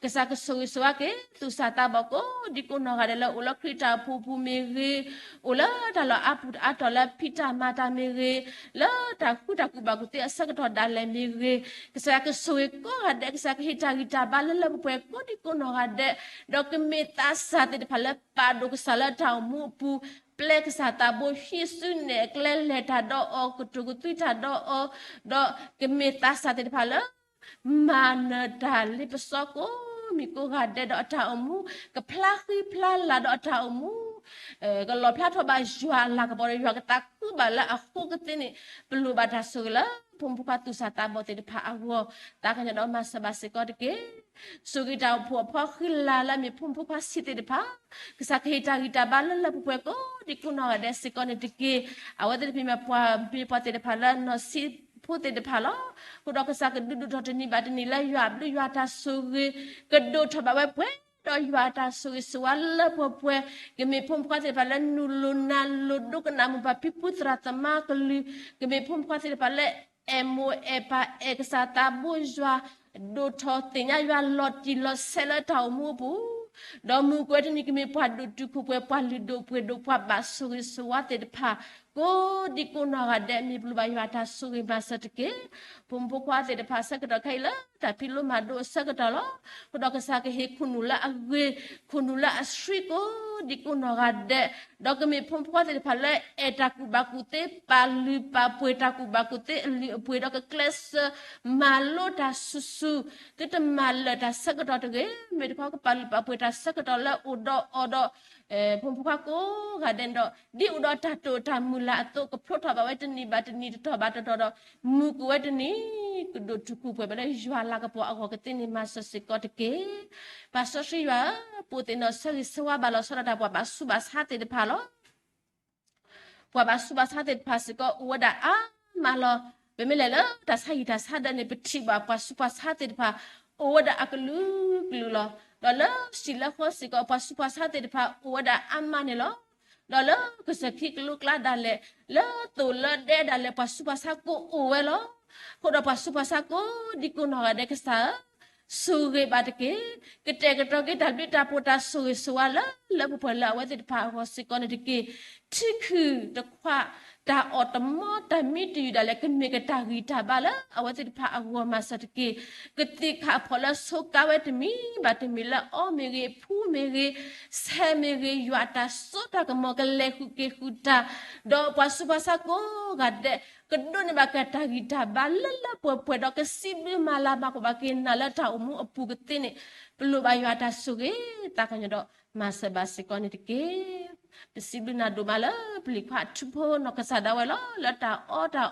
ကစၢ်ကဆိၣ်ဂ့ၤဆိၣ်ဝါက့ၤ သူၣ်စၢ်သးဘီၣ်ကိးဒံကိးနီၢ်ဂၤဒဲး လၢအိၣ်လၢခရံာ်တၢ်အိၣ်ဖှိၣ်ပူၤမ့ၢ်ဂ့ၤ, အိၣ်လၢတၢ်လီၢ်အါပူၤအါတီၢ်လၢဖံးတၢ်မၤတၢ်မ့ၢ်ဂ့ၤ, လၢတၢ်ဃုတၢ်ကူၣ်ဘၣ်ကူၣ်သ့အဆၢကတီၢ်ဒၣ်လဲာ်မ့ၢ်ဂ့ၤ, ကစၢ်ယွၤကဆိၣ်ဂ့ၤကိးဂၤဒဲး, ကစၢ်ကဟ့ၣ်တၢ်ဂံၢ်တၢ်ဘါလၢလၢပှဲၤပှဲၤကိးဒံကိးနီၢ်ဂၤဒဲး, ဒီးကမ့ၢ်သးစၢ်သ့ၣ်တဖၣ်လၢပာ်ဒိၣ်ကစၢ်လၢတၢ်အိၣ်မူအပူၤ, ပျဲကစၢ်သးဘိ, ဟံးစုနဲၣ်ကျဲ, လဲၤတၢ်ဒီးအီၤ, ကတိၤကသွံတၢ်ဒီးအီၤ, ဒီးကမ့ၢ်သးစၢ်သ့ၣ်တဖၣ်လၢ မၤနၢၤတၢ်လ့ပစီကိးမံၤကိးဂၤဒဲးဒီးအတၢ်အိၣ်မူ, ကဖျါဃံဖျါလၤဒီးအတၢ်အိၣ်မူ, ကလီၣ်ဖျါထီၣ်ဘၣ်ယွၤအလၤကပီၤဒီးယွၤကသးခုဘၣ်လၢအဃိကသ့န့ၣ်, ပလိၣ်ဘၣ်တၢ်ဆိၣ်ဂ့ၤလၢ ဖိမုၣ်ဖိခွါသူၣ်စၢ်သးဘီၣ်သ့ၣ်တဖၣ်အဂီၢ်, သးကညီၤဒီးမၤစၢၤဘၣ်စ့ၢ်ကီးတက့ၢ်. ဆိၣ်ဂ့ၤတၢ်အိၣ်ဖှိၣ်အဖီဃံလၤလၢအမ့ၢ်ဖိမုၣ်ဖိခွါဆံးသ့ၣ်တဖၣ်, ကစၢ်ကဟ့ၣ်တၢ်ဂံၢ်တၢ်ဘါလၢလၢပှဲၤပှဲၤကိးဒံကိးနီၢ်ဂၤဒဲးစ့ၢ်ကီးန့ၣ်တက့ၢ်. အဝဲသ့ၣ်တဖၣ်မ့ၢ်ပှၤမ့ၢ်ပှၤသ့ၣ်တဖၣ်လၢနီၢ်ဆံးဖိသ့ၣ်တဖၣ်လီၤ. အဃိဒီးကစၢ်ကဒုးဒိၣ်ထီၣ်တနံၤဘၣ်တနံၤလၢယွၤအဘျုးယွၤတၢ်ဆိၣ်ဂ့ၤ, ကဒိၣ်ထီၣ်ဘၣ်ဝဲပှဲၤဒီးယွၤအတၢ်ဆိၣ်ဂ့ၤဆိၣ်ဝါလၢပှဲၤပှဲၤ, ကမ့ၢ်ဖိမုၣ်ဖိခွါသ့ၣ်တဖၣ်လၢနုာ်လီၤနၤလီၤဒိကနၣ်မိၢ်ပၢ်ဖံဖုသရၣ်သမါကလုၢ်, ကမ့ၢ်ဖိမုၣ်ဖိခွါသ့ၣ်တဖၣ်လၢ အဲၣ်မိၢ်အဲၣ်ပၢ်အဲၣ်ကစၢ်သးဘိယွၤ, ဒိၣ်ထီၣ်သ့ၣ်ညါယွၤလီၤတံၢ်လီၤဆဲးလၢတၢ်အိၣ်မူအပူၤ, ဒီးမုၢ်ကွဲတနံၤကမ့ၢ်ပှၤဒိၣ်တုာ်ခိၣ်ပှဲၤ ပှၤလုၢ်ဒိၣ်ပှ့ၤဒိၣ် ပှၤဘၣ်ဆိၣ်ဂ့ၤဆိၣ်ဝါသ့ၣ်တဖၣ်, ကိးဒံကိးနီၢ်ဂၤဒဲး မ့ၢ်ပလိၣ်ဘၣ်ယွၤတၢ်ဆိၣ်ဂ့ၤမၤစၢၤတက့ၢ်. ဖိမုၣ်ဖိခွါသ့ၣ်တဖၣ်ဆၢကတီၢ်ခဲအံၤလၢတၢ်ဖံးလိမၤဒိးအဆၢကတီၢ်လီၤ. အဃိဒီးကစၢ်ကဟ့ၣ်ခိၣ်နူာ်လၢအဂ့ၤ, ခိၣ်နူာ်လၢအဆှံကိးဒံကိးနီၢ်ဂၤဒဲး, ဒီးကမ့ၢ်ဖိမုၣ်ဖိခွါသ့ၣ်တဖၣ်လၢအဲၣ်တၢ်ကူၣ်ဘၣ်ကူၣ်သ့ ပာ်လုၢ်ပာ်ပှ့ၤတၢ်ကူၣ်ဘၣ်ကူၣ်သ့အလုၢ်အပှ့ၤ ဒီးကကျဲးစၢးမၤလိတၢ်ဆူၣ်ဆူၣ်, သုတမၤလၢာ်တၢ်ဆၢကတီၢ်တဂ့ၤ, မ့ၢ်တခီကပာ်လုၢ်ပာ်ပှ့ၤတၢ်ဆၢကတီၢ်လၢအိၣ်ဒီးအီၤဒီး ဖိမုၣ်ဖိခွါကိးဂၤဒဲးန့ၣ်ဒီး ဒ်အိၣ်ဒီးတၢ်တိာ်တၢ်မုၢ်လၢ်အသိး ကဖျိထီၣ်ဘၣ်ဝဲတနံၤဘၣ်တနံၤတတီၤဘၣ်တတီၤဒီး မုၢ်ကွံာ်ဝဲတနံၤ ကဒိၣ်တုာ်ခိၣ်ပှဲၤဘၣ်လၢယွၤလၤကပီၤအဂီၢ်ကသ့န့ၣ် မၤစၢၤစ့ၢ်ကီးတက့ၢ်. ပၢ်စီဆှံယွၤဧၢ, ပအိၣ်သ့ၣ်နီၣ်ဆၢဂ့ၤဆၢဝါဘၣ်လီၤဆီဒၣ်တၢ်ပှၤဘၣ်ဆူးဘၣ်ဆါသ့ၣ်တဖၣ်လီၤ. ပှၤဘၣ်ဆူးဘၣ်ဆါသ့ၣ်တဖၣ်စ့ၢ်ကီး အိၣ်ဝဲဒၣ်အါမးလီၤ. ပမ့ၢ်လဲၤလၢတၢ်ဆါဟံၣ်တၢ်ဆါဒၢးန့ၣ် ပထံၣ်ဘၣ်ပှၤဆူးပှၤဆါသ့ၣ်တဖၣ် အိၣ်ဝဲဒၣ်အကလုာ်ကလုာ်လီၤ. ဒီးလၢဟံၣ်လၢဃီစ့ၢ်ကီး ပှၤဆူးပှၤဆါသ့ၣ်တဖၣ် အိၣ်ဝဲဒၣ်အါမးန့ၣ်လီၤ. ဒီးလၢကစၢၢ်ခံကလိကျါဒၣ်လဲာ်, လၢသိၣ်လၢဒဲဒၣ်လဲာ် ပှၤဆူးပှၤဆါကိးအိၣ်ဝဲလီၤ. အဃိဒီးပှၤဆူးပှၤဆါကိးဒံကိးနီၢ်ဂၤဒဲး ကစၢ်ဧၢ, ဆိၣ်ဂ့ၤဘၣ်တက့ၢ်. ကတဲာ်ကတီၤက့ၤတၢ်ဘျုးတၢ်ဖှိၣ်တၢ်ဆိၣ်ဂ့ၤဆိၣ်ဝါလၢ လၢပှဲၤပှဲၤလၢအဝဲသ့ၣ်တဖၣ်အဂီၢ်စ့ၢ်ကီးန့ၣ်တက့ၢ်. ထံခုၣ်တခွး တၢ်အီၣ်တမီ တၢ်မံတယုၢ်ဒၣ်လဲာ် ကမ့ၢ်ကတၢ်ဂံၢ်တၢ်ဘါလၢအဝဲသ့ၣ်တဖၣ်အဂီၢ်မၤစၢၤတက့ၢ်. ကသံၣ်ခၣ်ဖီၣ်လၢဆိကါဝဲတမံၤဘၣ်တမံၤလၢအီမ့ၢ်ဂ့ၤ, ဖှူမ့ၢ်ဂ့ၤ, ဆဲးမ့ၢ်ဂ့ၤ, ယွၤအတၢ်စိတၢ်ကမီၤ ကလဲၤဃုာ်က့ၤဃုာ်တၢ်, ဒီးပှၤဆူးပှၤဆါကိးဂၤဒဲး ကဒိးန့ၢ်ဘၣ်က့ၤတၢ်ဂံၢ်တၢ်ဘါလၢလၢပှဲၤပှဲၤဒီး ကစံးဘျုးမၤလၤမၤကပီၤဘၣ်က့ၤနၤလၢတၢ်အိၣ်မူအပူၤကသ့န့ၣ် ပလိၣ်ဘၣ်ယွၤတၢ်ဆိၣ်ဂ့ၤ သးကညီၤဒီးမၤစၢၤဘၣ်စ့ၢ်ကီးန့ၣ်တက့ၢ်. ပစံးဘျုးနၤဒိၣ်မးလၢပလံၤခွါထူဖိနီၢ်ကစၢ်ဒၣ်ဝဲလီၤ. လၢတၢ်အီတၢ်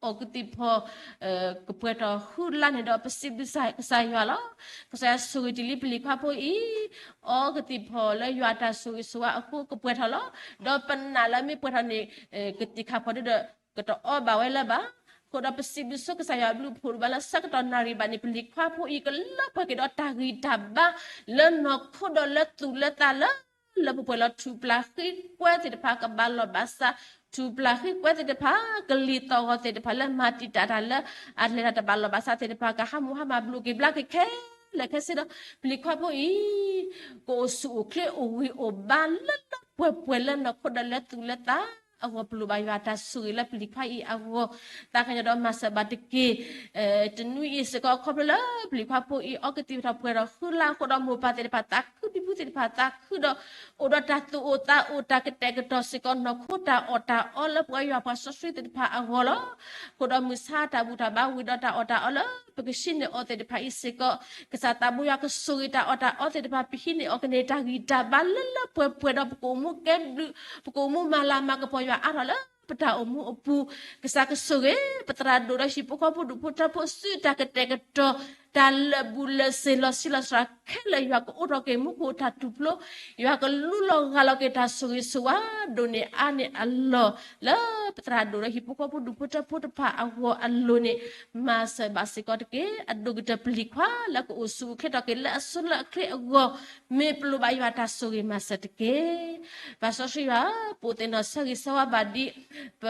အီၣ်ကသံၣ်ဖီၣ် ကပှဲၤထီၣ်ဃုလါန့ၣ်ဒီး ပစံးဘျုးကစၢ်ယွၤလီၤ. ကစၢ်ယွၤဆိၣ်ဂ့ၤတ့ၢ်လံပလံၤခွါဖိအံၤ အီကသံၣ်ဖီၣ်လၢယွၤအတၢ်ဆိၣ်ဂ့ၤဆိၣ်ဝါအဃိကပှဲၤထီၣ်လီၤ. ဒီးပနာ်လၢမ့ၢ်ပှဲၤထီၣ်န့ၣ် ကသံၣ်ခၣ်ဖီၣ်ဒုဒီး ကတအီဘၣ်ဝဲလၢၤဘၣ်. အဃိဒီးပစံးဘျုးဆိကစၢ်ယွၤအဘျုးအဖှိၣ်ဒိၣ်မးလၢဆၢကတီၢ်နၣ်ရံၣ်ဘၣ်န့ၣ် ပလံၤခွါဖိအံၤကလၢပှဲၤက့ၤဒီးတၢ်ဂံၢ်တၢ်ဘါ လၢနီၢ်ခိဒီးလၢသူၣ်လၢသးလၢ လၢပှဲၤပှဲၤလီၤ. ထူၣ်ပျၢ်ဃံကွဲသ့ၣ်တဖၣ်ကဘၣ်လီၢ်ဘၣ်စး, ထူၣ်ပျၢ်ဃံကွဲသ့ၣ်တဖၣ် ကလံၤသီၣ်ဂီၤသ့ၣ်တဖၣ်လၢမၤတံာ်တာ်တၢ်လၢအတလဲၤတၢ်တဘၣ်လီၢ်ဘၣ်စးသ့ၣ်တဖၣ် ကဟးမုၢ်ဟါမၢ်ဘျုးက့ၤဘျါက့ၤခဲလၢာ်ခဲဆ့ဒီး ပလံၤခွါဖိအံၤ ကအိၣ်ဆူၣ်အိၣ်ချ့အိၣ်ဂံၢ်အိၣ်ဘါလၢလၢပှဲၤပှဲၤလၢနီၢ်ခိဒီးလၢသူၣ်လၢသးအဂီၢ် ပလိၣ်ဘၣ်ယွၤတၢ်ဆိၣ်ဂ့ၤလၢပလံၤခွါအံၤအဂီၢ် သးကညီၤဒီးမၤစၢၤဘၣ်တက့ၢ်. တနွံအံၤစ့ၢ်ကီး ခီဖျိလၢပလံၤခွါဖိအံၤ အီကသံၣ်ထီၣ်ပှဲၤထီၣ်ဃုလါအဃိဒီး မိၢ်ပၢ်သ့ၣ်တဖၣ်သးခု ဖံဖုသ့ၣ်တဖၣ်သးခုဒီး အိၣ်ဒီးတၢ်သူၣ်အိၣ်သးအိၣ် တၢ်ကတဲာ်ကတီၤစ့ၢ်ကီး နီၢ်ခိတၢ်အီၣ်တၢ်အီလၢပဝဲယွၤပှၤစီဆှံသ့ၣ်တဖၣ်အဂီၢ်လီၤ. အဃိဒီးမုၢ်ဆါတၢ်ဘူၣ်တၢ်ဘါဝံၤဒီးတၢ်အီၣ်တၢ်အီလၢပကဟံးန့ၢ်အီၤသ့ၣ်တဖၣ်အံၤစ့ၢ်ကီး ကစၢ်သးဘိယွၤကဆိၣ်ဂ့ၤတၢ်အီၣ်တၢ်အီသ့ၣ်တဖၣ် ပဟံးန့ၢ်အီၤကန့ၢ်တၢ်ဂံၢ်တၢ်ဘါလၢလၢပှဲၤပှဲၤဒီး ပကအိၣ်မူကဲဘျုး ပကအိၣ်မူမၤလၤမၤကပီၤယွၤအါထီၣ်လၢပတၢ်အိၣ်မူအပူၤ ကစၢ်ကဆိၣ်ဂ့ၤ ပသရၣ်ဒိၣ်ဒီးဟံၣ်ဖိဃီဖိဒူၣ်ဖိထၢဖိ ဆူတၢ်ကတဲာ်ကတီၤ တၢ်လၢာ်ဘူၣ်လၢာ်စ့ၤ လီၤဆံးလီၤစှၤခဲလၢာ် ယွၤကအိးထီၣ်က့ၤမူခိၣ်တၢ်ထူၣ်ဖျိ, ယွၤကလူလီၤဂၢ်လီၤက့ၤတၢ်ဆိၣ်ဂ့ၤဆိၣ်ဝါဒိၣ်န့ၢ်အါန့ၢ်အလီၢ် လၢပသရၣ်ဒိၣ်ဒီးဟံၣ်ဖိဃီဖိဒူၣ်ဖိထၢဖိတဖၣ်အဂီၢ်အလိၤန့ၣ် မၤစၢၤဘၣ်စ့ၢ်ကီးတက့ၢ်. အဒိၣ်ကတၢၢ်ပျံၤခွါလၢကအိၣ်ဆူၣ်အိၣ်ချ့ထီၣ်က့ၤလၢအဆိလၢအချ့အဂီၢ် မ့ၢ်ပလိၣ်ဘၣ်ယွၤတၢ်ဆိၣ်ဂ့ၤမၤစၢၤတက့ၢ်. ပၢ်စီဆှံယွၤဧၢ, ပအိၣ်သ့ၣ်နီၣ်ဆၢဂ့ၤဆၢဝါဘၣ်ဒ် ပ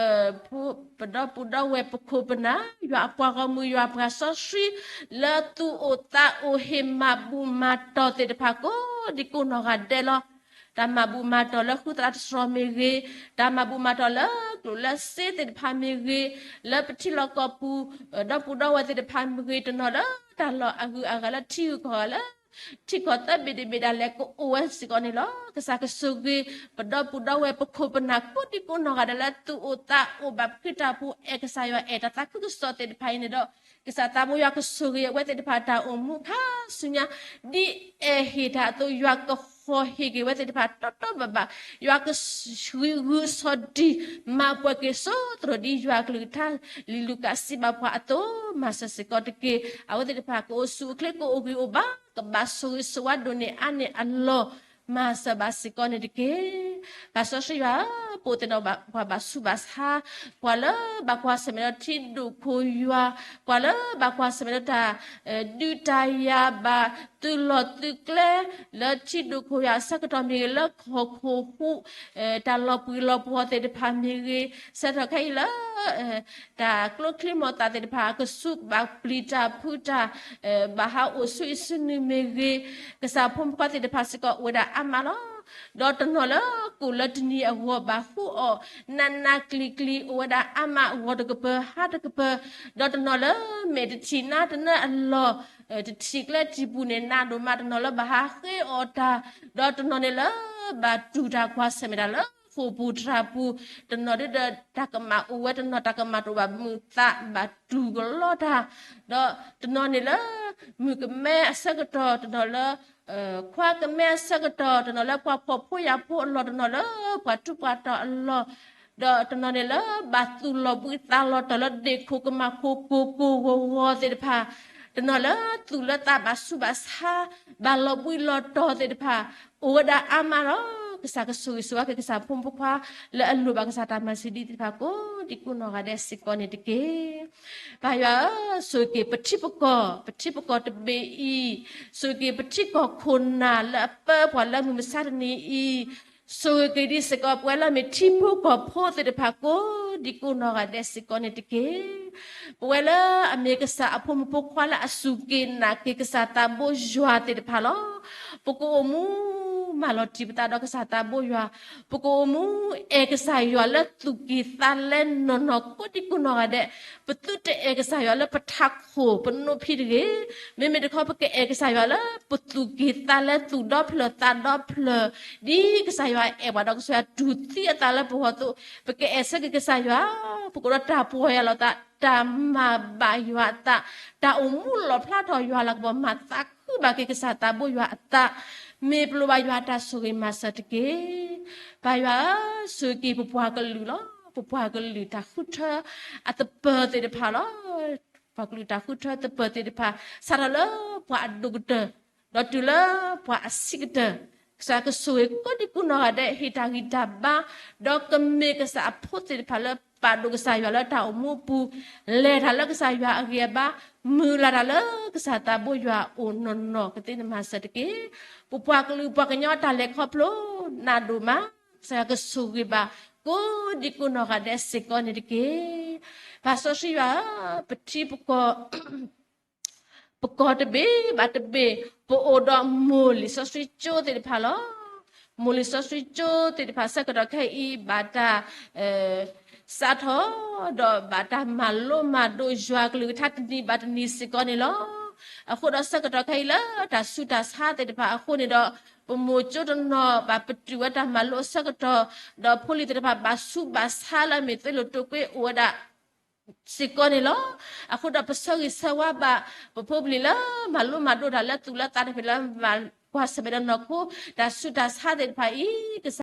ပဒီပုၢ်ဒီဝဲၢ်ပခိၣ်ပနၢ် ယွၤအပှၤဂီၢ်မုၢ် ယွၤပှၤစီဆှံ လၢသူၣ်အိၣ်သးအိၣ်ဟ့ၣ်မၤဘူၣ်မၤတီၢ်သ့ၣ်တဖၣ်ကိးဒံကိးနီၢ်ဂၤဒဲးလီၤ. တၢ်မၤဘူၣ်မၤတီၢ်လၢဃုသရၣ်တစှီၤမ့ၢ်ဂ့ၤ, တၢ်မၤဘူၣ်မၤတီၢ်လၢကျိၣ်လၢစ့သ့ၣ်တဖၣ်မ့ၢ်ဂ့ၤ, လၢပထံလီၢ်ကီၢ်ပူၤ ဒီပုၢ်ဒီဝဲၢ်သ့ၣ်တဖၣ်မ့ၢ်ဂ့ၤ, တနီၤလၢတၢ်လီၢ်အဂုၤအဂၤလၢထံဂုၤကီၢ်ဂၤလၢ ထံကီၢ်သၢဘ့ၣ်တဘ့ၣ်ဒၣ်လဲာ်ကအိၣ်ဝဲစ့ၢ်ကီးန့ၣ်လီၤ. ကစၢ်ကဆိၣ်ဂ့ၤ ပဒီပုၢ်ဒီဝဲၢ်ပခိၣ်ပနၢ်ကိးဒံကိးနီၢ်ဂၤဒဲးလၢသူၣ်အိၣ်သးအိၣ်ဘၣ်ပဃ့တၢ်ပူၤ အဲၣ်ကစၢ်ယွၤအဲၣ်တၢ်သးခုကစီၣ်သ့ၣ်တဖၣ်အံၤန့ၣ်ဒီး ကစၢ်သးဘိယွၤကဆိၣ်ဂ့ၤအဝဲသ့ၣ်တဖၣ်တၢ်အိၣ်မူခါဆူညါ ဒ်အဲၣ်ဟ့ၣ်တၢ်အသိး ယွၤကဃီၤဟ့ၣ်က့ၤဝဲသ့ၣ်တဖၣ်တီတီဘၣ်ဘၣ်, ယွၤကဂုာ်ဂုာ်ဆီၣ်တံၢ် မၤပှဲၤက့ၤစိသရိာ်ဒ်ယွၤကလုၢ်ကထါ လံာ်လူၤကၣ်စံးဘၣ်ပှၤအသိး မၤစၢၤစ့ၢ်ကီးတက့ၢ်. အဝဲသ့ၣ်တဖၣ်ကအိၣ်ဆူၣ်အိၣ်ချ့ ကအိၣ်ဂံၢ်အိၣ်ဘါ ကဘၣ်ဆိၣ်ဂ့ၤဆိၣ်ဝါဒိၣ်န့ၢ်အါန့ၢ်အလီၢ် မၤစၢၤဘၣ်စ့ၢ်ကီးန့ၣ်တက့ၢ်. ပၢ်စီဆှံယွၤဧၢ, ပအိၣ်သ့ၣ်နီၣ်ပှၤဘၣ်ဆူးဘၣ်ဆါ, ပှၤလၢဘၣ်ကွၢ်ဆၢၣ်မဲာ်ဒီးထံဒိၣ်ခိၣ်ယွၤ, ပှၤလၢဘၣ်ကွၢ်ဆၢၣ်မဲာ်ဒီးတၢ် ဒုးတၢ်ယၤဘၣ်သုးလီၢ်သုးကျဲ လၢထံဒိၣ်ခိၣ်ယွၤအဆၢကတီၢ်မ့ၢ်ဂ့ၤ, လၢကီၢ်ခိၣ်ဟူး တၢ်လီၤပှံၤလီၤပှီၤသ့ၣ်တဖၣ်မ့ၢ်ဂ့ၤ, ဆၢထီၣ်ခဲအံၤလၢ တၢ်ကျိချံမျိာ်သၣ်သ့ၣ်တဖၣ် ကဆူးဘၣ်ပျံၤတၢ်ဖုးတၢ် ဘၣ်ဟးအိၣ်ဆူအံၤဆူနုၤမ့ၢ်ဂ့ၤ, ကစၢ်ဖိမုၣ်ဖိခွါသ့ၣ်တဖၣ်စ့ၢ်ကီးအိၣ်ဝဲဒၣ်အါမးလီၤ. ဒီးတနီၤလၢကိၣ်လၢတနံၤအဂီၢ်ဘၣ်ဟူးအီၣ် နးနးကျံၤကျံၤ အိၣ်ဝဲဒၣ်အါမး ဂီၤတကပၤ ဟါတကပၤ, ဒီးတနီၤလၢမဲာ်တထံၣ်နါတနၢအလီၢ် တထံၣ်ကျဲတထံၣ်ပူၤန့ၣ် နးဒိၣ်မး, တနီၤလၢဘၣ်ဟးဃ့အီၣ်တၢ်, ဒီးတနီၤန့ၣ်လၢ ဘၣ်တူၢ်တၢ်ကွၢ်ဆၢၣ်မဲာ်တၢ်လၢဃိာ်ပူၤတြၢ်ပူၤ, တနီၤဒုဒီးတၢ်ကမၣ်အိၣ်ဝဲ, တနီၤတၢ်ကမၣ်တအိၣ်ဘၣ်, မုာ်သးဘၣ်တူၢ်ကလီတၢ်, ဒီးတနီၤန့ၣ်လၢ မုၣ်ကမဲအဆၢကတီၢ်, တနီၤလၢ ခွါကမဲအဆၢကတီၢ်, တနီၤလၢပှၤဖှီၣ်ဖိယာ်ဖိအလီၢ်, တနီၤလၢပှၤထူးပှၤတီၤအလီၢ်, ဒီးတနီၤန့ၣ်လၢဘၣ်သူၣ်လီၤဘှံးသးလီၤတီၤလၢဒ့ၣ်ခိၣ်ကမၣ်ခိၣ်ကိၢ်ကိၢ်ဂီၤဂီၤသ့ၣ်တဖၣ်, တနီၤလၢသူၣ်လၢသးဘၣ်ဆူးဘၣ်ဆါ, ဘၣ်လီၤဘှံးလီၤတီၤသ့ၣ်တဖၣ် အိၣ်ဝဲဒၣ်အါမးလီၤ. ကစၢ်ကဆိၣ်ဂ့ၤဆိၣ်ဝါက့ၤ ကစၢ်ဖိမုၣ်ဖိခွါ လၢအလိၣ်ဘၣ်ကစၢ်တၢ်မၤစၢၤဒ်သ့ၣ်တဖၣ်ကိးဒံကိးနီၢ်ဂၤဒဲးစ့ၢ်ကီးန့ၣ်တက့ၢ်. ပၢ်ယွၤဧၢ, ဆိၣ်ဂ့ၤက့ၤပထံပကီၢ်, ပထံပကီၢ်တဘ့ၣ်အံၤ, ဆိၣ်ဂ့ၤက့ၤပထံကီၢ်ခိၣ်နၢ်လၢအပၢပှၤလၢမုၢ်မဆါတနံၤအံၤ, ဆိၣ်ဂ့ၤက့ၤဒံးစ့ၢ်ကီး ပဝဲလၢအမ့ၢ်ထံဖိကီၢ်ဖိသ့ၣ်တဖၣ်ကိးဒံကိးနီၢ်ဂၤဒဲးစ့ၢ်ကီးန့ၣ်တက့ၢ်. ပဝဲလၢအမ့ၢ်ကစၢ်အဖိမုၣ်ဖိခွါလၢအစူၢ်က့ၤနာ်က့ၤကစၢ်သးဘိယွၤသ့ၣ်တဖၣ်လီၤ. ပကအိၣ်မူမၤလီၤတံၢ်ပသးဒီးကစၢ်သးဘိယွၤ, ပကအိၣ်မူအဲၣ်ကစၢ်ယွၤလၢသူၣ်ကံၢ်သးလဲနီၢ်နီၢ်ကိးဒံကိးနီၢ်ဂၤဒဲး, ပသုတအဲၣ်ကစၢ်ယွၤလၢပထးခိၣ်ပနိဖံးတဂ့ၤ, မ့မ့ၢ်တခီ ပကအဲၣ်ကစၢ်ယွၤလၢပသူၣ်ကံၢ်သးလဲသူၣ်ဒီဖျၢၣ်သးဒီဖျၢၣ်, ဒ်ကစၢ်ယွၤအဲၣ်ပှၤဒီးကစၢ်ယွၤတူၢ်သံအသးလၢပဂီၢ်အသိး, ပကအဲၣ်ဆၢက့ၤကစၢ်ယွၤ, ပကအိၣ်ဒီးတၢ်ပီၢ်ယၢ်လီၤသး, တၢ်မၤဘၣ်ယွၤအသး, တၢ်အိၣ်မူလီၣ်ဖျါထီၣ်ယွၤလၤကပီၤ မၤသးခုဘၣ်က့ၤကစၢ်သးဘိယွၤအသး, မ့ၢ်ပလိၣ်ဘၣ်ယွၤတၢ်ဆိၣ်ဂ့ၤမၤစၢၤတက့ၢ်. ပၢ်ယွၤဧၢ, ဆိၣ်ဂ့ၤက့ၤပပှၤကလုာ်လီၤ. ပပှၤကလုာ်တၢ်ဃုထၢအသပၢၤသ့ၣ်တဖၣ်လီၤ. ပှၤကလုာ်တၢ်ဃုထၢသပၢၤသ့ၣ်တဖၣ် စးထီၣ်လၢပှၤအဒိၣ်ကတၢၢ် ဒီးတုၤလၢပှၤအဆံးကတၢၢ်, ကစၢ်ကဆိၣ်ဂ့ၤကိးဒံကိးနီၢ်ဂၤဒဲး ဟ့ၣ်တၢ်ဂံၢ်တၢ်ဘါ, ဒီးကမ့ၢ်ကစၢ်အဖိသ့ၣ်တဖၣ်လၢပာ်ဒိၣ်ကစၢ်ယွၤလၢတၢ်အိၣ်မူအပူၤ, လဲၤတၢ်လၢကစၢ်ယွၤအဂံၢ်အဘါ, မုၢ်လၢ်တၢ်လၢကစၢ်သးဘိယွၤအအိၣ်နီၢ်နီၢ်ကသ့န့ၣ်မၤစၢၤတက့ၢ်. ပပှၤကလုာ်ပှၤကညီတၢ်လဲၤခီဖျိနးဒိၣ်မး, ကစၢ်ယွၤကဆိၣ်ဂ့ၤဘၣ် ကိးဒံကိးနီၢ်ဂၤဒဲးစ့ၢ်ကီးန့ၣ်တက့ၢ်. ပၢ်စီဆှံယွၤဧၢ, ပထံပကီၢ် ပကီၢ်တဘ့ၣ်ဘၣ်တဘ့ၣ် ပအိၣ်ဒီးမိၢ်လံာ်စီဆှံကၠိသ့ၣ်တဖၣ်လီၤ. မိၢ်လံာ်စီဆှံကၠိသ့ၣ်တဖၣ်ဆၢကတီၢ်ခဲအံၤ ဘၣ်တၢ် စးထီၣ် ဒီးဘၣ်တၢ်မၤလိမၤဒိးယွၤကလုၢ်ကထါတနံၤဘၣ်တနံၤစ့ၢ်ကီးန့ၣ်လီၤ. အဃိဒီးဆၢကတီၢ်ခဲအံၤလၢတၢ်ဆူးတၢ်ဆါသ့ၣ်တဖၣ်အဃိန့ၣ်ဒီး ပမိၢ်ကၠိတနီၤဘၣ်ပတုာ်ဝဲတၢ်မၤလိအဆၢကတီၢ်, ဒီးဖိလံၤသ့ၣ်တဖၣ်ဘၣ်ဆူးဘၣ်ဆါလၢအမ့ၢ်သ့လိာ်တိာ်ကွံာ်အိၣ်ဝဲဒၣ် စ့ၢ်ကီးန့ၣ်လီၤ. အဃိဒီးပဆၢဂ့ၤဆၢဝါဘၣ် ပဖိပလံၤလၢမၤလိမၤဒိးတၢ်လၢသူၣ်လၢသးတဖၣ်လၢ ကွၢ်ဆၢၣ်မဲာ်ဒီးနီၢ်ခိ တၢ်ဆူးတၢ်ဆါသ့ၣ်တဖၣ်အံၤ ကစၢ်